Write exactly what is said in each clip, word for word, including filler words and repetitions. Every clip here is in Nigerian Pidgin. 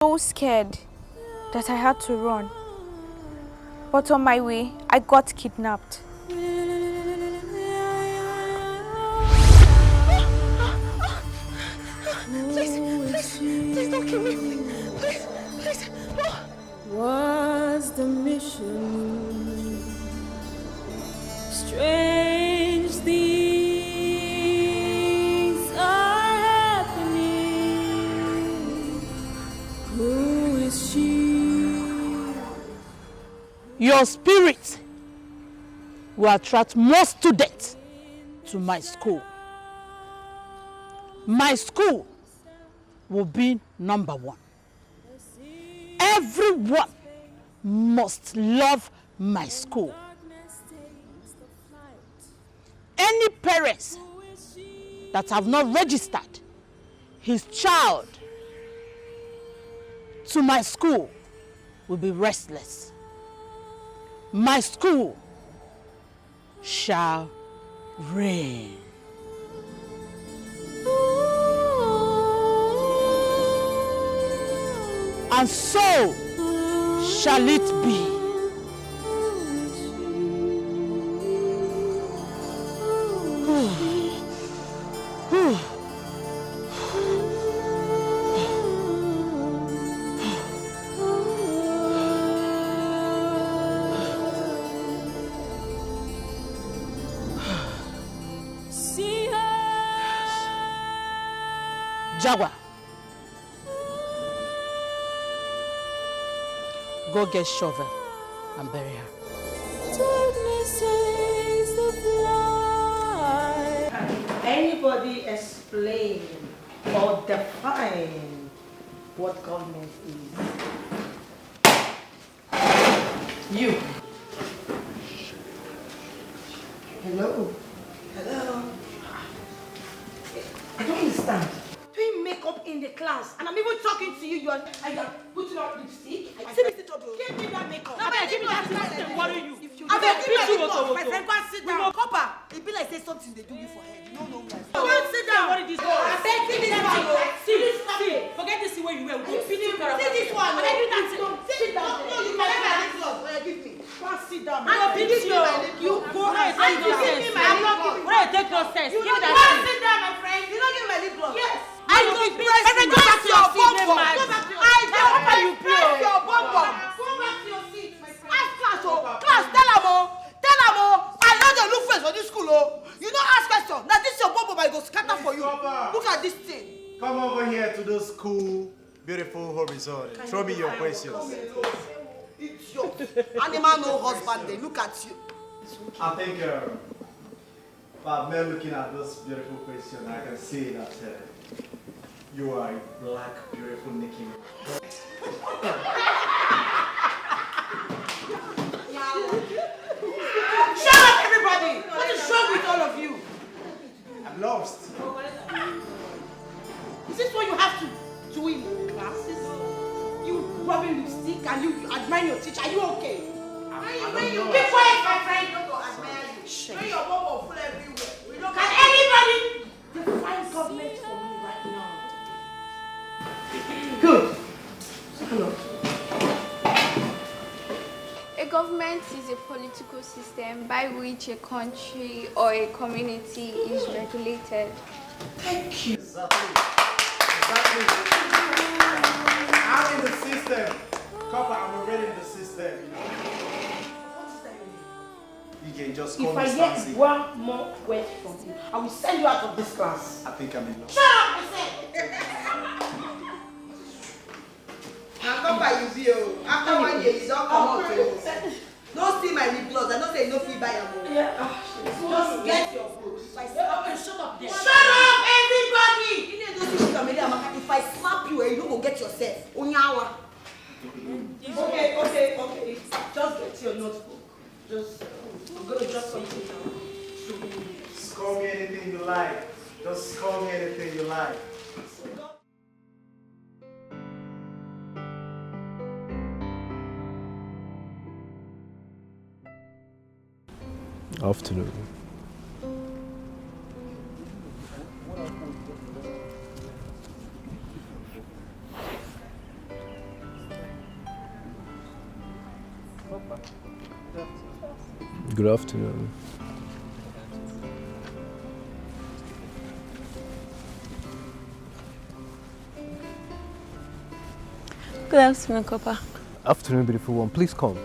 so scared that I had to run. But on my way, I got kidnapped. Please, please, please don't kill me. Please, please. No. What's the mission? Strange things are happening. Who is she? Your spirit will attract more students to my school. My school will be number one. Everyone must love my school. Any parents that have not registered his child to my school will be restless. My school shall reign. And so shall it be. Jaguar, go get shovel and bury her. Darkness is the fly. Can anybody explain or define what government is? You. Hello. Hello. I don't understand. Doing makeup in the class, and I'm even talking to you. You are, are you putting on lipstick? I see this trouble. Give me that makeup. No, abeg, give me that thing wey dey worry you. Abeg, give me that lip gloss. My friend, go and sit down. Copper, e be like say something dey do you for head. You no know where. Go and sit down. Worry this girl. Abeg, give me that thing. See, see, forget this thing wey you wear. We go beat you. See this one. Abeg, give me that thing. Sit down. No, you can have my lip gloss. Oya, give me. Go and sit down. Aunty, give me my lip gloss. You go and sit down. Aunty, give me my lip gloss. Why you take nonsense? Give me that thing. Go and sit down, my friend. You no give me my lip gloss. Yes. I go press your bum bum. Go back to your seat. I go press your bum bum. Go back to your seat, my friend. Ask class o. Class, tell am o. Tell am o. I no dey look face for this school o. You no ask question. Na this your bum bum I go scatter for you. Look at this thing. Come over here to this school. Beautiful home is on. Throw me your questions. Idiot. Animal no husband, they look at you. I think uh, by mere looking at this beautiful question, I can see that uh, you are a black, beautiful Nicki. Shut up, everybody! What is wrong with all of you? I'm lost. Is this what you have to do in classes? You rubbing lipstick and you, you admire your teacher. Are you okay? Are you, are you, keep quiet, my friend. We don't go admire you. Shame. When your bum bum full everywhere. We don't. Can anybody define government for me right now? Good. Stand up. A government is a political system by which a country or a community is regulated. Thank you. Exactly. Exactly. I'm in the system. Copper, I'm already in the system. You know? What is that you mean? You can just call me Stancy. If I hear one more word from you, I will send you out of this class. I think I'm in love. Shut up, I said! Na copper you be o. After one year, you don comot o. No steal my lip gloss. I know say you no fit buy am o. Yeah, ah, just get your clothes. If I slap you, shut up there. Shut up, everybody! You need to see Amaka. If I slap you, eh, you no go get yourself. Onyawa. Okay, okay, okay. Just get your notebook. Just, I'm gonna just something down. Just call me anything you like. Just call me anything you like. Afternoon. Good afternoon. Good afternoon, Copper. Afternoon, beautiful one. Please come.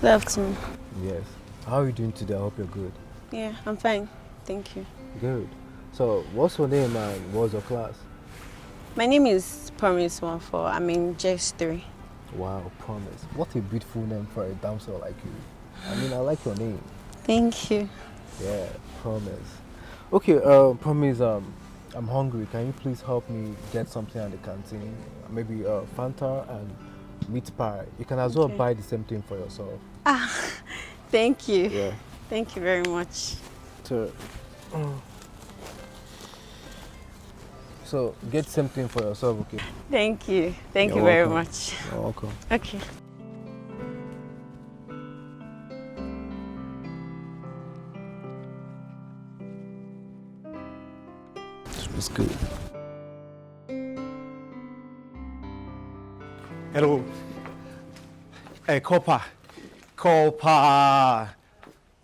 Good afternoon. Yes. How are you doing today? I hope you're good. Yeah, I'm fine. Thank you. Good. So, what's your name and what's your class? My name is Promise One Four. I'm in J S three. Wow, Promise. What a beautiful name for a damsel like you. I mean, I like your name. Thank you. Yeah, Promise. Okay, uh, Promise, um, I'm hungry. Can you please help me get something at the canteen? Maybe uh, Fanta and meat pie. You can as well Okay. buy the same thing for yourself. Ah, thank you. Yeah. Thank you very much. So, so get something for yourself, okay? Thank you. Thank You're you very welcome. Much. You're welcome. Okay. It's good. Hello. Hey, Copper. Copper.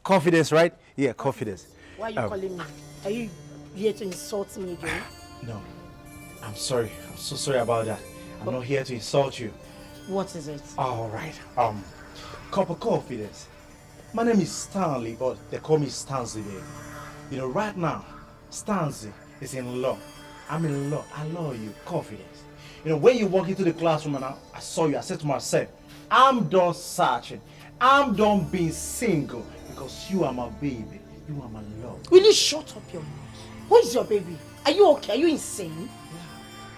Confidence, right? Yeah, Confidence. Why are you Um, calling me? Are you here to insult me again? No. I'm sorry. I'm so sorry about that. I'm not here to insult you. What is it? All right. Um, Copper, Confidence. My name is Stanley, but they call me Stanzi, baby. You know, right now, Stanzi is in love. I'm in love. I love you, Confidence. You know, when you walk into the classroom and I, I saw you, I said to myself, I'm done searching. I'm done being single because you are my baby. You are my love. Will you shut up your mouth? Who is your baby? Are you okay? Are you insane?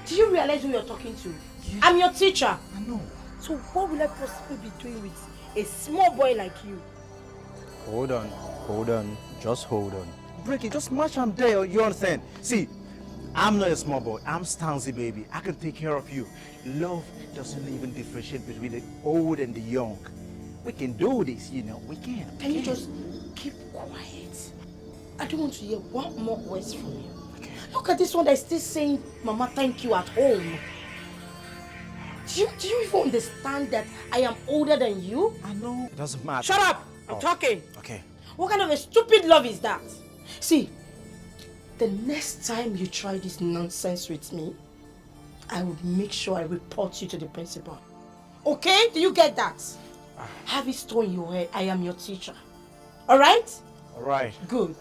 Do you realize who you're talking to? I'm your teacher. I know. So what will I possibly be doing with a small boy like you? Hold on, hold on, just hold on. Break it, just match am there, you understand? See, I'm not a small boy, I'm Stanzi, baby. I can take care of you. Love doesn't even differentiate between the old and the young. We can do this, you know, we can. Can you just keep quiet? I don't want to hear one more words from you. Look at this one that is still saying, "Mama, thank you" at home. Do you, do you even understand that I am older than you? I know. It doesn't matter. Shut up! I'm Oh. Talking. Okay. What kind of a stupid love is that? See, the next time you try this nonsense with me, I will make sure I report you to the principal. Okay? Do you get that? Have it store in your head. I am your teacher. All right? All right. Good.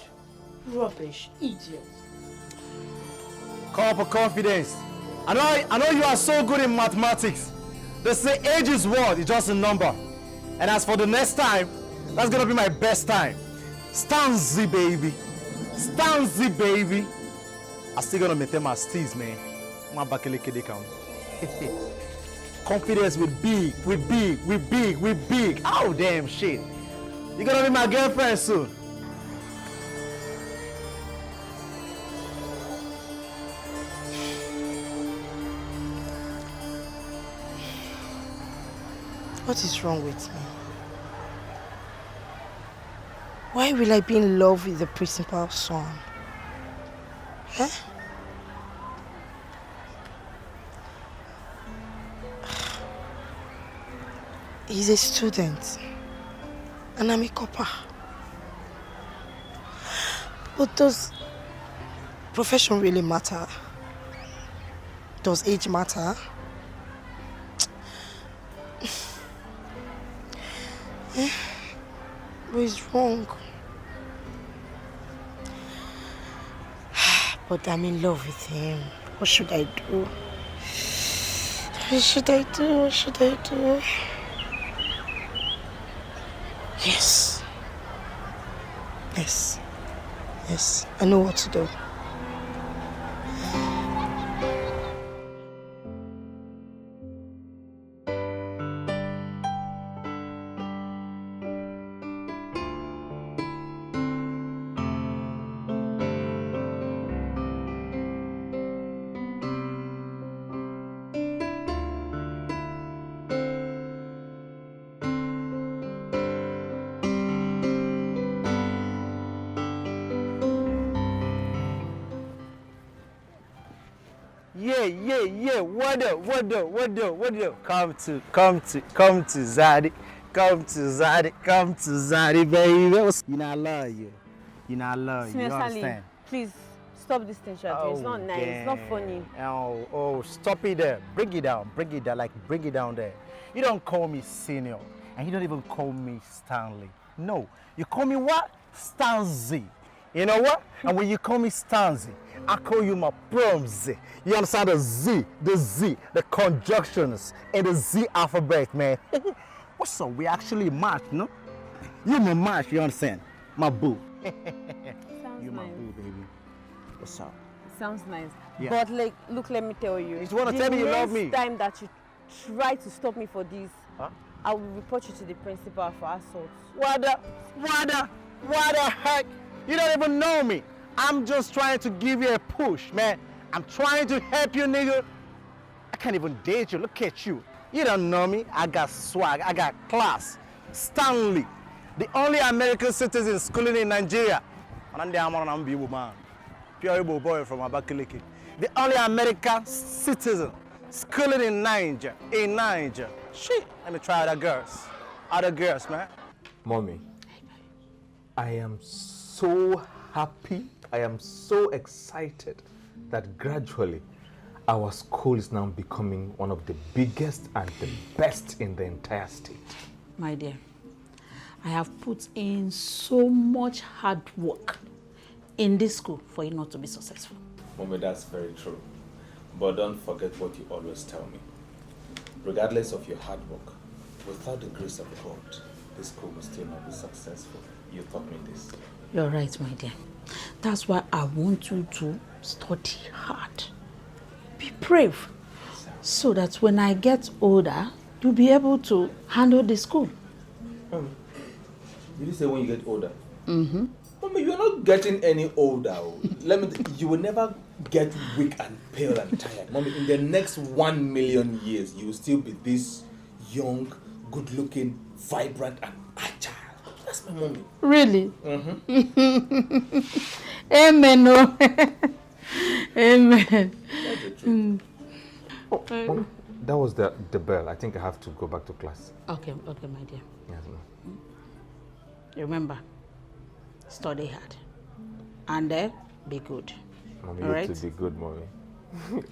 Rubbish. Idiot. Call for confidence. I know, I know you are so good in mathematics. They say age is what? It's just a number. And as for the next time, that's gonna be my best time. Stanzi, baby. Stanzi, baby. I still gonna maintain my steez, man. My bakele kede kam. Confidence with big, with big, with big, with big. Oh, damn shit. You're gonna be my girlfriend soon. What is wrong with me? Why will I be in love with the principal's son? Huh? He's a student, and I'm a copper. But does profession really matter? Does age matter? Eh? What is wrong? But I'm in love with him. What should I do? What should I do? What should I do? Yes. Yes. Yes. I know what to do. Yeah, yeah, yeah. What up, what up, what up, what up? Come to, come to, come to Zaddy. Come to Zaddy, come to Zaddy, baby. What's, you know I love you. You know I love you. You Smell Stanley, understand? Please stop this thing, Shadi. It's not nice. It's not funny. Oh, oh, stop it there. Bring it down. Bring it down. Like, bring it down there. You don't call me senior, and you don't even call me Stanley. No, you call me what? Stanzi. You know what? And when you call me Stanzi, I call you my Promzi. You understand the Z, the Z, the conjunctions in the Z alphabet, man. What's up? We actually match, no? You my match, you understand? My boo. Sounds You my nice. boo, baby. What's up? Sounds nice. Yeah. But like, look, let me tell you. You wanna tell me you love The me? next time that you try to stop me for this, Huh? I will report you to the principal for assault. What the, what the, what the heck? You don't even know me. I'm just trying to give you a push, man. I'm trying to help you, nigga. I can't even date you. Look at you. You don't know me. I got swag. I got class. Stanley, the only American citizen schooling in Nigeria. And I'm there, I'm an Igbo man. Pure Igbo boy from Abakaliki. The only American citizen schooling in Niger. In Niger. Shit. Let me try other girls. Other girls, man. Mommy, I am so happy. I am so excited that gradually our school is now becoming one of the biggest and the best in the entire state. My dear, I have put in so much hard work in this school for it not to be successful. Mommy, that's very true. But don't forget what you always tell me. Regardless of your hard work, without the grace of God, this school will still not be successful. You taught me this. You're right, my dear. That's why I want you to study hard. Be brave. So that when I get older, you'll be able to handle the school. Did you say when you get older? Mm-hmm. Mommy, you're not getting any older. Oh. Let me. You will never get weak and pale and tired. Mommy, in the next one million years, you will still be this young, good-looking, vibrant, and agile. That's my mommy. Really? Mm-hmm. Amen. Oh. Amen. That's the truth. Oh, Mommy, that was the, the bell. I think I have to go back to class. Okay, okay, my dear. Yes, ma'am. Remember, study hard and uh, be good. Mommy, All you right? To be good, Mommy. See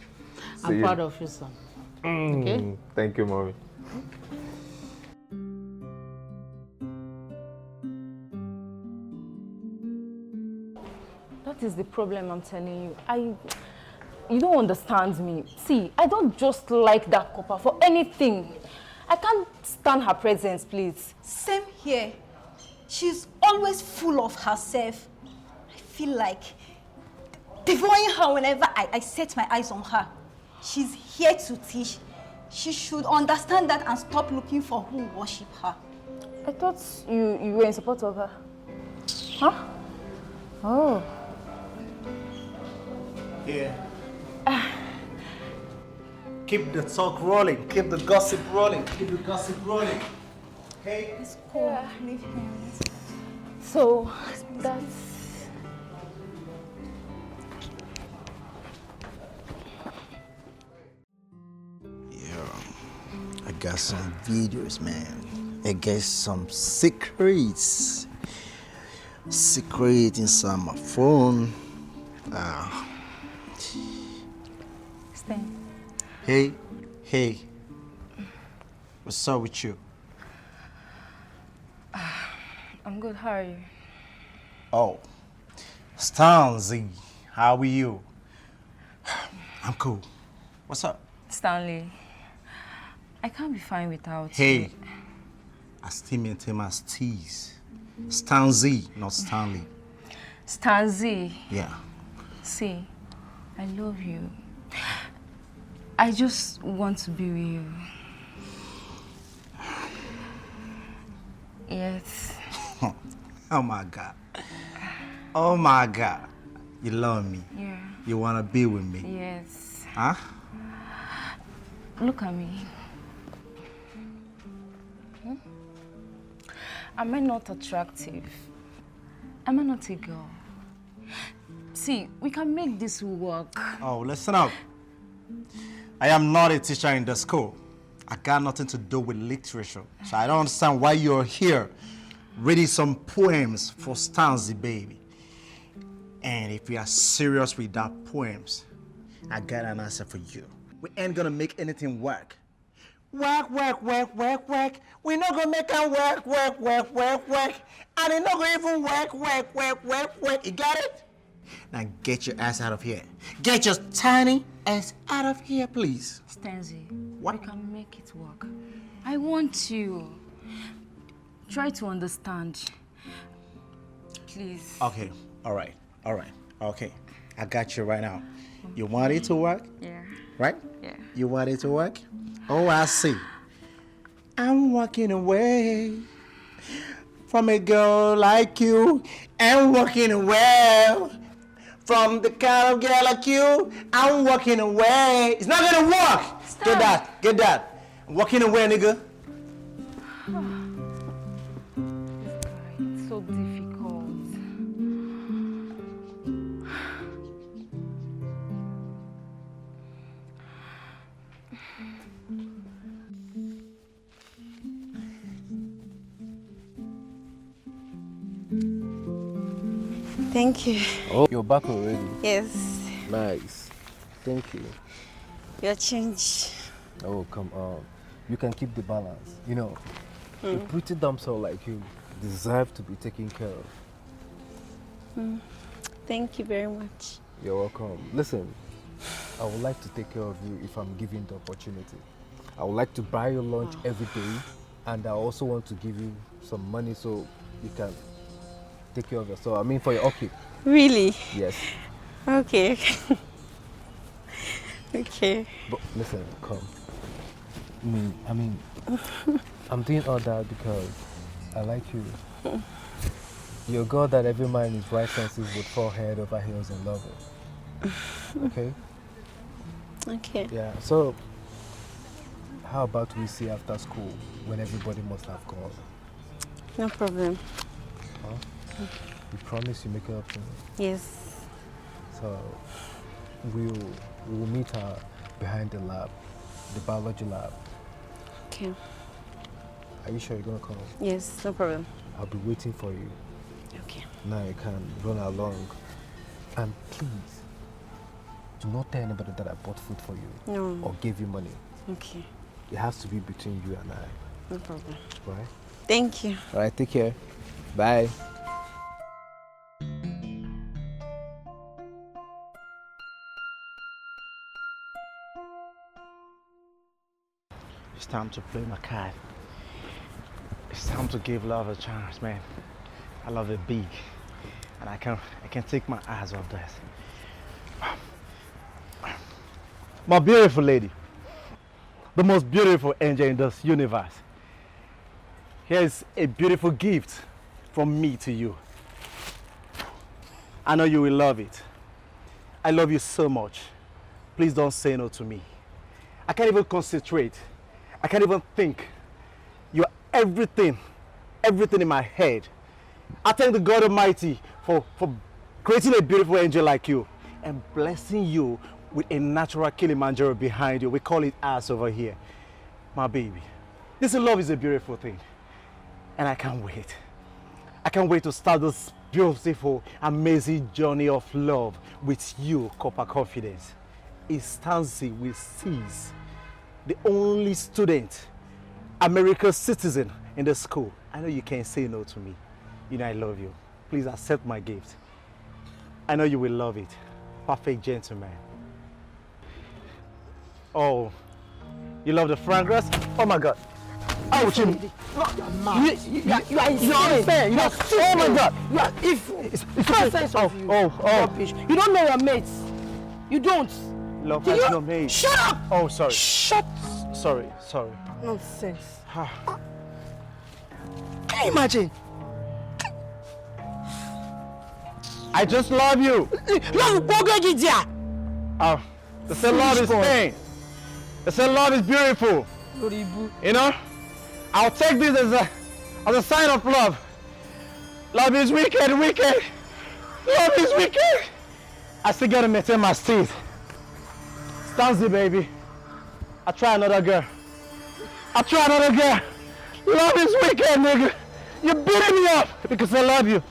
I'm you. Proud of you, son. Mm, Okay? Thank you, Mommy. That is the problem I'm telling you. I, you don't understand me. See, I don't just like that copper for anything. I can't stand her presence, please. Same here. She's always full of herself. I feel like devouring her whenever I, I set my eyes on her. She's here to teach. She should understand that and stop looking for who worship her. I thought you, you were in support of her. Huh? Oh. Yeah. Keep the talk rolling. Keep the gossip rolling. Keep the gossip rolling. Hey. Let's go. Leave him. So, that's Yeah, I got some videos, man. I got some secrets. Secret inside my phone. Ah. Stan. Hey, hey. What's up with you? I'm good. How are you? Oh, Stanzi, how are you? I'm cool. What's up? Stanley, I can't be fine without Hey, you. I still maintain my steez. Stanzi, not Stanley. Stanzi, Yeah. see, I love you. I just want to be with you. Yes. Oh my God. Oh my God. You love me. Yeah. You wanna be with me. Yes. Huh? Look at me. Hmm? Am I not attractive? Am I not a girl? See, we can make this work. Oh, listen up. I am not a teacher in the school. I got nothing to do with literature. So I don't understand why you're here reading some poems for Stanzi, baby. And if you are serious with that poems, I got an answer for you. We ain't gonna make anything work. Work, work, work, work, work. We no go make am work, work, work, work, work. And it no go even work, work, work, work, work. You got it? Now get your ass out of here. Get your tiny ass out of here, please. Stanzi, What? We can make it work. I want you. Try to understand. Please. Okay, all right, all right, okay. I got you right now. You want it to work, Yeah. Right? Yeah. You want it to work? Oh, I see. I'm walking away from a girl like you. I'm walking away from the kind of girl like you. I'm walking away. It's not gonna work. Get that. Get that. I'm walking away, nigga. It's so difficult. Thank you. Oh, you're back already. Yes. Nice. Thank you. Your change. Oh, come on. You can keep the balance. You know, a pretty damsel like you deserve to be taken care of. Thank you very much. You're welcome. Listen, I would like to take care of you if I'm given the opportunity. I would like to buy you lunch every day, and I also want to give you some money so you can take care of yourself. I mean, for your upkeep. Really? Yes. Okay. Okay. But listen, come. I mean, I mean, I'm doing all that because I like you. You're a girl that every man in his right senses would fall head over heels in love with. Okay? Okay. Yeah, so how about we see after school when everybody must have gone? No problem. Huh? You promise you make it up to me? Yes. So we'll, we'll meet her behind the lab, the biology lab. Okay. Are you sure you're gonna come? Yes, no problem. I'll be waiting for you. Okay. Now you can run along. And please, do not tell anybody that I bought food for you No. or gave you money. Okay. It has to be between you and I, No problem. right? Thank you. All right, take care. Bye. It's time to play my card. It's time to give love a chance, man. I love it big. And I can I can take my eyes off this. My beautiful lady, the most beautiful angel in this universe. Here's a beautiful gift from me to you. I know you will love it. I love you so much. Please don't say no to me. I can't even concentrate. I can't even think. You are everything, everything in my head. I thank the God Almighty for, for creating a beautiful angel like you and blessing you with a natural Kilimanjaro behind you. We call it us over here. My baby, this love is a beautiful thing. And I can't wait. I can't wait to start this beautiful, amazing journey of love with you, Copper Confidence. Instancy will cease. The only student, American citizen in the school. I know you can't say no to me. You know I love you. Please accept my gift. I know you will love it. Perfect gentleman. Oh, you love the fragrance? Oh my God. Oh, Jimmy. You, you, you, you are insane. You are stupid. Oh my God. You are evil. It's, it's nonsense of you. Oh, oh. Rubbish. You don't know your mates. You don't. Love Do has you? No mate. Shut up. Oh, sorry. Shut. Sorry, sorry. Nonsense. Can you imagine? I just love you. Love will go get there. Oh, they say love is pain. They say love is beautiful. You know, I'll take this as a as a sign of love. Love is wicked, wicked. Love is wicked. I still gotta maintain my steez. Stanzi, baby. I try another girl. I try another girl. Love is wicked, nigga. You're beating me up because I love you.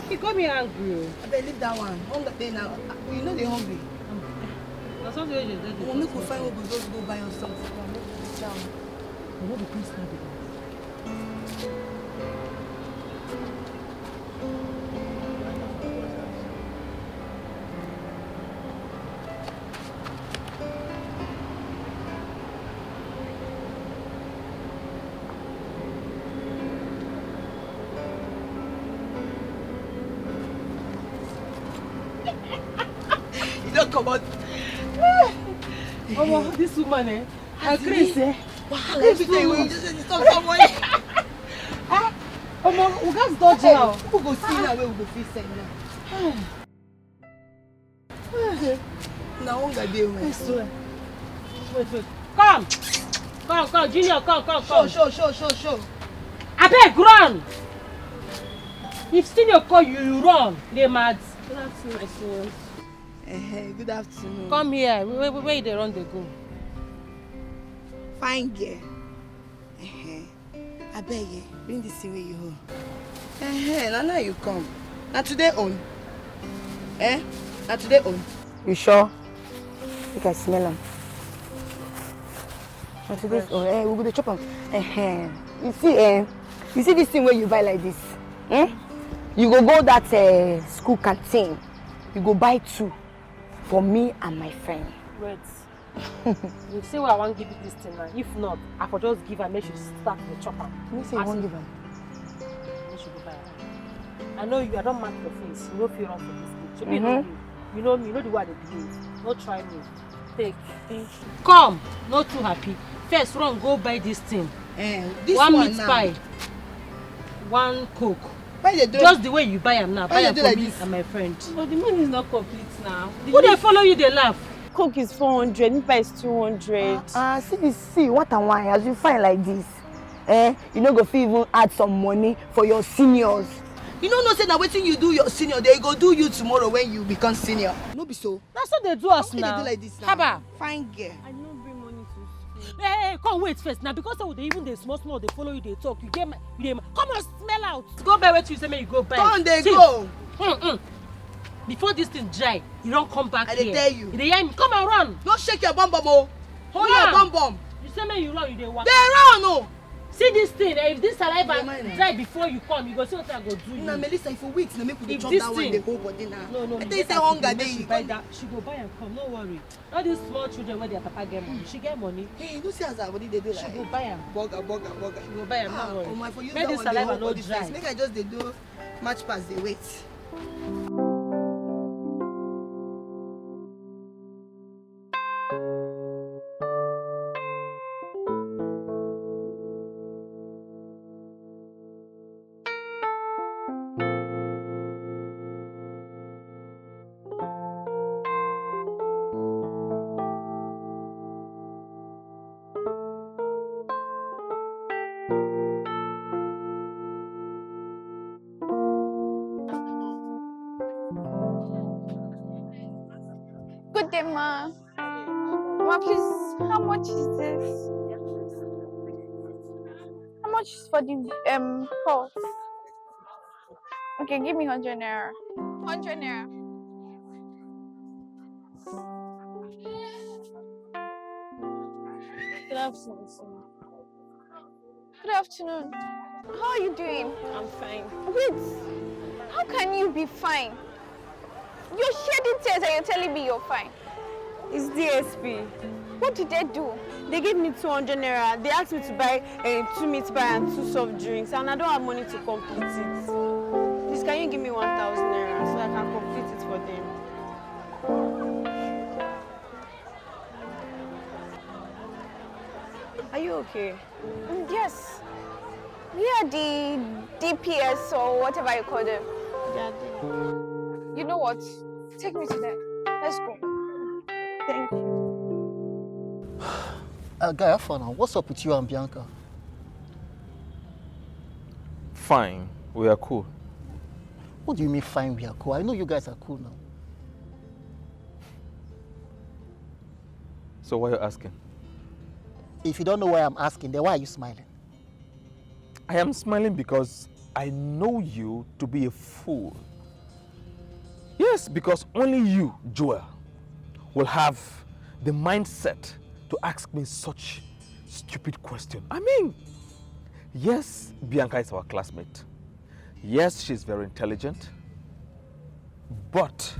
He got me angry. I believe that one. Hunger dey now. You know they hungry. That's what you dey do. Make we find where we go, go buy us something. Make we sit down. I know the place now. You don't come out. Omo, this woman, eh? I agree, eh? Wahala, every time you just dey talk somewhere. Ah, omo, we gats dodge now. Who go see now? Where we go see send now? Na hunger dey o. I swear. Wait, wait. Come. Come, come, Junior, come, come, come. Show, show, show, show, show. Abeg, run. If senior call you, you run. Dey mad. That's nice one. Eh, good afternoon. Come here. Where, where, where you dey run dey go? Fine girl. Eh, abeg, eh, bring this thing wey you hold. Eh, na now you come. Na today own. Eh? Na today own. You sure? Make I smell am. Na today's own. Eh, we go dey chop am. Eh, eh. You see, eh, you see this thing wey you buy like this? Hmm? You go go that, eh, school canteen. You go buy two for me and my friend. Wait. You see why I wan give you this thing now. If not, I for just give her, make she start to chop am. You say you wan give am? Make she go buy am. I know you, I don mark your face. You no fit run for this thing. Shebi you know me. You know me, you know the way I dey behave. No try me. Take. Thank you. Come, not too happy. First, run, go buy this thing. Eh, this one meat pie, one Coke. Why you dey do? Just the way you buy am now. Buy am for me and my friend. But the money is not complete now. Who dey follow you dey laugh? Coke is four hundred, meat pie is two hundred. Ah, ah, see this, see, what and why, as you fine like this, eh, you no go fit even add some money for your seniors. You no know say na wetin you do your senior, they go do you tomorrow when you become senior. No be so? Na so they do us now. How they do like this now? Haba. Fine girl. I no bring money to school. Hey, hey, hey, come wait first. Na because say we dey even dey small small, dey follow you, dey talk. You get ma-, you dey ma-, come on, smell out. Go buy wetin you say make you go buy. Come dey go. Mm-mm. Before this thing dry, you don come back here. I dey tell you. You dey hear me? Come and run. No shake your bum bum o. Hold your bum bum. You say make you run, you dey waka. Dey run o. See this thing, eh, if this saliva dry before you come, you go see what I go do you. Na Melissa, if you wait, na make we dey chop that one, dey hold body now. No, no, I tell you say hunger dey. She go buy am come, no worry. All these small children wey their papa get money, she get money. Hey, you know see as her body dey do like. She go buy am. Burger, burger, burger. She go buy am, no worry. Ah, omo, I for use that one dey hold body first. Make this saliva no dry. Make I just dey do match pass, dey wait. Good day, ma. Ma, please, how much is this? How much is for the, um, pot? Okay, give me hundred naira. Hundred naira. Good afternoon, sir. Good afternoon. How are you doing? I'm fine. Wait, how can you be fine? You're shedding tears and you're telling me you're fine. It's D S P. What did they do? They gave me two hundred naira. They asked me to buy, eh, two meat pie and two soft drinks, and I don't have money to complete it. Please, can you give me one thousand naira so I can complete it for them? Are you okay? Mm, yes. Yeah, the D P S or whatever you call them. They are there. You know what? Take me to them. Let's go. Thank you. Uh, guy, how far now? What's up with you and Bianca? Fine, we are cool. What do you mean fine, we are cool? I know you guys are cool now. So why are you asking? If you don't know why I'm asking, then why are you smiling? I am smiling because I know you to be a fool. Yes, because only you, Joel, will have the mindset to ask me such stupid question. I mean, yes, Bianca is our classmate. Yes, she's very intelligent. But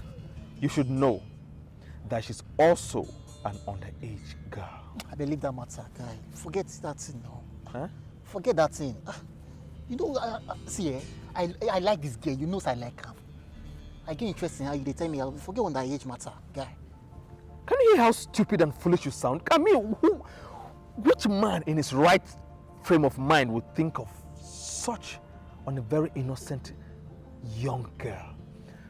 you should know that she's also an underage girl. I believe that matter, guy. Forget that thing now. Huh? Forget that thing. Ah, you know, I, I, see, eh, I, I like this girl. You know, I like her. I get interested in how you dey tell me. I forget underage matter, guy. Can you hear how stupid and foolish you sound? I mean, who, which man in his right frame of mind would think of such on a very innocent young girl?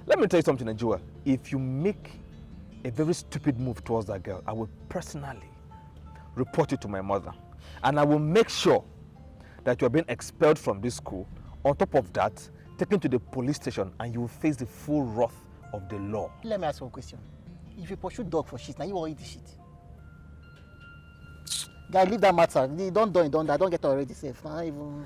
Let me tell you something, Joel. If you make a very stupid move towards that girl, I will personally report you to my mother. And I will make sure that you are being expelled from this school. On top of that, taken to the police station and you will face the full wrath of the law. Let me ask you a question. If you pursue dog for shit, now you wan eat the shit. Guy, leave that matter. You don done, you don die. Don get already safe. Nah, even.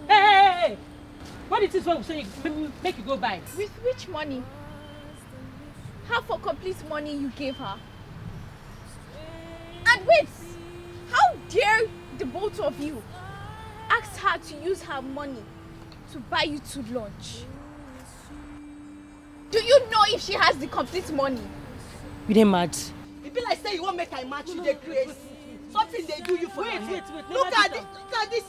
Hey, hey, hey, hey! What is this one we say you make, make you go buy? With which money? Half for complete money you gave her. And wait! How dare the both of you ask her to use her money to buy you two lunch? Do you know if she has the complete money? You dey mad? E be like say you wan make I match you dey craze. Something dey do you for Wait, your wait, head. Wait. Look Never at do this, look at this,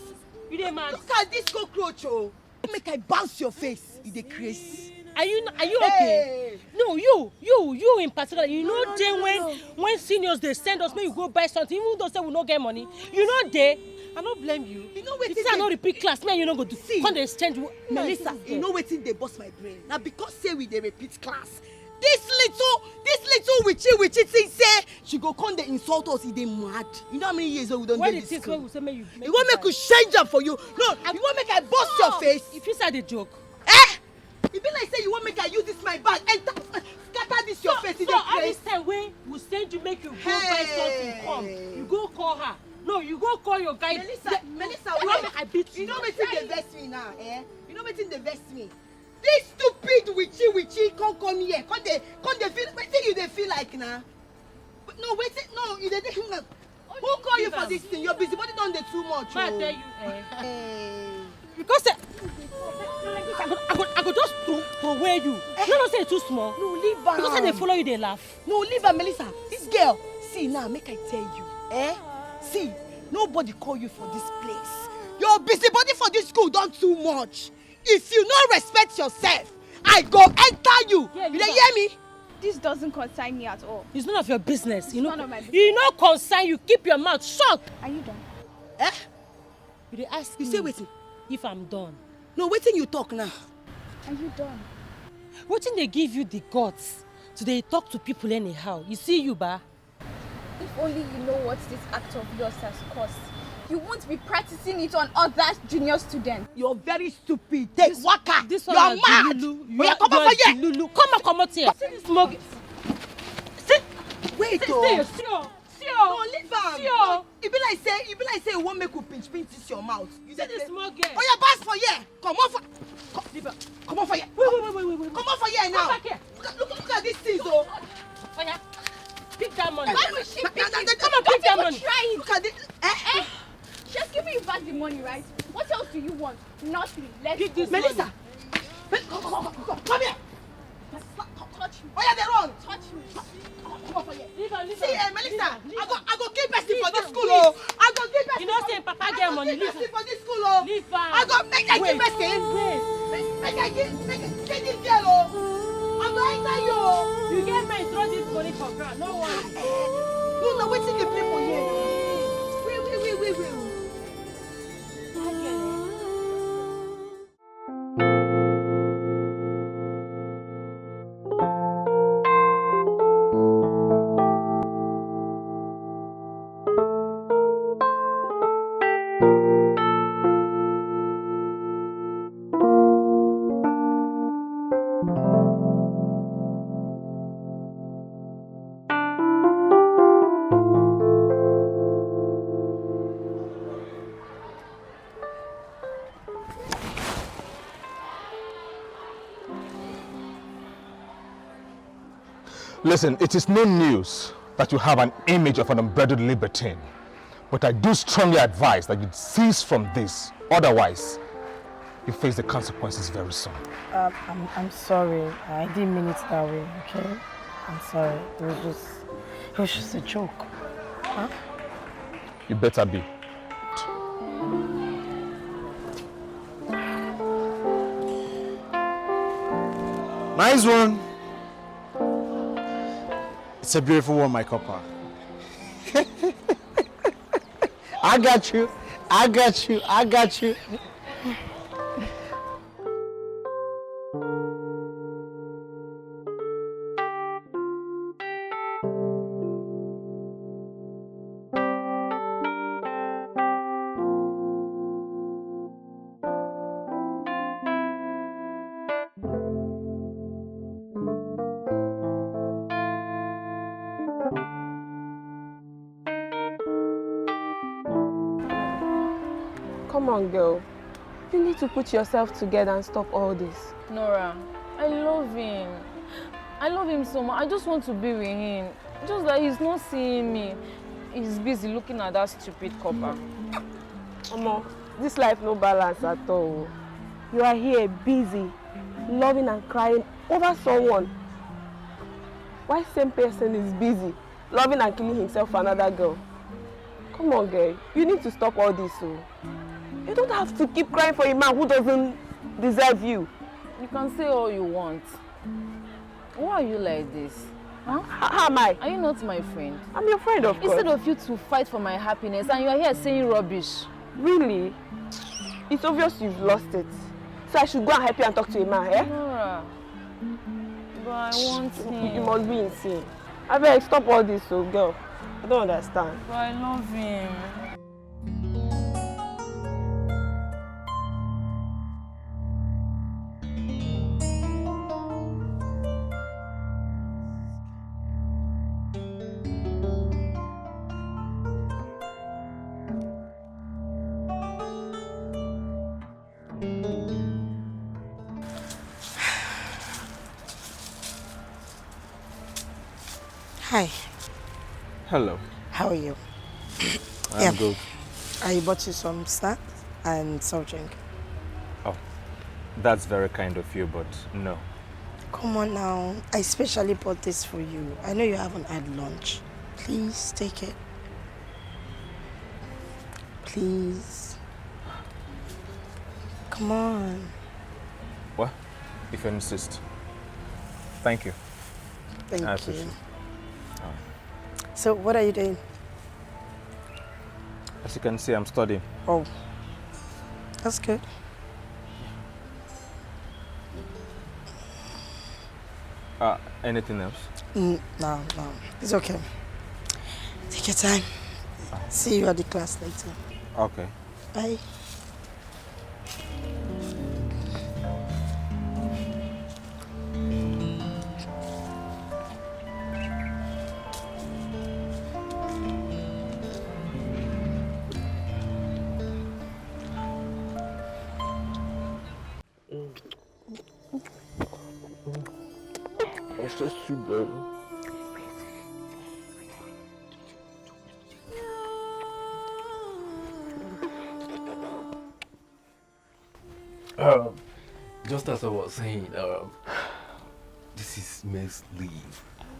You dey mad? Look at this cockroach o. Make I bounce your face. E dey craze. Are you are you okay? Hey. No, you you you in particular. You know no, dey no, when no. When seniors dey send us make you go buy something, even though say we no get money, you know dey. I no blame you. You know If wetin say I no dey- repeat class, me and you no go do. See, Come dey exchange. Melissa, you know wetin dey burst my brain? Na because say we dey repeat class. This little, this little witchy witchy thing say she go come dey insult us. E dey mad. You know how many years wey we don Where dey the this things wey school? We say make you. You wan make we change am for you? No, you wan make I burst your face? If you say I dey joke. Eh? E be like say you wan make I use this my bag enter scatter this your face. E So dey all this craze. Time wey we send you make you go buy something come, Hey. You go call her. No, you go call your guy. Melissa, Yeah, Melissa, you wait. wan make I beat You you. know wetin dey vex me now, eh? You know wetin dey vex me? This stupid witchy witchy come come here, come dey come dey feel wetin you dey feel like na? No, wetin no you dey dey. Who call you for this thing? Your busybody don dey too much. Ma Oh. Tell you, eh? Hey. Because eh, I go, I go, I go just throw, throw away you. You know say e too small. No, leave am. Because I dey follow you dey laugh. No, leave am, Melissa. This girl, see now, make I tell you, eh? See, nobody call you for this place. Your busybody for this school don too much. If you no respect yourself, I go enter you. Yeah, You leave dey am. hear me? This doesn't concern me at all. It's none of your business. You know, None of my business. You know concern you. Keep your mouth shut. Are you done? Eh? You dey ask You me say wetin? If I'm done. No, wetin you talk now? Are you done? Wetin dey give you the guts to dey talk to people anyhow? You see you ba? If only you know what this act of yours has cost, you won't be practicing it on other junior students. You're very stupid. Take This- waka. This one You're na mad. Jululu. You Oya, are- comot you are for here. Jululu. Come on, comot here. See this mug. See, Wait, see, oh. see, see, see, No, leave am. See, No, oh. e be like say, e be like say you wan make we pinch pinch this your mouth. You See dey this play. mug here. Oya, pass for here. Comot for, co- Leave am. comot for here. Wait, wait, wait, wait, wait, wait. Comot for here Come now. Back here. Look at, look, look at these things, oh. Oya, pick that money. Why would she pick it? Come on, pick that Don't money. even try it. Look at this. Eh? Eh? She's giving you back the money, right? What else do you want? Nothing. Let's Pick go. this Melissa. money. Mel- Come, come, come, come, come here. Touch me. Oya, dey run. Touch me. Come, come for here. Leave am, leave See, am. eh, Melissa, Leave I am. go, I go kill person for Leave this am, school, please. oh. I go kill person. You know for- say Papa I get go money, kill leave person am. for this school, oh. Leave am. I go make I kill Wait, person. wait. Make, make I kill, make I kill this girl, oh. I go enter you, oh. You get mind throw this money for ground, no worry. No, na wetin dey play for here? Wait, wait, wait, wait, wait. Listen, it is no news that you have an image of an unbridled libertine, but I do strongly advise that you cease from this. Otherwise, you face the consequences very soon. Um, I'm, I'm sorry. I didn't mean it that way, okay? I'm sorry. It was just, it was just a joke. Huh? You better be. Nice one. It's a beautiful one, my copper. I got you. I got you. I got you. Come on, girl. You need to put yourself together and stop all this. Nora, I love him. I love him so much. I just want to be with him. Just that he's not seeing me. He's busy looking at that stupid copper. Omo, this life no balance at all. You are here busy, loving and crying over someone. Why same person is busy loving and killing himself for another girl? Come on, girl. You need to stop all this, oh. You don't have to keep crying for a man who doesn't deserve you. You can say all you want. Why are you like this? Huh? How am I? Are you not my friend? I'm your friend, of course. Instead of you to fight for my happiness, and you are here saying rubbish. Really? It's obvious you've lost it. So I should go and help you and talk to a man, eh? Nora, but I want him. You must be insane. Abeg, stop all this, oh girl. I don't understand. But I love him. Hi. Hello. How are you? I'm yeah. good. I bought you some snacks and soft drink. Oh, that's very kind of you, but no. Come on now. I specially bought this for you. I know you haven't had lunch. Please take it. Please. Come on. What? If you insist. Thank you. Thank I you. So, what are you doing? As you can see, I'm studying. Oh, that's good. Uh, anything else? Mm, no, no. It's okay. Take your time. See you at the class later. Okay. Bye. It's just too bad. Um, just as I was saying, um, this is maize leaf,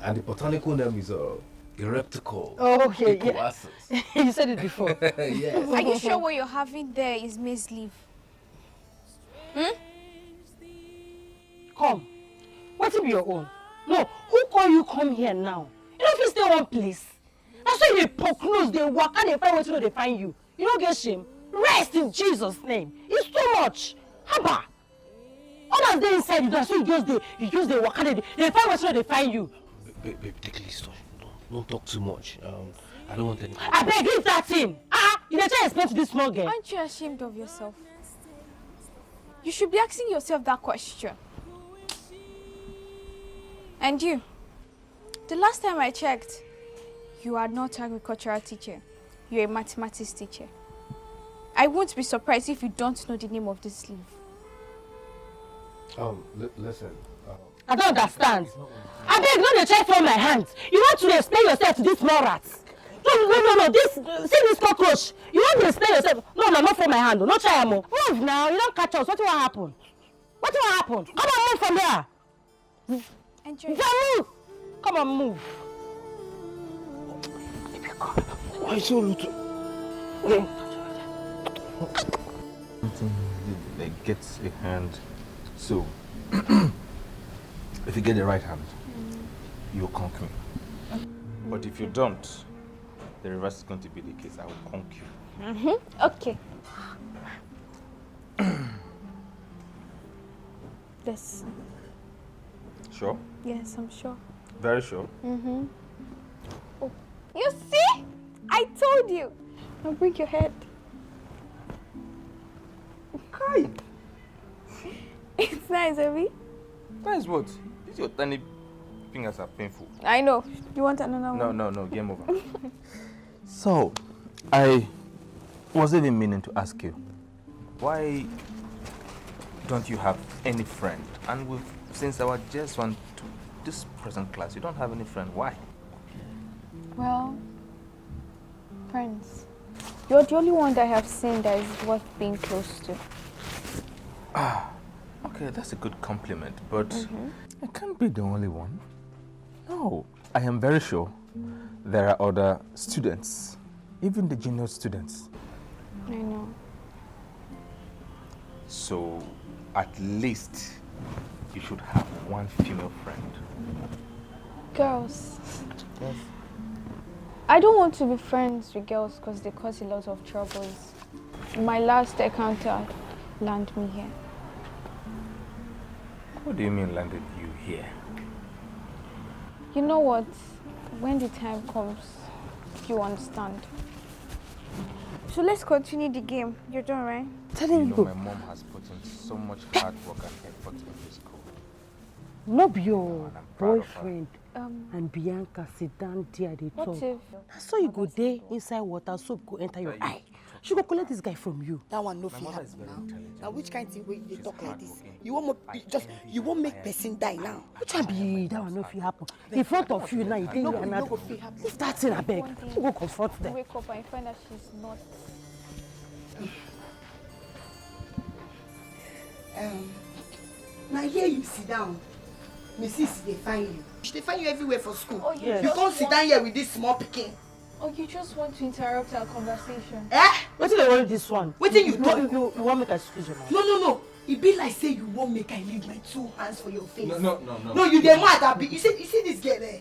and the botanical name is uh, Erepticol. Oh, okay, yeah. You said it before. Yes. Are you sure what you're having there is maize leaf? Hmm? Come. Wetin be your own? No, who call you come here now? You no fit stay one place. Na so you dey poke nose, dey waka, dey find wetin no dey find you. You no get shame? Rest in Jesus' name. It's too much. Haba! Others dey inside you, na so you just dey, you just dey waka, dey, dey find wetin no dey find you. Babe, babe, take it easy. Don't, don't talk too much. Um, I don't want any. Abeg, leave that thing. Ah, you dey try explain to this small girl. Aren't you ashamed of yourself? You should be asking yourself that question. And you, the last time I checked, you are not an agricultural teacher. You're a mathematics teacher. I won't be surprised if you don't know the name of this leaf. Um, li- listen. Um, I don't understand. Abeg, no dey try for my hand. You want to explain yourself to this small rat? No, no, no, no. This, see this cockroach. You want to explain yourself? No, no, not for my hand. No try am o. Move now. You don't catch us. What will happen? What will happen? Come on, move from here. Enjoy. Jamu! Come on, move. Why so little? Something that gets a hand. So, if you get the right hand, you'll conk me. But if you don't, the reverse is going to be the case. I will conk you. Mm-hmm. Okay. Yes. Sure? Yes, I'm sure. Very sure? Mm-hmm. Oh. You see? I told you. Now bring your head. Kai! It's nice, Abby. Nice what? These your tiny fingers are painful. I know. You want another one? No, no, no. Game over. So, I was even meaning to ask you, why don't you have any friend? And we've, since our J S one to this present class, you don't have any friend. Why? Well, friends, you're the only one that I have seen that is worth being close to. Ah, okay, that's a good compliment, but Mm-hmm. I can't be the only one. No, I am very sure there are other students, even the junior students. I know. So, at least you should have one female friend. Girls. Yes. I don't want to be friends with girls because they cause a lot of troubles. My last encounter landed me here. What do you mean landed you here? You know what? When the time comes, you understand. So let's continue the game. You're done, right? Telling You you know, go. My mom has put in so much hard work and effort in this school. No be your And I'm proud of her. boyfriend Um, and Bianca sit down there dey what talk. if? Na so you go dey inside water, soap go enter your eye. She go collect this guy from you. That one no My fit mother is happen very now. intelligent. Now which kind thing wey you dey She's talk like this? hardworking. You wan mo- I just envy you her. wan make I person die now. Which one be that one no fit happen? In front of you now, you dey No here go now. no go fit happen. Leave that thing, abeg. One day, You go confront you them. Wake up and you find that she's not. Um, na here you sit down. Missus dey find you. She dey find you everywhere for school. Oh, You come sit down here with this small pikin. Oh, you just want to interrupt our conversation. Eh? Wetin dey worry this one? Wetin you You talk? you you wan make I squeeze your mouth? No, no, no. E be like say you wan make I leave my two hands for your face. No, no, no, no. No, you dey mad, abi? You see, you see this girl, eh?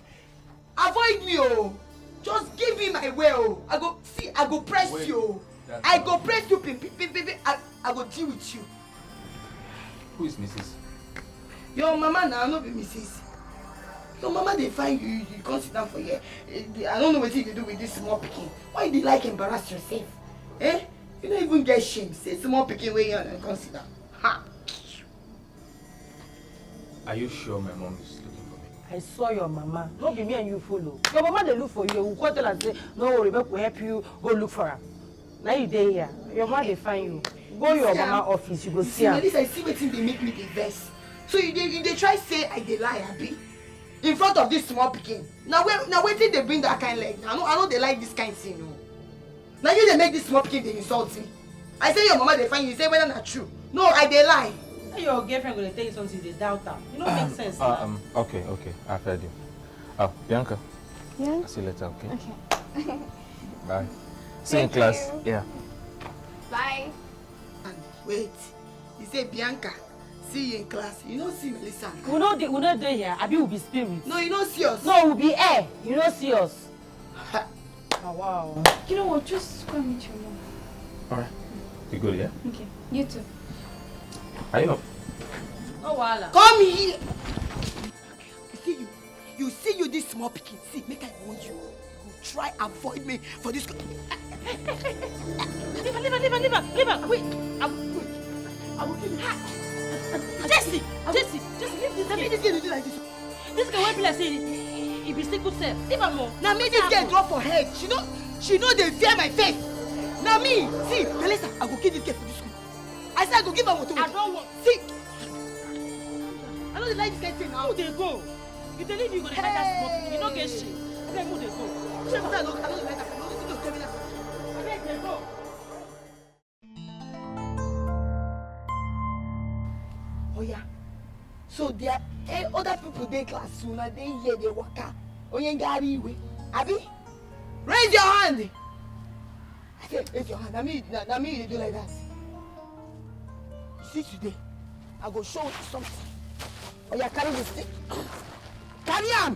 Avoid me, oh. Just give me my way, oh. I go see, I go press Wait, you, oh. That's I not go true. Press you, pim, pim, pim, pim, pim. I, I go deal with you. Who is Missus? Your mama na no be Missus. Your mama dey find you, you come sit down for here. Eh, I don't know wetin you dey do with this small pikin. Why you dey like embarrass yourself? Eh? You no even get shame. Say small pikin wey you and come sit down. Ha! Are you sure my mom is looking for me? I saw your mama. No be me and you follow. Your mama dey look for you. We come tell her say, no worry, make we help you go look for her. Now you dey here. Your mama dey find you. Go your See am. Mama office, you go You see see, am. Melissa, you see wetin dey make me dey vex. So you dey you dey try say I dey lie, abi? In front of this small pikin. Na where na wetin dey bring that kind leg? I no I no dey like this kind thing o. Na you dey make this small pikin dey insult me. I say your mama dey find you, you say whether na true. No, I dey lie. How your girlfriend go dey tell you something, you dey doubt am? E no make sense Uh, na. um, okay, okay, I've heard you. Oh, Bianca, Yeah. I'll see you later, okay? Okay. Bye. See you in Thank class. you. Yeah. Bye. And wait, you say Bianca, see you in class. You no see Melissa. We no dey we no dey here. Abi we be spirit? No, you no see us. No, we be air. You no see us. Ha. Ah, wow. You know what? Just go and meet your mom. All right. You good, yeah? Okay. You too. Are you not? No wahala. Come here. You see you. You see you this small pikin. See, make I warn you. You go try avoid me for this. Leave her, leave her, leave her, leave her, leave her. Wait, I will, wait. I will kill you. Jesse, Jesse, Jesse, leave this Let me girl. This girl dey do like this. This girl wey be like say e be sickle cell. Leave am o. Na me this girl drop for head. She no, she no dey fear my face. Na me. See, Melissa, I go kill this girl for this school. I say I go give her motor. I don't want. See. I don't like this kind of thing now. Who dey go? You dey leave me go dey find that small pikin. You no get shame. Abeg, who dey go? Shame say I no, I no like that. I no, no, no, no, no. Abeg, dey go. Oh yeah. So there, eh, other people dey class, so now they here, they waka. Onye ngari iwe. Abi? Raise your hand. I said, raise your hand. Na me, na, na me you dey do like that. You see today, I go show you something. Oh yeah, carry this thing. Carry am.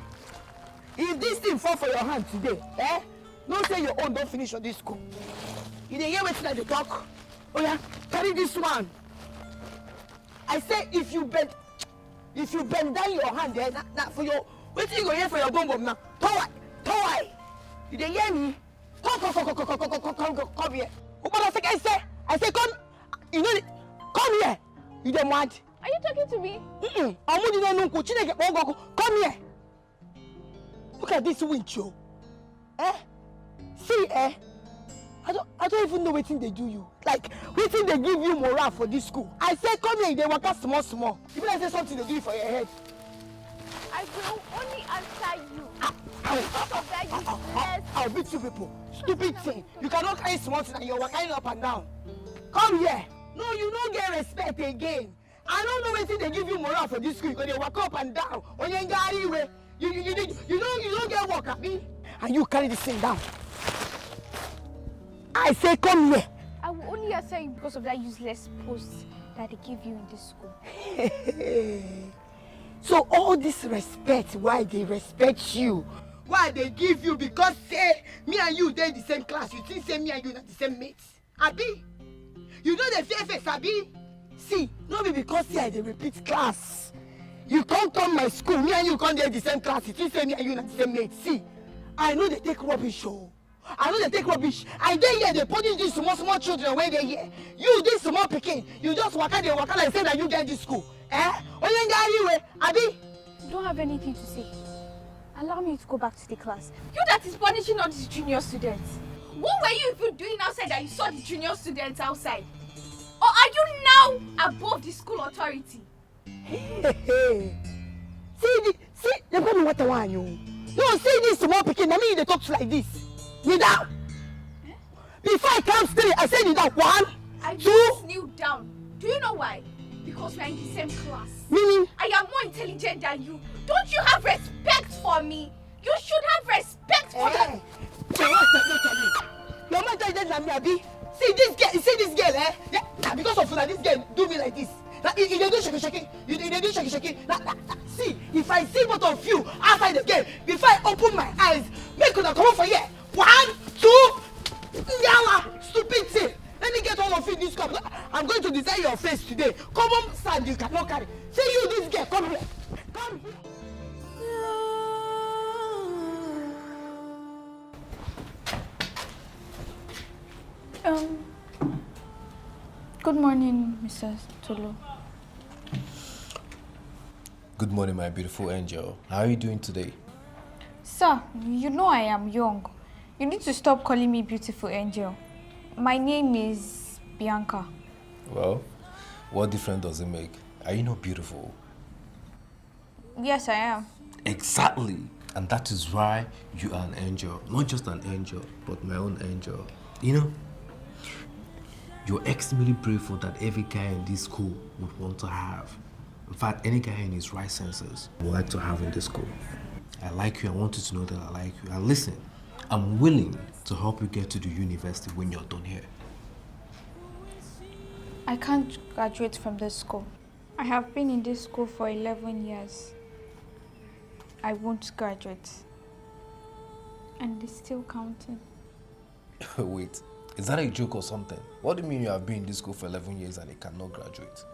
If this thing fall for your hand today, eh? No say your own don finish for this school. You dey hear wetin I dey talk? Oh yeah, carry this one. I say if you bend, if you bend down your hand, eh, na, na for your, wetin you go hear for your bum bum now? Towai, towai. You dey hear me? Come, come, come, come, come, come, come, come, come, come here. Ogbona say, I say, I say, come. You know, come here. You dey mad? Are you talking to me? Mm-mm. Omudi no nunku, Chineke kpọọ gị ọkụ. Come here. Look at this winch, yo. Eh? See, eh? I don't, I don't even know wetin dey do you. Like, wetin dey give you morale for this school? I say, come here, you dey waka small, small. You be like say something dey do you for your head. I will only answer you. Ow, ow, because of that useless. I'll beat you people. Stupid thing. You cannot carry small thing and you're wakaing up and down. Come here. No, you no get respect again. I don't know wetin dey give you morale for this school. You go dey waka up and down. Onye ngari iwe. You, you, you, you, you don't, you don't get work, abi? And you carry this thing down. I say, come here. I will only answer you because of that useless post that they give you in this school. So all this respect, why they respect you? Why they give you? Because say me and you dey the same class. You think say me and you na the same mates? Abi? You know the fear face, abi? See, no be because say I dey repeat class. You come come my school, me and you come dey the same class. You think say me and you na the same mates? See, I no dey take rubbish, oh. I no dey take rubbish. I dey here dey punish these small small children wey dey here. You, this small pikin, you just waka dey waka like say na you get this school. Eh? Onye ngari iwe, abi? You don't have anything to say. Allow me to go back to the class. You that is punishing all these junior students. What were you even doing outside that you saw the junior students outside? Or are you now above the school authority? Hey, hey. See the, see the problem, what I want you. No, see this small pikin. I mean, they talk like this. Kneel down. Before I count three, I say kneel down. One, I two. Just kneel down. Do you know why? Because we are in the same class. Meaning? I am more intelligent than you. Don't you have respect for me? You should have respect for me. Eh, your wife is not me. Your mother is not me, abi? See this girl, you see this girl, eh? Yeah, na because of una this girl do me like this. Na you, you dey do shake shake, you dey, you dey do shake shake. Na, na, na, see, if I see both of you outside the game, before I open my eyes, make una comot for here. One, two, yawa, stupid thing. Let me get all of you this cup. I'm going to design your face today. Common sand you cannot carry. See you, this girl, come here. Come here. Um, good morning, Missus Tolu. Good morning, my beautiful angel. How are you doing today? Sir, you know I am young. You need to stop calling me beautiful angel. My name is Bianca. Well, what difference does it make? Are you not beautiful? Yes, I am. Exactly. And that is why you are an angel. Not just an angel, but my own angel. You know, you're extremely beautiful that every guy in this school would want to have. In fact, any guy in his right senses would like to have in this school. I like you. I want you to know that I like you. And listen, I'm willing to help you get to the university when you're done here. I can't graduate from this school. I have been in this school for eleven years. I won't graduate. And it's still counting. Wait, is that a joke or something? What do you mean you have been in this school for eleven years and you cannot graduate?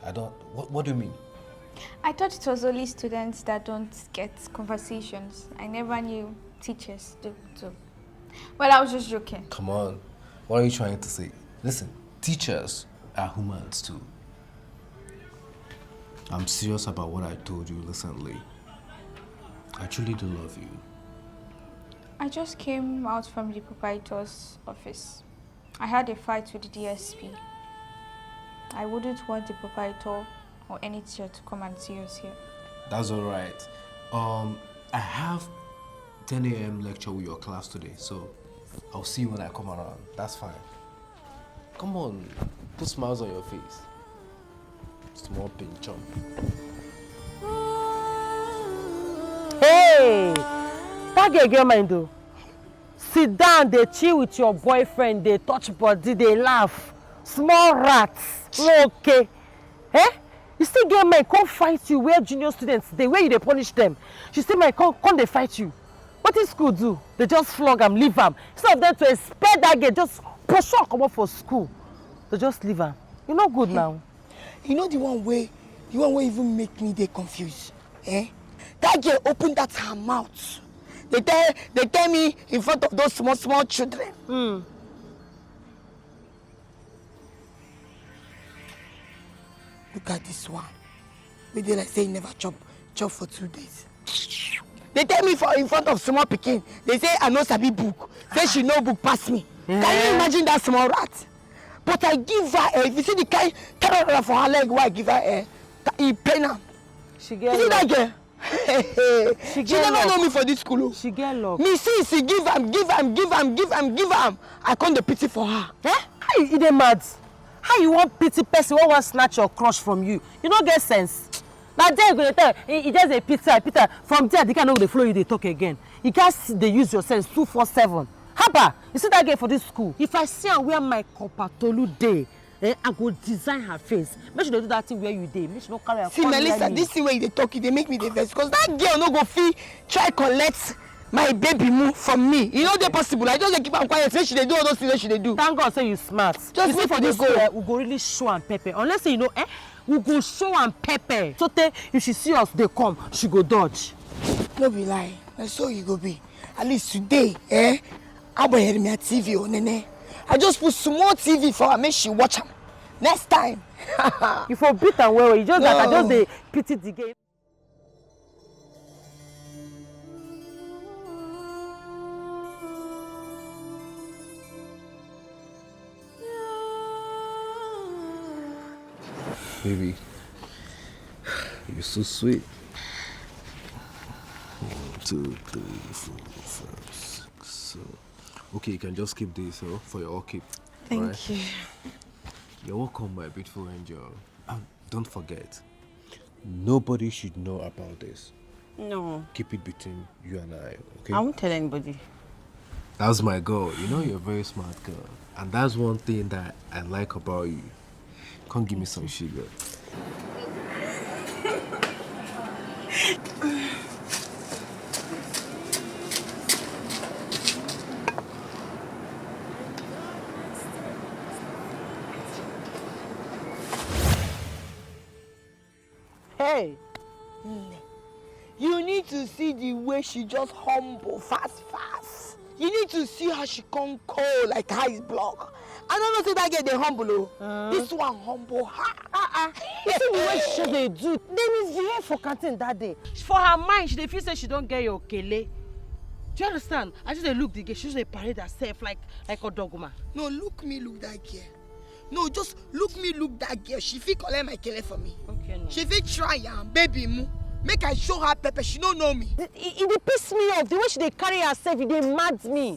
I don't, what, what do you mean? I thought it was only students that don't get conversations. I never knew teachers do too. Well, I was just joking. Come on, what are you trying to say? Listen, teachers are humans too. I'm serious about what I told you recently. I truly do love you. I just came out from the proprietor's office. I had a fight with the D S P. I wouldn't want the proprietor or any teacher to come and see us here. That's all right. Um, I have ten a m lecture with your class today, so I'll see you when I come around. That's fine. Come on, put smiles on your face. Small pinch up. Hey! That girl get mind though. Sit down, dey chill with your boyfriend, dey touch body, dey laugh. Small rats. No okay. Eh? You still get mind come fight you where junior students dey, where you dey punish them. She still mind come, come dey fight you. Wetin school do? They just flog am, leave am. Instead of them to expel that girl, just pursue am comot for school. They just leave am. You no good now. You know the one wey, the one wey even make me dey confused. Eh? That girl open that her mouth. They tell, they tell me in front of those small, small children. Hmm. Look at this one. We dey like say he never chop, chop for two days. They tell me for in front of small pikin. They say I no sabi book. Say she know book pass me. Can you imagine that small rat? But I give her, eh, if you see the kind tararara for her leg, why I give her, eh, ta- e pain am. She You get see luck. That girl? She, get never luck. Know me for this school. Oh. She get luck. Me see, she give am, give am, give am, give am, give am. I come dey pity for her. Eh? How you, you dey mad? How you wan pity person wey wan snatch your crush from you? You no get sense. Na there you go dey tell, e e just dey pity am, pity am. From there, the guy no go dey follow you dey talk again. You gats dey use your sense two four seven. Haba, you see that girl for this school? If I see am where my Kopatolu dey, eh, I go design her face. Make she dey do that thing where you dey. Make she no carry her See, come near Melissa, me. This thing wey you dey talk, e dey make me dey vex. Because that girl no go fit try collect my baby mu from me. E no dey possible. I just dey keep am quiet. Say she dey do all those things wey she dey do. Thank God say you smart. Just You see make for we dey this go. School, eh, we go really show am pepper. Unless say you know, eh, we go show am pepper. So tey if she see us dey come, she go dodge. No be lie. Na so e go be. At least today, eh? Abanyere m ya T V o nene. I just put small T V for her, make she watch am. Next time. You for beat am well well. You just that I just No. dey pity the girl. Baby, you're so sweet. One, two, three, four, five, six, seven. Okay, you can just keep this, oh, for your upkeep. Thank Alright? you. You're welcome, my beautiful angel. And don't forget, nobody should know about this. No. Keep it between you and I, okay? I won't tell anybody. That's my girl. You know you're a very smart girl. And that's one thing that I like about you. Come give me some sugar. Hey, Nne, you need to see the way she just humble fast fast. You need to see how she come cold like ice block. I don't know say that girl dey humble o. This one humble her. Ah ah. You see the way she dey do. They misbehave for canteen that day. For her mind, she dey feel say she don get your kele. Do you understand? I just dey look the girl. She just dey parade herself like like a dog woman. No, look me, look that girl. No, just look me, look that girl. She fit collect my kele for me. Okay, no. She fit try am, baby mu. Make I show her pepper. She no know me. E e dey piss me off. The way she dey carry herself, e dey mad me.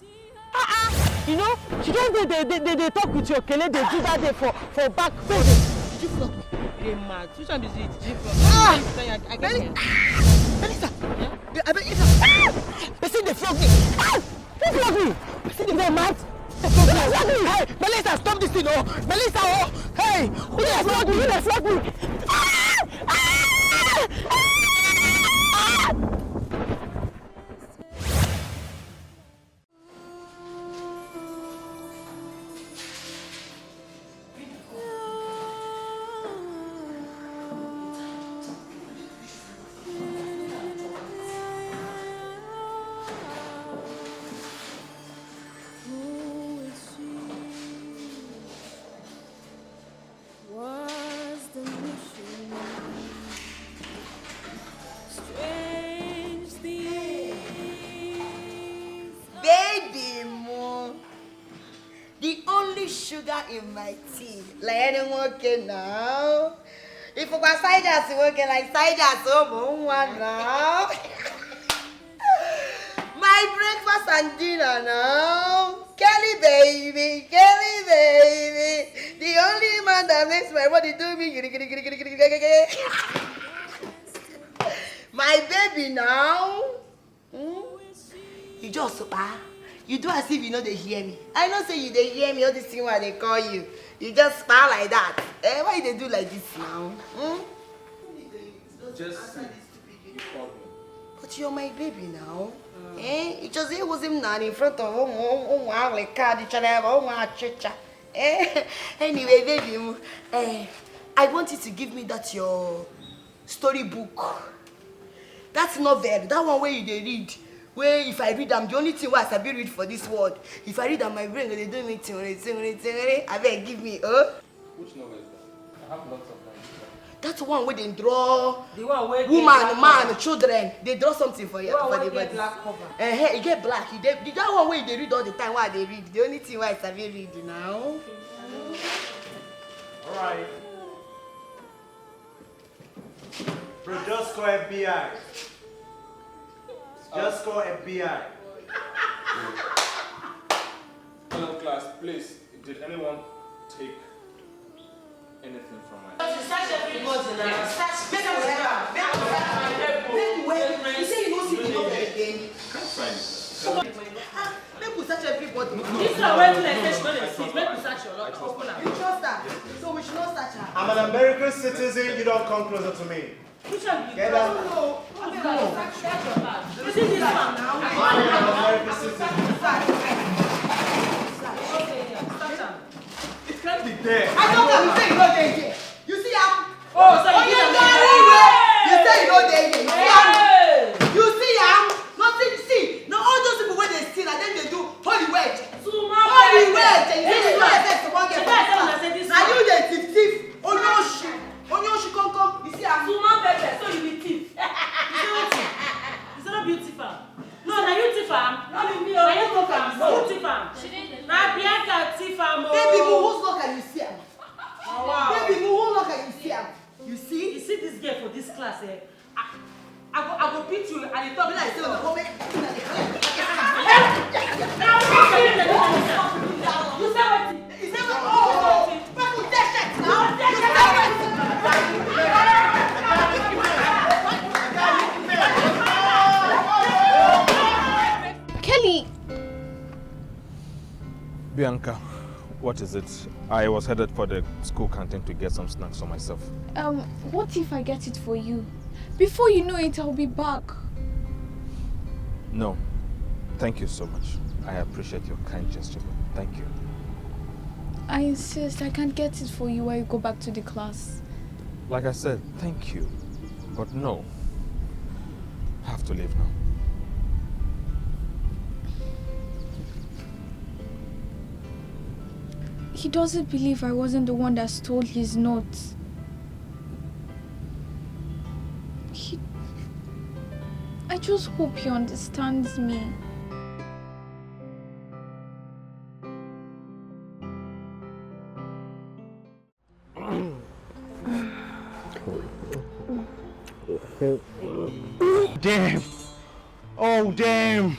Ah ah. You know, she just dey dey dey dey dey talk with your kele dey do that day for for back. Wait, wait. Did you flog me? You dey mad. Which one be this? Did you flog me? Ah! Tell you, I, I get Meli- here. Melissa, I beg Melissa. Ah! Person dey flog me. Ah! Who flog me? Person dey flog me. Mad? Person dey flog me. Hey, Melissa, stop this thing, oh. Melissa, oh. Hey, who dey flog me? Who dey flog me? Ah! Ah! Ah! What's the mission? Strange things. Baby mu. The only sugar in my tea. Like anyone can now. If Papa Saja si woke like Saja so mo one now. My breakfast and dinner now. Kelly baby, Kelly baby. The only man that makes my body do me giri, giri, giri, giri, giri, giri, giri. My baby now. Hmm? You just pa. You do as if you know they hear me. I know say you they hear me all this thing while they call you. You just pa like that. Eh, why they do like this now? Hmm? Just sit. You called me. But you're my baby now. Eh? It just it was him now in front of home home home like car the channel home chicha. Eh? Anyway, baby, mm, eh, I want you to give me that your storybook. That novel, that one where you they read. Where if I read them, the only thing was I be read for this world. If I read them, my brain they do me ting ting ting ting. I beg give me, oh. Which novel is that? I have lots of them. That one where they draw The one wey get woman, black man, cover. Children, they draw something for The your one for wey the get body. Black cover. Eh, eh, you get black. You dey, the that one where they read all the time. Why they read? The only thing why I be read now. Alright. Bro, just call F B I. Just call F B I. Hello, class. Please, did anyone take anything from my? Search everybody now. Search. Make we search. Make we search. Make we wait. You say you no see the novel again. Can't find it. Make we search everybody. This one wey be like say she no dey see. Make we search your lot. Open am. You trust her, so we should not search her. I'm an American citizen, you don't come closer to me. Which one be Get this out. one? Open am. Search, search your bag. You see this one? I'm an American citizen. Search am. It can't be there. I don't know. You say you no dey here. You see am? Oh, so you Onye give am ngagharị the iwe. You say you no dey here. You see am? Hey! You see am? No, see, see. No, all those people wey dey steal, na dem dey do holy word. Too much Holy pepper. word. You see the way I say someone get She tell una say this na one. You dey thief thief. Onye oshi. Onye oshi come come. You see am? Too much pepper, so you be thief. You say wetin? You say no be you thief am? No, na you thief am. No be me o. Na you thief am. Who thief am? Na Bianca thief am o. Baby, move. Who's luck and you see am? Na wa o. Baby, move. Who luck and you see am? You see? You see this girl for this class, eh? I, I go, I go beat you. I dey talk. Be like say una come make una dey collect. You say wetin? You say wetin? Oh, make we take shirt now. You say wetin? Kelly, Bianca, what is it? I was headed for the school canteen to get some snacks for myself. Um, what if I get it for you? Before you know it, I'll be back. No. Thank you so much. I appreciate your kind gesture, but thank you. I insist, I can't get it for you while you go back to the class. Like I said, thank you. But no. I have to leave now. He doesn't believe I wasn't the one that stole his note. He, I just hope he understands me. Damn. Oh, damn.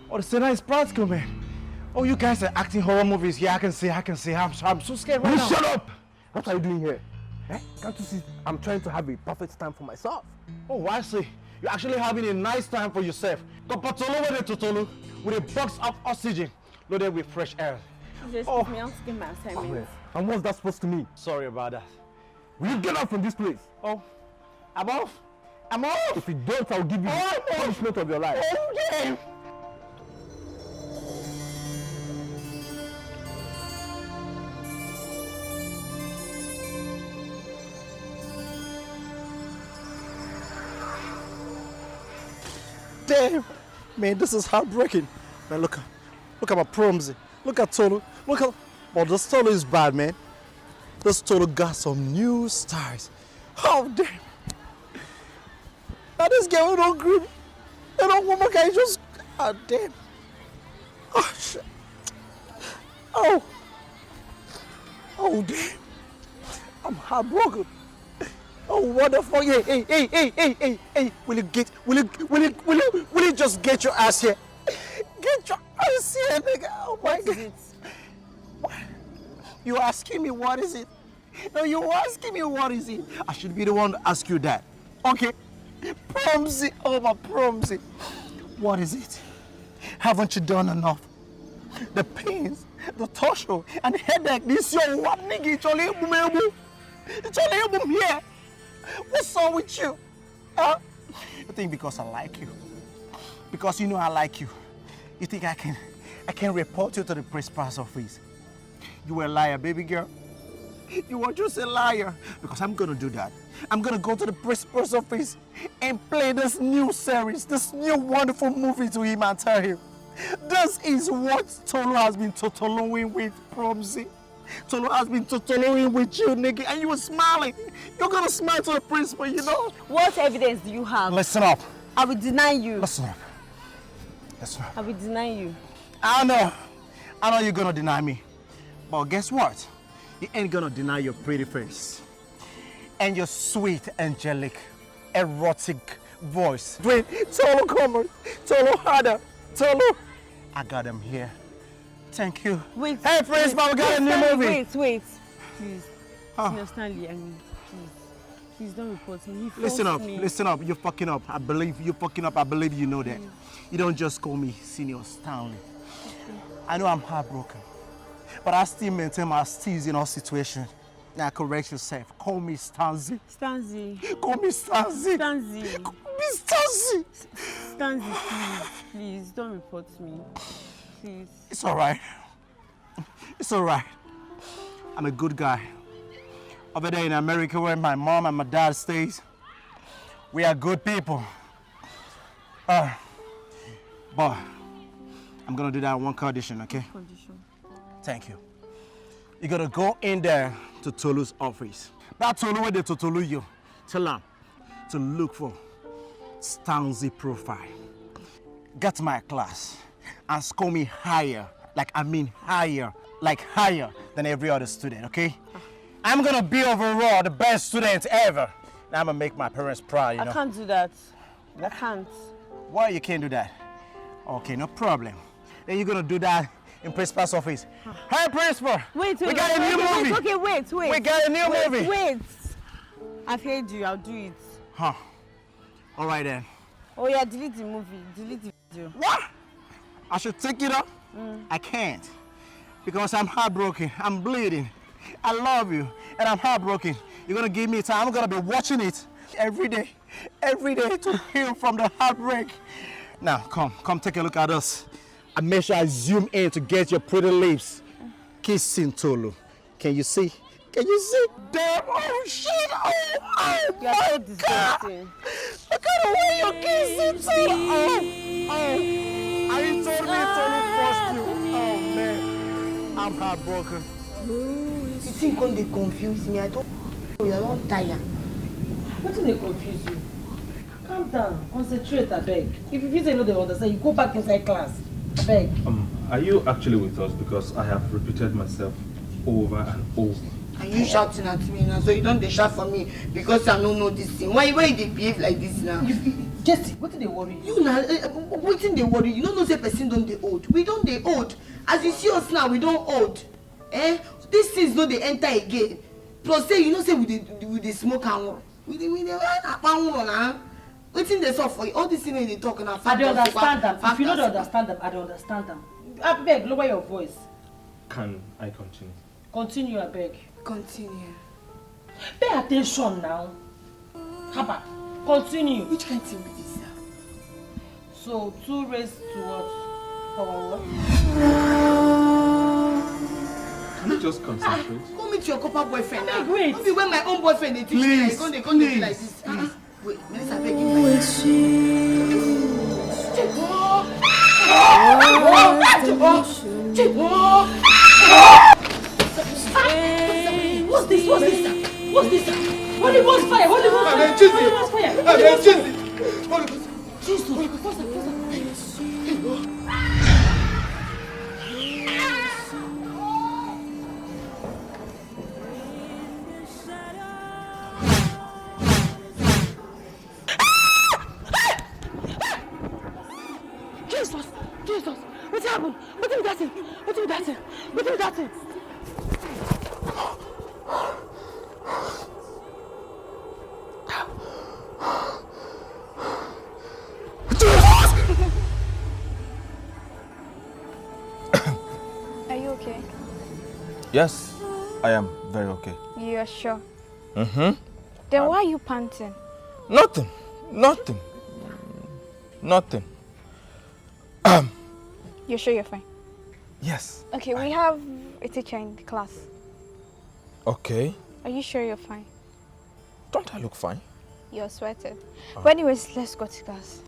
Oh, it's a nice practical, man. Oh, you guys are acting horror movies. Yeah, I can see, I can see. I'm, I'm so scared right You now. Shut up! What are you doing here? Eh? Can't you see I'm trying to have a perfect time for myself? Oh, I see. You're actually having a nice time for yourself. Topotolo with a totolo with a box of oxygen loaded with fresh air. Please Oh. Excuse me, I'm taking my assignment. And what's that supposed to mean? Sorry about that. Will you get out from this place? Oh, I'm off. I'm off. If you don't, I'll give you Oh, the punishment of your life. Oh, yeah. Damn, man, this is heartbreaking. Man, look, look at my Promzy. Look at Tolu. Look at, but this Tolu is bad, man. This Tolu got some new styles. Oh damn! Now this girl don't grip. They don't want my guy just. Ah damn. Oh shit. Oh. Oh damn. I'm heartbroken. What the fuck? Hey, hey, hey, hey, hey, hey, hey. Will you get, will you, will you, will you, will you just get your ass here? Get your ass here, nigga. Oh my God. What is it? You asking me what is it? No, you asking me what is it? I should be the one to ask you that. Okay? Promsy, oh my Promsy. What is it? Haven't you done enough? The pains, the torture, and headache. This your one nigga, it's only It's only here. What's wrong with you? Huh? You think because I like you, because you know I like you, you think I can, I can report you to the principal's office? You were a liar, baby girl. You were just a liar. Because I'm gonna do that. I'm gonna go to the principal's office and play this new series, this new wonderful movie to him and tell him, this is what Tolu has been totoloing with, Promsy. Tolu has been totoloing with you, nigga, and you were smiling. You're gonna smile to the principal, you know? What evidence do you have? Listen up. I will deny you. Listen up. Listen up. I will deny you. I know. I know you're gonna deny me. But guess what? You ain't gonna deny your pretty face and your sweet, angelic, erotic voice. Wait, Tolu, come on. Tolu, harder. Tolu. I got him here. Thank you. Wait. Hey, Prince, wait, we got a new movie. Wait, wait. Please. Ah. Senior Stanley, I mean, please. Please don't report me. He forced me. Listen up, listen up. You're fucking up. I believe you're fucking up. I believe you know that. Please. You don't just call me Senior Stanley. Okay. I know I'm heartbroken, but I still maintain my steez in all situations. Now correct yourself. Call me Stanzi. Stanzi. Call me Stanzi. Stanzi. Call me Stanzi. Stanzi, please, please don't report me. Please. It's all right. It's all right. I'm a good guy. Over there in America, where my mom and my dad stays, we are good people. Uh, but I'm gonna do that one condition, okay? Condition. Thank you. You gotta go in there to Tolu's office. That Tolu where they to Tolu you. Tell him to look for Stanzi profile. Get my class and score me higher. Like, I mean higher. Like, higher than every other student, okay? I'm gonna be overall the best student ever. And I'm gonna make my parents proud, you know? I can't do that. I can't. Why you can't do that? Okay, no problem. Then you're gonna do that in principal's office. Hey, principal! Wait, wait, wait, wait, wait, okay, wait, wait. We got a new movie. Wait, wait. I've heard you. I'll do it. Huh. All right then. Oh yeah, delete the movie. Delete the video. What? I should take it up? Mm. I can't. Because I'm heartbroken. I'm bleeding. I love you. And I'm heartbroken. You're gonna give me time. I'm gonna be watching it every day. Every day to heal from the heartbreak. Now, come, come take a look at us. I make sure I zoom in to get your pretty lips kissing Tolu. Can you see? Can you see? Damn, oh shit, oh, oh my God. Look at the way you're kissing Tolu. Oh, oh. And you told me Tolu forced you. Oh man, I'm heartbroken. You think come dey confuse me? I don't. I don't tire. Wetin dey confuse you? Calm down, concentrate, abeg. If you feel say you no dey understand, you go back inside class, abeg. Um, are you actually with us? Because I have repeated myself over and over. Are you shouting at me now? So you don dey shout for me because I no know this thing. Why, why you dey behave like this now? You, you, Jesse, wetin dey worry you? You na, eh, wetin dey worry you? You no know say person don dey old. We don dey old. As you see us now, we don old. Eh? These things no dey enter again. Plus say you know say we dey, we dey smoke anwụrụ. We dey, we dey run akpa anwụrụ na. Wetin dey sup for you? All this thing wey you dey talk na. I dey understand am. If you no dey understand am, I dey understand am. Abeg, lower your voice. Can I continue? Continue, abeg. Continue. Pay attention now. Haba, continue. Which kind thing be this now? So, two raised to what? Power what? Can you just concentrate? Go meet your copper boyfriend now. Abeg, wait. No be when my own boyfriend dey teach me, you come dey, come dey do like this. Please, please. Ah, ah. Wait, Melissa, beg you. What's the mission? What's this? What's this? Holy Ghost fire! Holy Ghost fire! Holy Ghost fire! Holy Ghost fire! Jesus! What's that? What's that? Wetin be that thing? Wetin be that thing? Are you okay? Yes, I am very okay. You are sure? Mm-hmm. Then why are you panting? Nothing. Nothing. Nothing. You're sure you're fine? Yes. Okay, we have a teacher in the class. Okay. Are you sure you're fine? Don't I look fine? You're sweating. But anyways, let's go to class.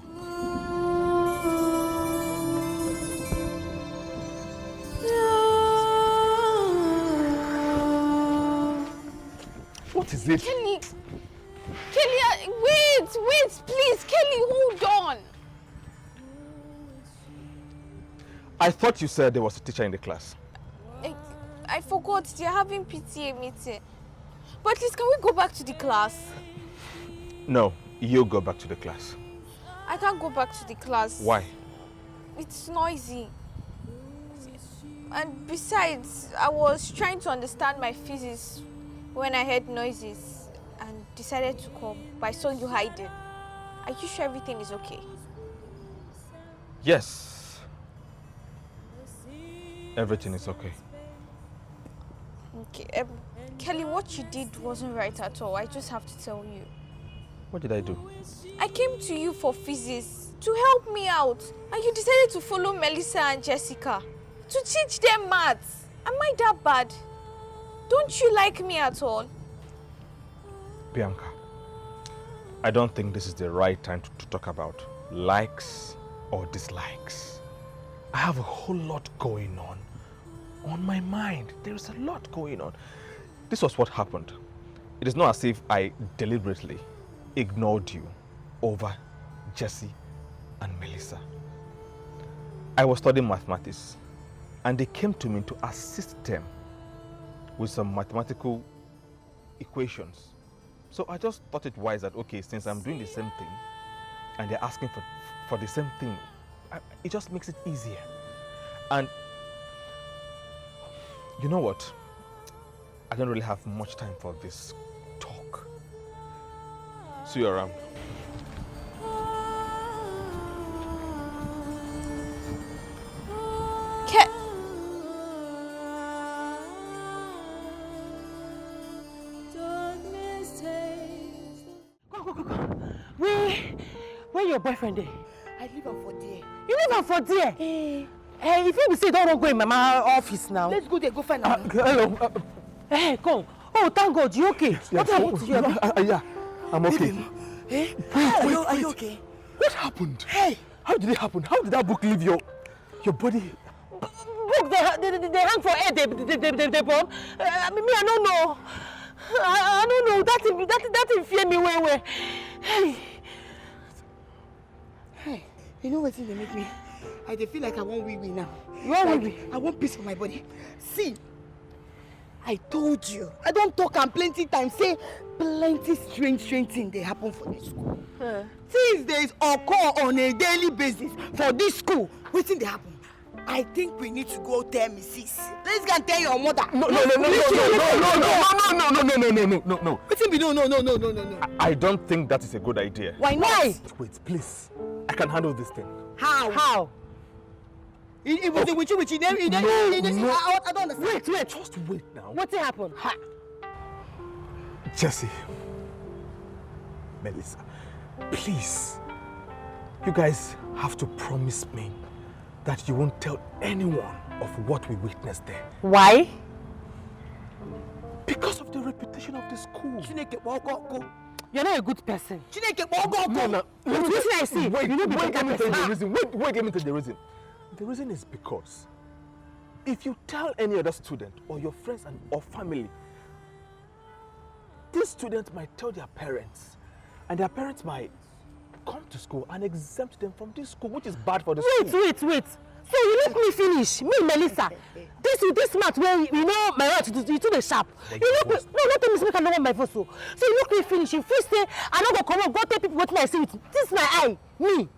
What is it? Kelly, Kelly, uh, wait, wait, please, Kelly, hold on. I thought you said there was a teacher in the class. I, I forgot they're having P T A meeting. But please, can we go back to the class? No, you go back to the class. I can't go back to the class. Why? It's noisy. And besides, I was trying to understand my physics when I heard noises and decided to come, but I saw you hiding. Are you sure everything is okay? Yes. Everything is okay. Okay, um, Kelly, what you did wasn't right at all. I just have to tell you. What did I do? I came to you for physics to help me out, and you decided to follow Melissa and Jessica to teach them maths. Am I that bad? Don't you like me at all? Bianca, I don't think this is the right time to, to talk about likes or dislikes. I have a whole lot going on on my mind. There is a lot going on. This was what happened. It is not as if I deliberately ignored you over Jesse and Melissa. I was studying mathematics, and they came to me to assist them with some mathematical equations. So I just thought it wise that, okay, since I'm doing the same thing and they're asking for, for the same thing, I, it just makes it easier. And you know what? I don't really have much time for this talk. See you around. Ke- Come, come, come, come. Where, where your boyfriend dey? I leave am for there. You leave am for there? Eh. Eh, if you be say you don run go in mama office now. Let's go there, go find am. Uh, hello. Uh, hey, come. Oh, thank God, you okay? Yes, what happened to you? Uh, uh, yeah, I'm okay. Eh? Wait, are, wait, you, are you okay? What happened? Hey! How did it happen? How did that book leave your your body? Book they, they, they, they hang for head, they, they, they, they, they bomb. Uh, me, I don't know. I, I don't know. That thing, that, that thing fear me well, well. Hey. Hey, you know what they make me? I dey feel like I wan wee wee now. You wan wee wee? I wan piss for my body. See, I told you, I don talk am plenty times, say plenty strange strange thing dey happen for this school. Huh. Things dey occur on a daily basis for this school. Wetin dey happen? I think we need to go tell Missus Let's go and tell your mother. No, no, no, no, no, no, no, no, no, no, no, no, no, no, no, no. Wetin be no, no, no, no, no, no, no. I, I don't think that is a good idea. Why not? Wait, please. I can handle this thing. How? How? It, it was a witchy witchy. Then, then, no, then, no. I, I don't understand. Wait, wait. Just wait now. What happened? Ha. Jesse, Melissa, please, you guys have to promise me that you won't tell anyone of what we witnessed there. Why? Because of the reputation of the school. Chineke, walk, walk, go. You're not a good person. Chineke, walk, walk, go. No, no. Wait, wait, wait, wait, let me tell you the reason. Wait, wait, let me tell you the reason. The reason is because if you tell any other student or your friends and or family, this student might tell their parents, and their parents might come to school and exempt them from this school, which is bad for the wait, school. Wait, wait, wait. So you look me finish, me Melissa. This this math where you know my right to you too the sharp. You look me, no, not tell me make I no want my voice so. So you look me finish. You feel say I no go come up, go tell people what I see with this my eye, me.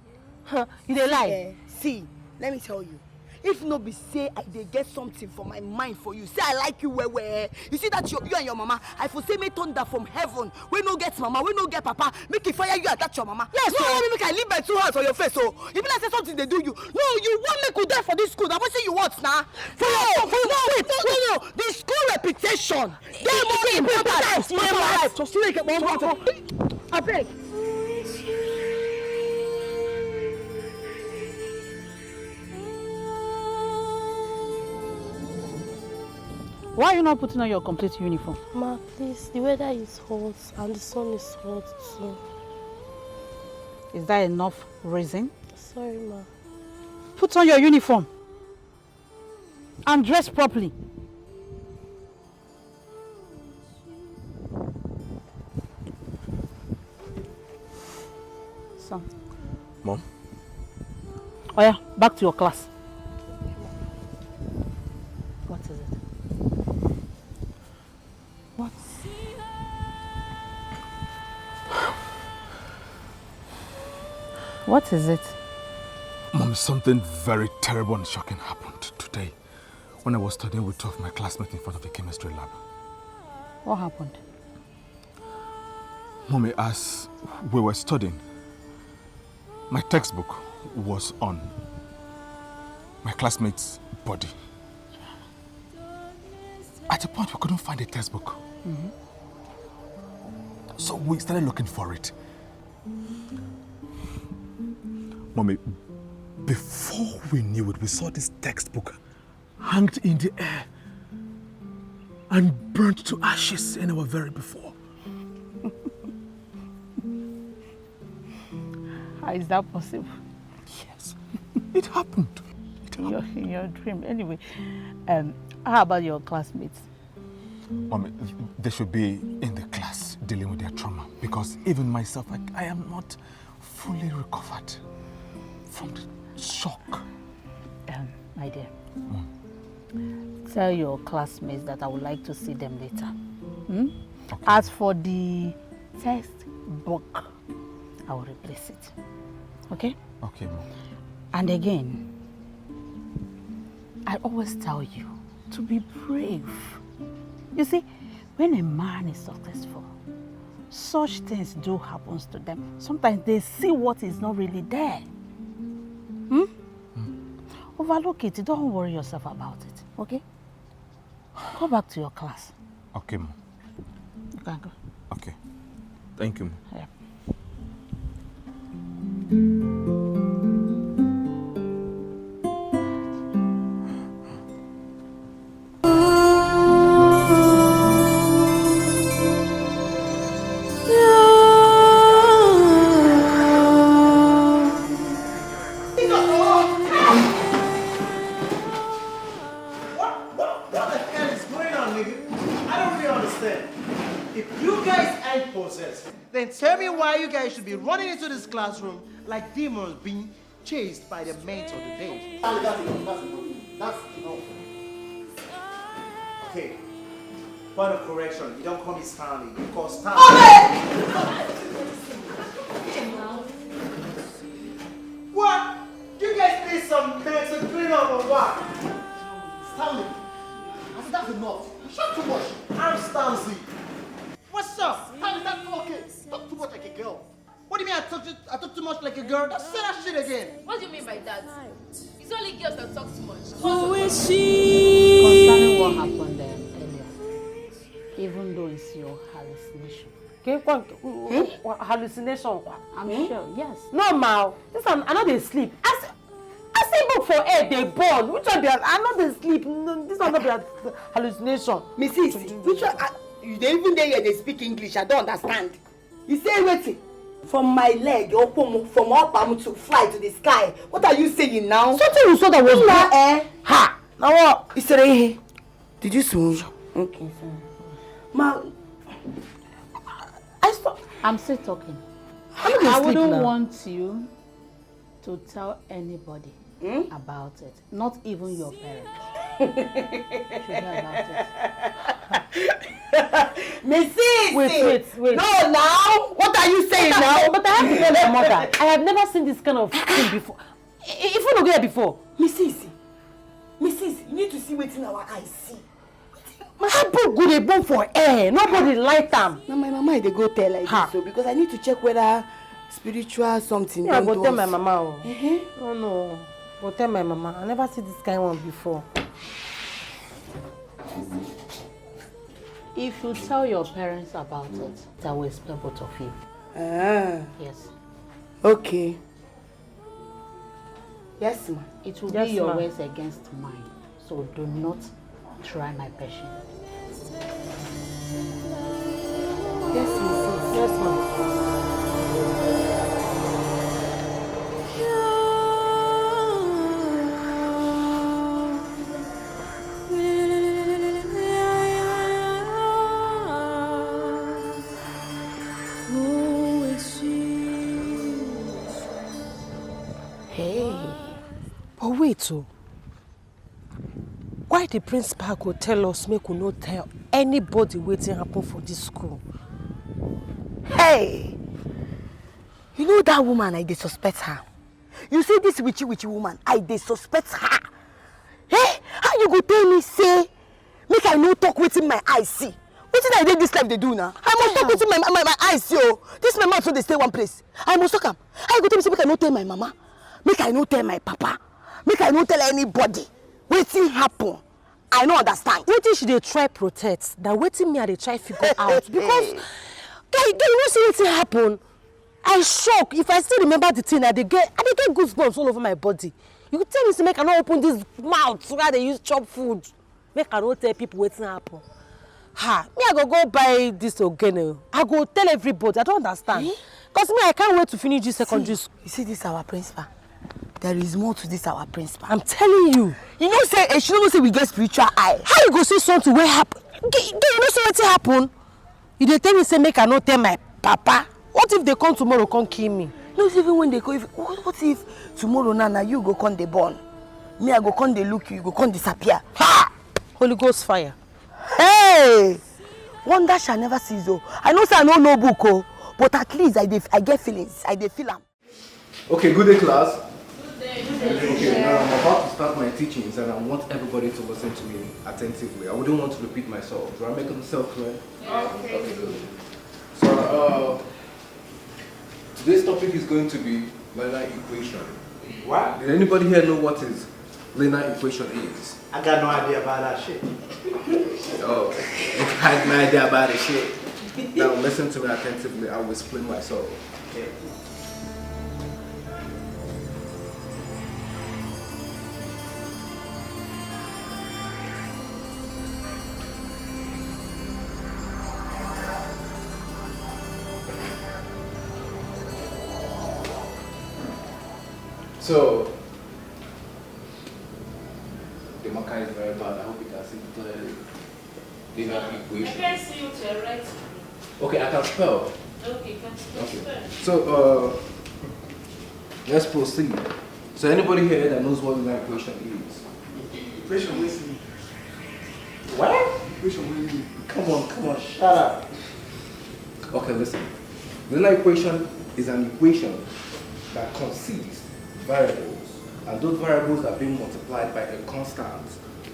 Huh, you dey lie. Eh, see, let me tell you. If no be say I dey get something for my mind for you, say I like you well well. You see that you, you and your mama, I for say make thunder from heaven, wey no get mama, wey no get papa, make e fire you and that your mama. Yes, no, no, make I leave my two hands for your face. So you be like say something dey do you. No, you want make we die for this school. Na wetin you want na? For your, for your, no, wait, no, no, no. The school reputation dey more important than my life. So still like one. Abeg. Why are you not putting on your complete uniform? Ma, please, the weather is hot and the sun is hot too. Is that enough reason? Sorry, ma. Put on your uniform and dress properly. Son. Mom? Oh yeah, back to your class. What is it? What? What is it? Mom, something very terrible and shocking happened today when I was studying with two of my classmates in front of the chemistry lab. What happened? Mommy, as we were studying, my textbook was on my classmate's body. At a point, we couldn't find the textbook. Mm-hmm. So we started looking for it. Mommy, before we knew it, we saw this textbook hanged in the air and burnt to ashes in our very before. How is that possible? Yes, it happened. It happened. In your, in your dream. Anyway, um, how about your classmates? Mommy, they should be in the class dealing with their trauma, because even myself, I, I am not fully recovered from the shock. Um, my dear, tell your classmates that I would like to see them later. Hmm? Okay. As for the textbook, I will replace it. Okay? Okay, Mom. And again, I always tell you to be brave. You see, when a man is successful, such things do happens to them. Sometimes they see what is not really there. Hmm? Overlook it. Don't worry yourself about it, okay? Go back to your class. Okay, Mom. You can go. Okay. Thank you, Mom. Yeah. What, what, what the hell is going on, nigga? I don't really understand. If you guys ain't possessed, then tell me why you guys should be running into this classroom like demons being chased by the mates of the day. That's enough. That's enough. That's enough. Okay. Point of correction, you don't call me Stanley, you call Stanley. What? You guys need some men to clean up or what? Stanley, I said that's enough. You talk too much. I'm Stanley. What's up? Stanley, that's okay. Talk too much like a girl. What do you mean I talk, to, I talk too much like a girl? Don't say that shit again. What do you mean by that? It's only girls that talk too much. Who is she? Concerning what happened um, earlier, even though it's your hallucination. Okay, what, what, hallucination? I'm sure, yes. No, ma. This one, I know they sleep. I see, I see book for air, they burn. Which one be, I know they sleep. No, this one not be a hallucination. Missus, which one? I, you dey even dey here, they speak English. I don't understand. You say wetin? From my leg, Opomo, from Opamu to fly to the sky. What are you saying now? Something you saw that was Nna, eh? Ha! Now what? Isere ihe. Did you swoon? Okay, sorry. Ma, I stop. I'm still talking. I no dey I sleep wouldn't now. Want you to tell anybody Hmm? About it. Not even your parents should know about it. Missus! Wait, wait, wait. No, now. What are you saying now? But I have to tell my mother. I have never seen this kind of thing before. I- I- If you look here before. Missus, Missus, you need to see wetin our eyes see. How book go dey burn for air? Nobody light am. Na my mama I dey go tell like this so, because I need to check whether spiritual something. Yeah, go tell my mama o. No, no. Go tell my mama. I never see this kind one before. If you tell your parents about it, I will expel both of you. Ah. Yes. Okay. Yes, ma. It will yes, be your words against mine, so do not try my patience. Yes, ma. Yes, ma. Hey. But wait, oh. Why the principal go tell us make we no tell anybody wetin happen for this school? Hey! You know that woman, I dey suspect her. You see this witchy witchy woman, I dey suspect her. Eh? How you go tell me say make I no talk wetin my eye see? Wetin I dey this life dey do now? I must talk wetin my my my eye see o. This my mouth no dey stay one place. I must talk am. How you go tell me say make I no tell my mama? Make I no tell my papa? Make I no tell anybody wetin happen? I no understand. Wetin she dey try protect na wetin me I dey try figure out because girl, girl, you know say wetin happen? I shock. If I still remember the thing, I dey get I dey get goosebumps all over my body. You tell me say make I no open this mouth wey I dey use chop food. Make I no tell people wetin happen. Ha, me I go go buy this ogene. I go tell everybody. I don't understand. Because me I can't wait to finish this secondary school. You see this our principal? There is more to this our principal. I'm telling you. You know say eh, she no know say we get spiritual eye. How you go see something wey happen? Girl, you know say wetin happen? You dey tell me say make I no tell my papa. What if they come tomorrow come kill me? No, even when they come, if, what if tomorrow now, now you go come dey born? Me, I go come dey look you, you go come disappear. Ha! Holy Ghost fire. Hey! Wonder shall never cease o. I know say I no know book o, but at least I dey I get feelings. I dey feel am. Okay, good day, class. Good day. Good day. Okay, now I'm about to start my teachings, and I want everybody to listen to me attentively. I wouldn't want to repeat myself. Do I make myself clear? Okay. Okay, good. So, uh, today's topic is going to be linear equation. What? Did anybody here know what is linear equation is? I got no idea about that shit. Oh, you got no idea about the shit. Now listen to me attentively. I will explain myself. Okay. So, the marker is very bad. I hope you can see clearly. They have equation. You can see it right. Okay, I can spell. Okay, you can spell. Okay. So, uh, let's proceed. So, anybody here that knows what the equation is? Equation is what? Equation is. Come on, come on, shut up. Okay, listen. The linear equation is an equation that consists variables, and those variables are being multiplied by a constant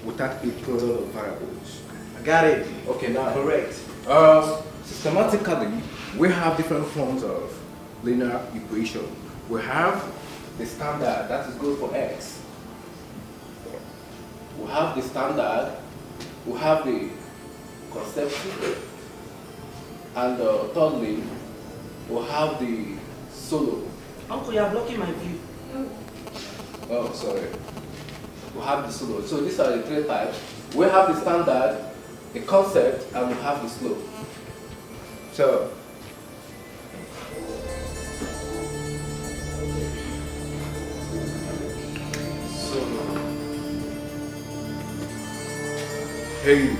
without a product of variables. I got it. Okay, now. Correct. Uh, systematically, we have different forms of linear equation. We have the standard, that is good for x. We have the standard, we have the conceptive, and uh, thirdly, we have the solo. Uncle, you are blocking my view. Oh, sorry. We have the solo. So these are the three types. We have the standard, the concept, and we have the slope. So, Hey,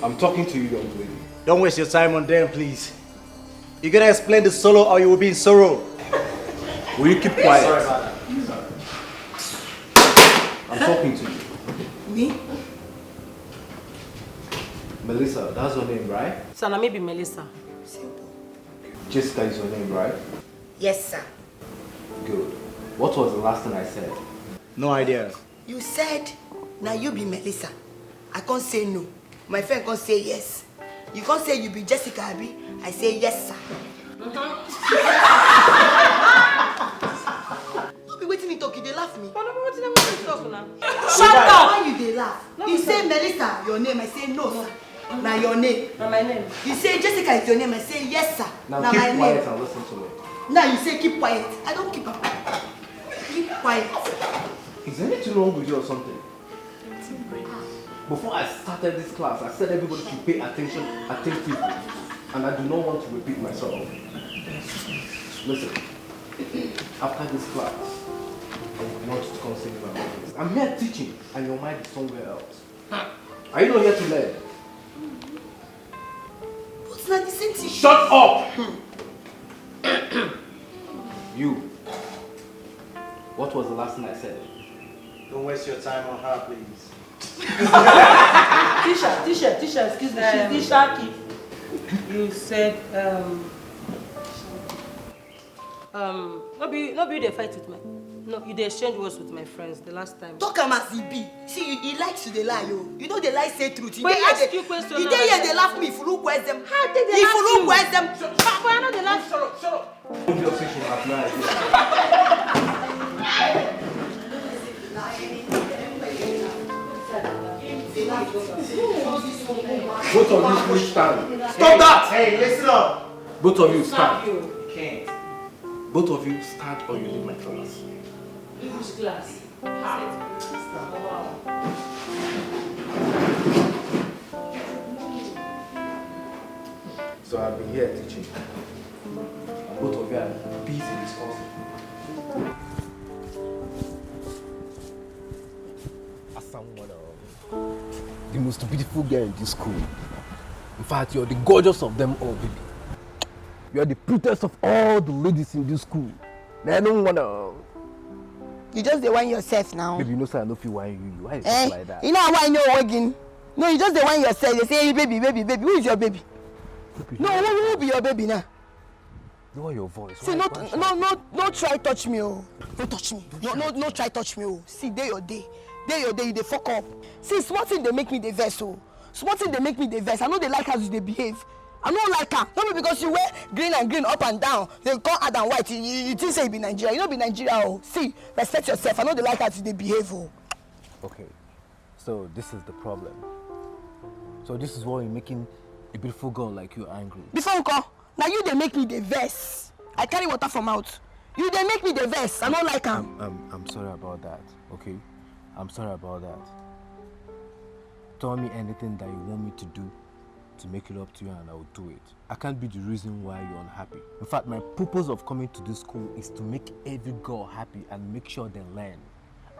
I'm talking to you, young lady. Don't waste your time on them, please. You gotta explain the solo or you will be in sorrow. Will you keep quiet? Sorry about that. I'm talking to you. Me? Melissa, that's your name, right? Sir, na me be Melissa. Simple. Jessica is your name, right? Yes, sir. Good. What was the last thing I said? No idea. You said, "Now you be Melissa." I can't say no. My friend can't say yes. You can't say you be Jessica, Abi. I say yes, sir. No be wetin he talk, you dey laugh me. But no be wetin I want to talk now. Shut up! Why you dey laugh? You say Melissa, your name. I say no, sir. Na your name. Na my name. You say Jessica is your name. I say yes, sir. Now Na keep my quiet name. And listen to me. Now you say keep quiet. I don't keep up. Keep quiet. Is anything wrong with you or something? Before I started this class, I said everybody should pay attention attentively. And I do not want to repeat myself. Listen, after this class, I want you to come see me in my office. I'm here teaching, and your mind is somewhere else. Are you not here to learn? But na the same thing. Shut up! You. What was the last thing I said? Don't waste your time on her, please. Teacher, teacher, teacher, excuse me. She's the Shaki. You said, um, um, no be, no be you dey fight with my, no, you dey exchange words with my friends the last time. Talk am as e be. See, you, he likes to dey lie, oh. You know dey lie say truth. You But dey he ask here you dey- question You now. dey here dey laugh me. If you look them, How they dey if laugh you look you? West them, But I no dey laugh. Shut up, shut up. Don't be obsession at night. Both of you please stand. Stop that! Hey, listen up! Both of you stand. You can't. Both of you stand or you leave my class. Which class? So I've been here teaching. And both of you are busy discussing. Asanwada, the most beautiful girl in this school. In fact, you're the gorgeous of them all, baby. You are the prettiest of all the ladies in this school. I don't wanna. You just dey whine yourself now. Baby, you know, sir, I don't feel why you. Why you Eh? Like that? You know why you know again? No, you just dey whine yourself. They say, "Hey, baby, baby, baby." Who is your baby? No, who, who be your baby now? Lower your voice. See, Why- no, why no, shout? No, no try touch me, oh. No touch me. No, no, no try touch me, oh. See, dey your day. Dey your day, you dey fuck up. See, small thing dey make me dey vex, oh. Small thing dey make me dey vex. I no dey like as you dey behave. I no like am. No be because you wear green and green up and down, they come add and white. You, you, you think say you be Nigeria. You no be Nigeria, oh. See, respect yourself. I no dey like as you dey behave, oh. Okay, so this is the problem. So this is why you're making a beautiful girl like you angry. Before we call, now you dey make me dey vex. I carry water for mouth. You dey make me dey vex. I no like am. I'm, I'm, I'm sorry about that, okay? I'm sorry about that. Tell me anything that you want me to do to make it up to you and I'll do it. I can't be the reason why you're unhappy. In fact, my purpose of coming to this school is to make every girl happy and make sure they learn.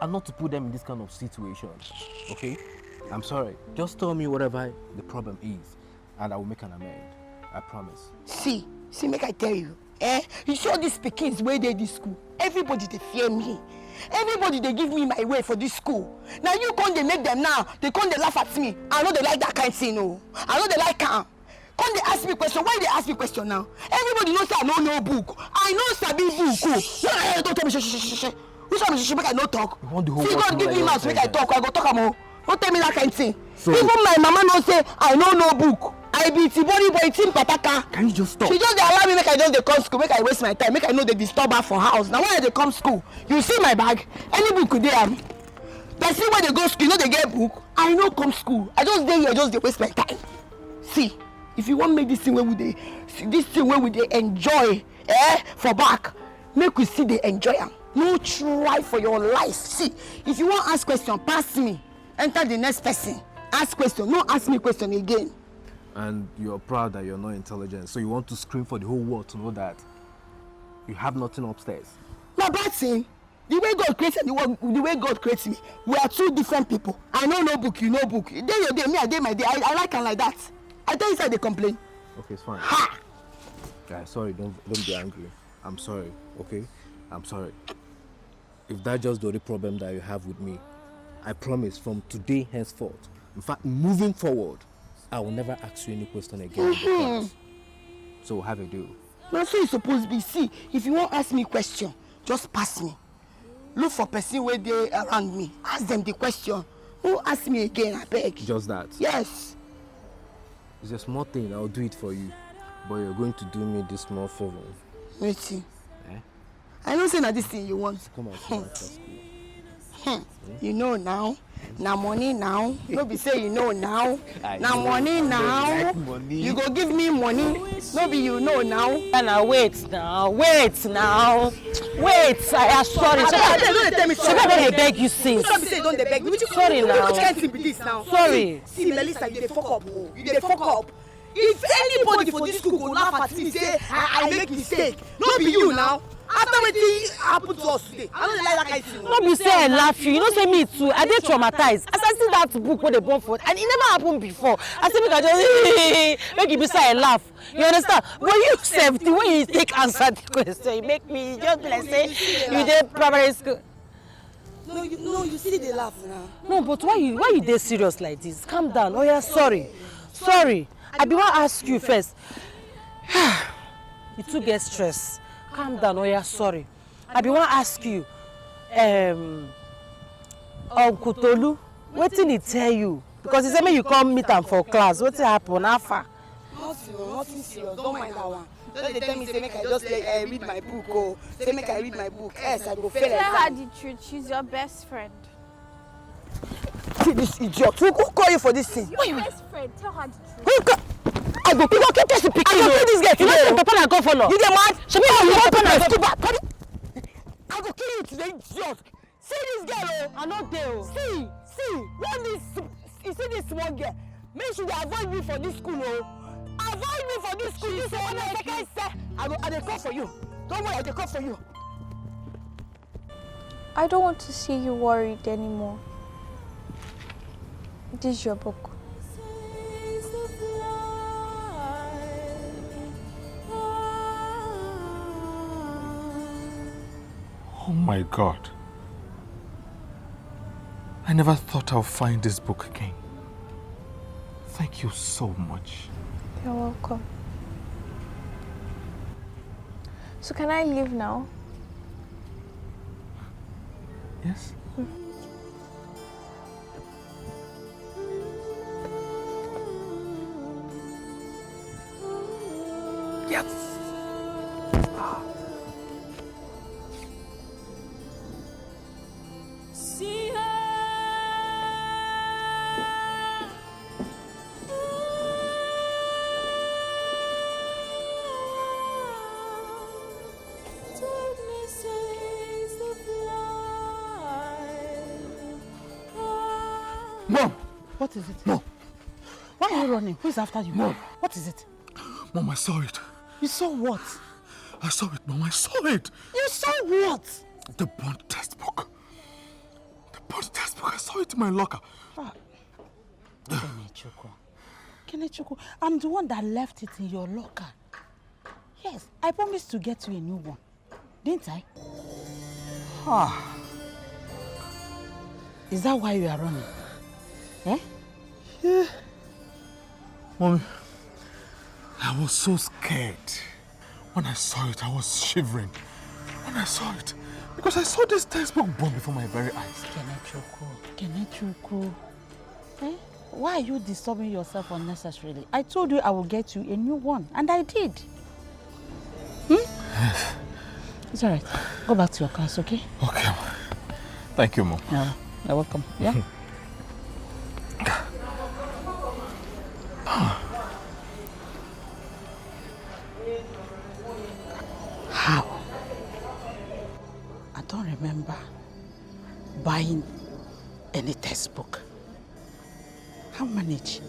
And not to put them in this kind of situation, okay? I'm sorry. Just tell me whatever the problem is and I will make an amend. I promise. See, see, make I tell you. Eh? You see all these pickings wey dey this school? Everybody dey fear me. Everybody dey give me my way for this school. Now you come dey make them now. They come dey laugh at me. I no dey like that kind thing, oh. I no dey like am. Come dey ask me question. Why you dey ask me question now? Everybody know say I no know book. I no sabi book, oh. No, eh, don't tell me, sh- sh- sh- sh- sh- Which one be sh- sh- make I no talk? You want the whole See, world God to give know me that mouth, you're make I intelligent. Talk. I go talk am, oh. Don't tell me that kind thing. So- Even my mama know say I no know book. I be Tibori boy, Team Pataka. Can you just stop? She just dey allow me make I just dey come school, make I waste my time, make I no dey disturb her for house. Now why I dey come school? You see my bag? Any book dey am? Person wey dey go school, you no dey get book. I no come school. I just dey here, just dey waste my time. See, if you wan make this thing wey we dey, see, this thing wey we dey enjoy, eh, for back, make we still dey enjoy am. No try for your life. See, if you wan ask question, pass me. Enter the next person. Ask question. No ask me question again. And you're proud that you're not intelligent, so you want to scream for the whole world to know that you have nothing upstairs. Na bad thing. The way God created the world, the way God created me, we are two different people. I no know book, you know book. You dey your day, me I dey my day. I, I like am like that. I tell you say I dey complain. Okay, it's fine. Ha! Guys, sorry, don't don't be angry. I'm sorry, okay? I'm sorry. If that's just the only problem that you have with me, I promise from today henceforth, in fact, moving forward, I will never ask you any question again in the class. So have a deal. Na so e suppose be. See, if you wan ask me question, just pass me. Look for person wey dey around me. Ask them the question. Who ask me again, abeg? Just that. Yes. It's a small thing. I'll do it for you. But you're going to do me this small favor. Wetin? Eh? I know say na this thing you want. Come out from after school. Hmm. You know now. Na money now. No be say you know now. I Na know. money I know now. you like money. You go give me money. No be you know now. Now wait now, wait now, wait. I am sorry. Abeg, abeg, no dey tell me Shebi I don dey beg you since. No be say you don dey beg me. Which Sorry now. Which kind thing be this now? Sorry. See, Melissa, you dey fuck up. Oh. You dey fuck up. If anybody for this school go laugh at me, say I, I make mistake, no be you now. After wetin happen to us today, I no dey like that kind thing. No be say I laugh you, you know say me too, I dey traumatized. As I see that book wey dey burn for, and e never happen before. I say make I just make e be say I laugh. You understand? But you sef, the way you take answer the question, e make me just be like say you dey primary school. No, you, no, you still dey laugh now. No, but why you why you dey serious like this? Calm down. Oh yeah, sorry, sorry. I be wan ask you first. You too get stress. Calm down. Oh yeah, sorry. I be wan ask you, um, Uncle Tolu, wetin he tell you? Because he say make you come meet am for class. Wetin happen? How far? Nothing, oh, nothing serious. Don't mind that one. Just dey tell me say make I just like, uh, read my book. Oh, say make I read my book. Else I go fail Tell her exam. The truth. She's your best friend. See this idiot. Who, who call you for this thing? Your best friend. Tell her the truth. Who call? I go, you go kill person pikin. I go kill this girl today. Papa na governor. You dey mad? Shebi you papa na governor. I go kill you today, idiot. See this girl, oh. I no dey, oh. See, see, when this, you see this small girl, make she dey avoid me for this school, oh. Avoid me for this school. This one na second set. I go, I dey come for you. Don't worry, I dey come for you. I don't want to see you worried anymore. This is your book. Oh my God. I never thought I'll find this book again. Thank you so much. You're welcome. So can I leave now? Yes? Yes. See her. Told me says the fly. Mom! What is it? Mom! Why are you running? Who is after you? Mom! What is it? Mom, I saw it. You saw what? I saw it, Mom. I saw it. You saw what? The bond textbook. The bond textbook. I saw it in my locker. Ah. Kenechukwu. Kenechukwu, I'm the one that left it in your locker. Yes, I promised to get you a new one. Didn't I? Ah. Is that why you are running? Eh? Yeah. Mommy, I was so scared. When I saw it, I was shivering. When I saw it, because I saw this textbook burn before my very eyes. Kenechukwu, Kenechukwu. Eh? Why are you disturbing yourself unnecessarily? I told you I will get you a new one, and I did. Hmm? It's all right. Go back to your class, okay? Okay, Mom. Thank you, Mom. Yeah, you're welcome. Yeah? How? I don't remember buying any textbook. How manage?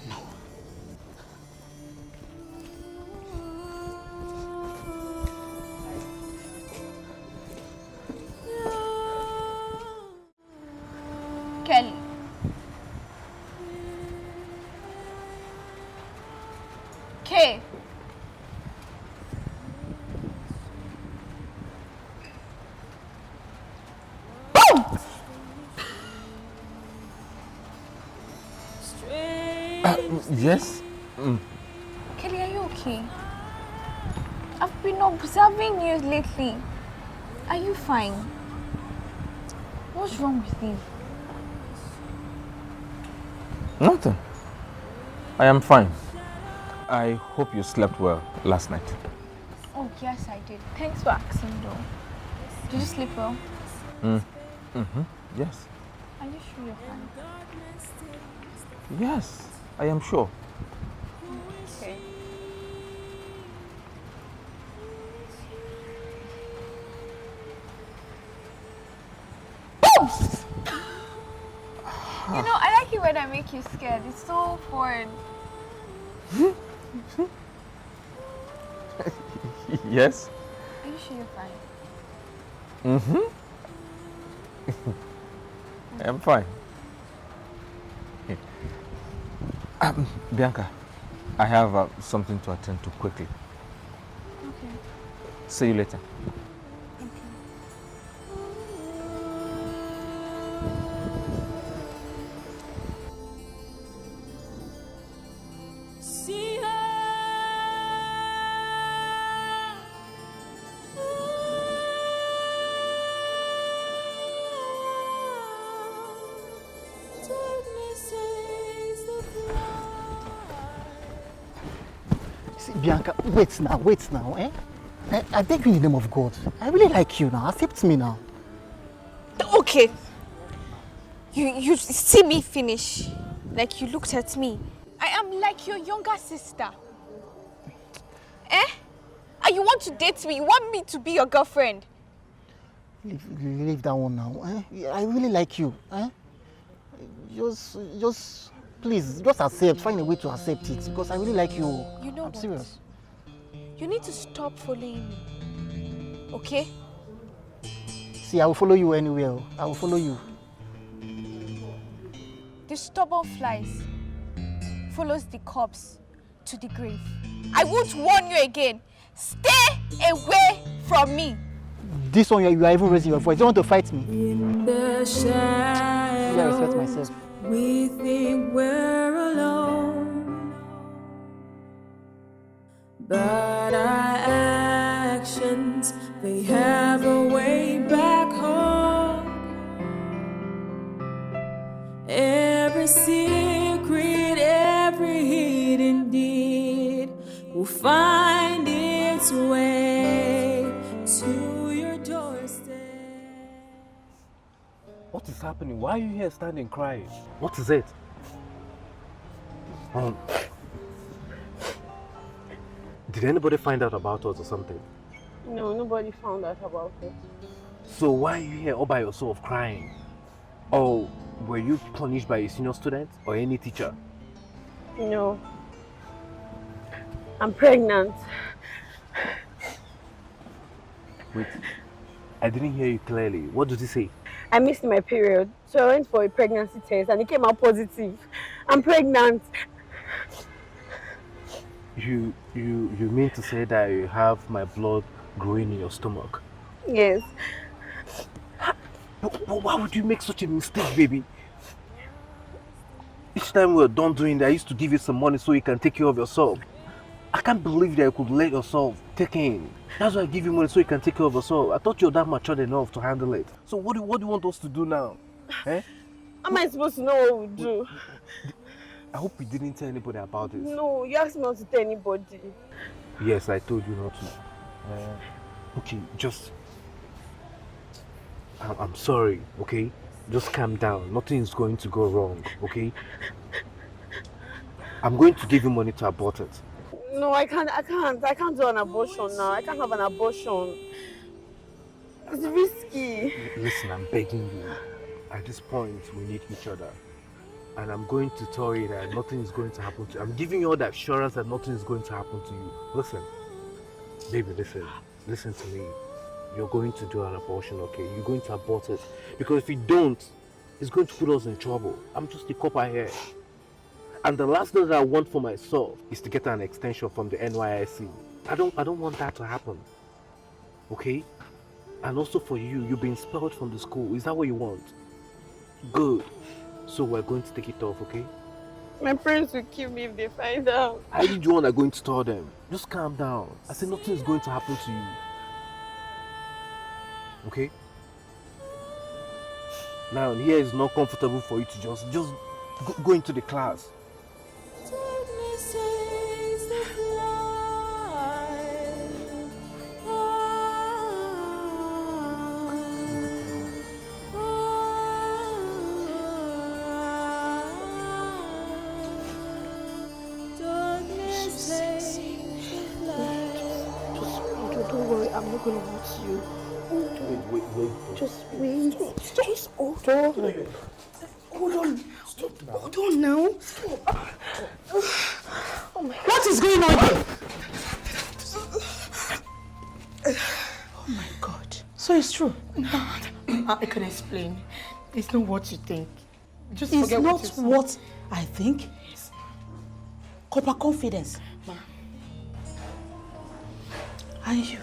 No. Kelly. K. Uh, yes? Mm. Kelly, are you okay? I've been observing you lately. Are you fine? What's wrong with you? Nothing. I am fine. I hope you slept well last night. Oh, yes, I did. Thanks for asking, though. Did you sleep well? Mm. Mm-hmm. Yes. Are you sure you're fine? Yes, I am sure. Okay. Boom! You know, I like it when I make you scared. It's so fun. Yes. Are you sure you're fine? Mm-hmm. I'm fine. Um, Bianca, I have uh, something to attend to quickly. Okay. See you later. Okay. See her. Ooh, darkness is the fly. See, Bianca, wait now, wait now, eh? I, I beg you in the name of God. I really like you now. Accept me now. Okay. You you see me finish. Like you looked at me. I am like your younger sister. Eh? And you want to date me? You want me to be your girlfriend? Leave, leave that one now, eh? Yeah, I really like you, eh? Just, just, please, just accept. Find a way to accept it because I really like you. You know I'm what? Serious. You need to stop following me. Okay? See, I will follow you anywhere. Oh. I will follow you. The stubborn flies follows the corpse to the grave. I won't warn you again. Stay away from me. This one, you are, you are even raising your voice. You want to fight me? In the Yeah, I respect shadows, myself. We think we're alone, but our actions, they have a way back home. Every secret, every hidden deed will find its way to your doorstep. What is happening? Why are you here standing crying? What is it? Um, did anybody find out about us or something? No, nobody found out about it. So why are you here all by yourself crying? Or were you punished by a senior student or any teacher? No. I'm pregnant. Wait, I didn't hear you clearly. What did you say? I missed my period, so I went for a pregnancy test and it came out positive. I'm pregnant. You you you mean to say that you have my blood growing in your stomach? Yes. But, but why would you make such a mistake, baby? Each time we were done doing that, I used to give you some money so you can take care of yourself. I can't believe that you could let yourself take in. That's why I give you money so you can take care of yourself. I thought you're that matured enough to handle it. So what do, what do you want us to do now? Eh? How am I supposed to know what we do? I hope you didn't tell anybody about this. No, you asked me not to tell anybody. Yes, I told you not to. Uh, okay, just. I'm, I'm sorry, okay? Just calm down. Nothing is going to go wrong, okay? I'm going to give you money to abort it. No, I can't. I can't. I can't do an abortion now. I can't have an abortion. It's risky. Listen, I'm begging you. At this point, we need each other. And I'm going to tell you that nothing is going to happen to you. I'm giving you all the assurance that nothing is going to happen to you. Listen, baby, listen. Listen to me. You're going to do an abortion, okay? You're going to abort it. Because if you don't, it's going to put us in trouble. I'm just a copper here. And the last thing that I want for myself is to get an extension from the N Y S C. I don't I don't want that to happen. Okay? And also for you, you've been expelled from the school. Is that what you want? Good. So we're going to take it off, okay? My parents will kill me if they find out. How did you want are going to tell them? Just calm down. I say nothing is going to happen to you. Okay? Now, here is not comfortable for you to just, just go, go into the class. Just, just hold on, don't worry, I'm not gonna hurt you. Hold on. Wait, wait, wait. Just wait. Just hold on. Hold on. Stop now. Hold on now. Stop. Oh my God. What is going on here? Oh my God. So it's true. No, I can explain. It's not what you think. Just it's forget not what, you what I think. Yes. Copper confidence. Ma. And you?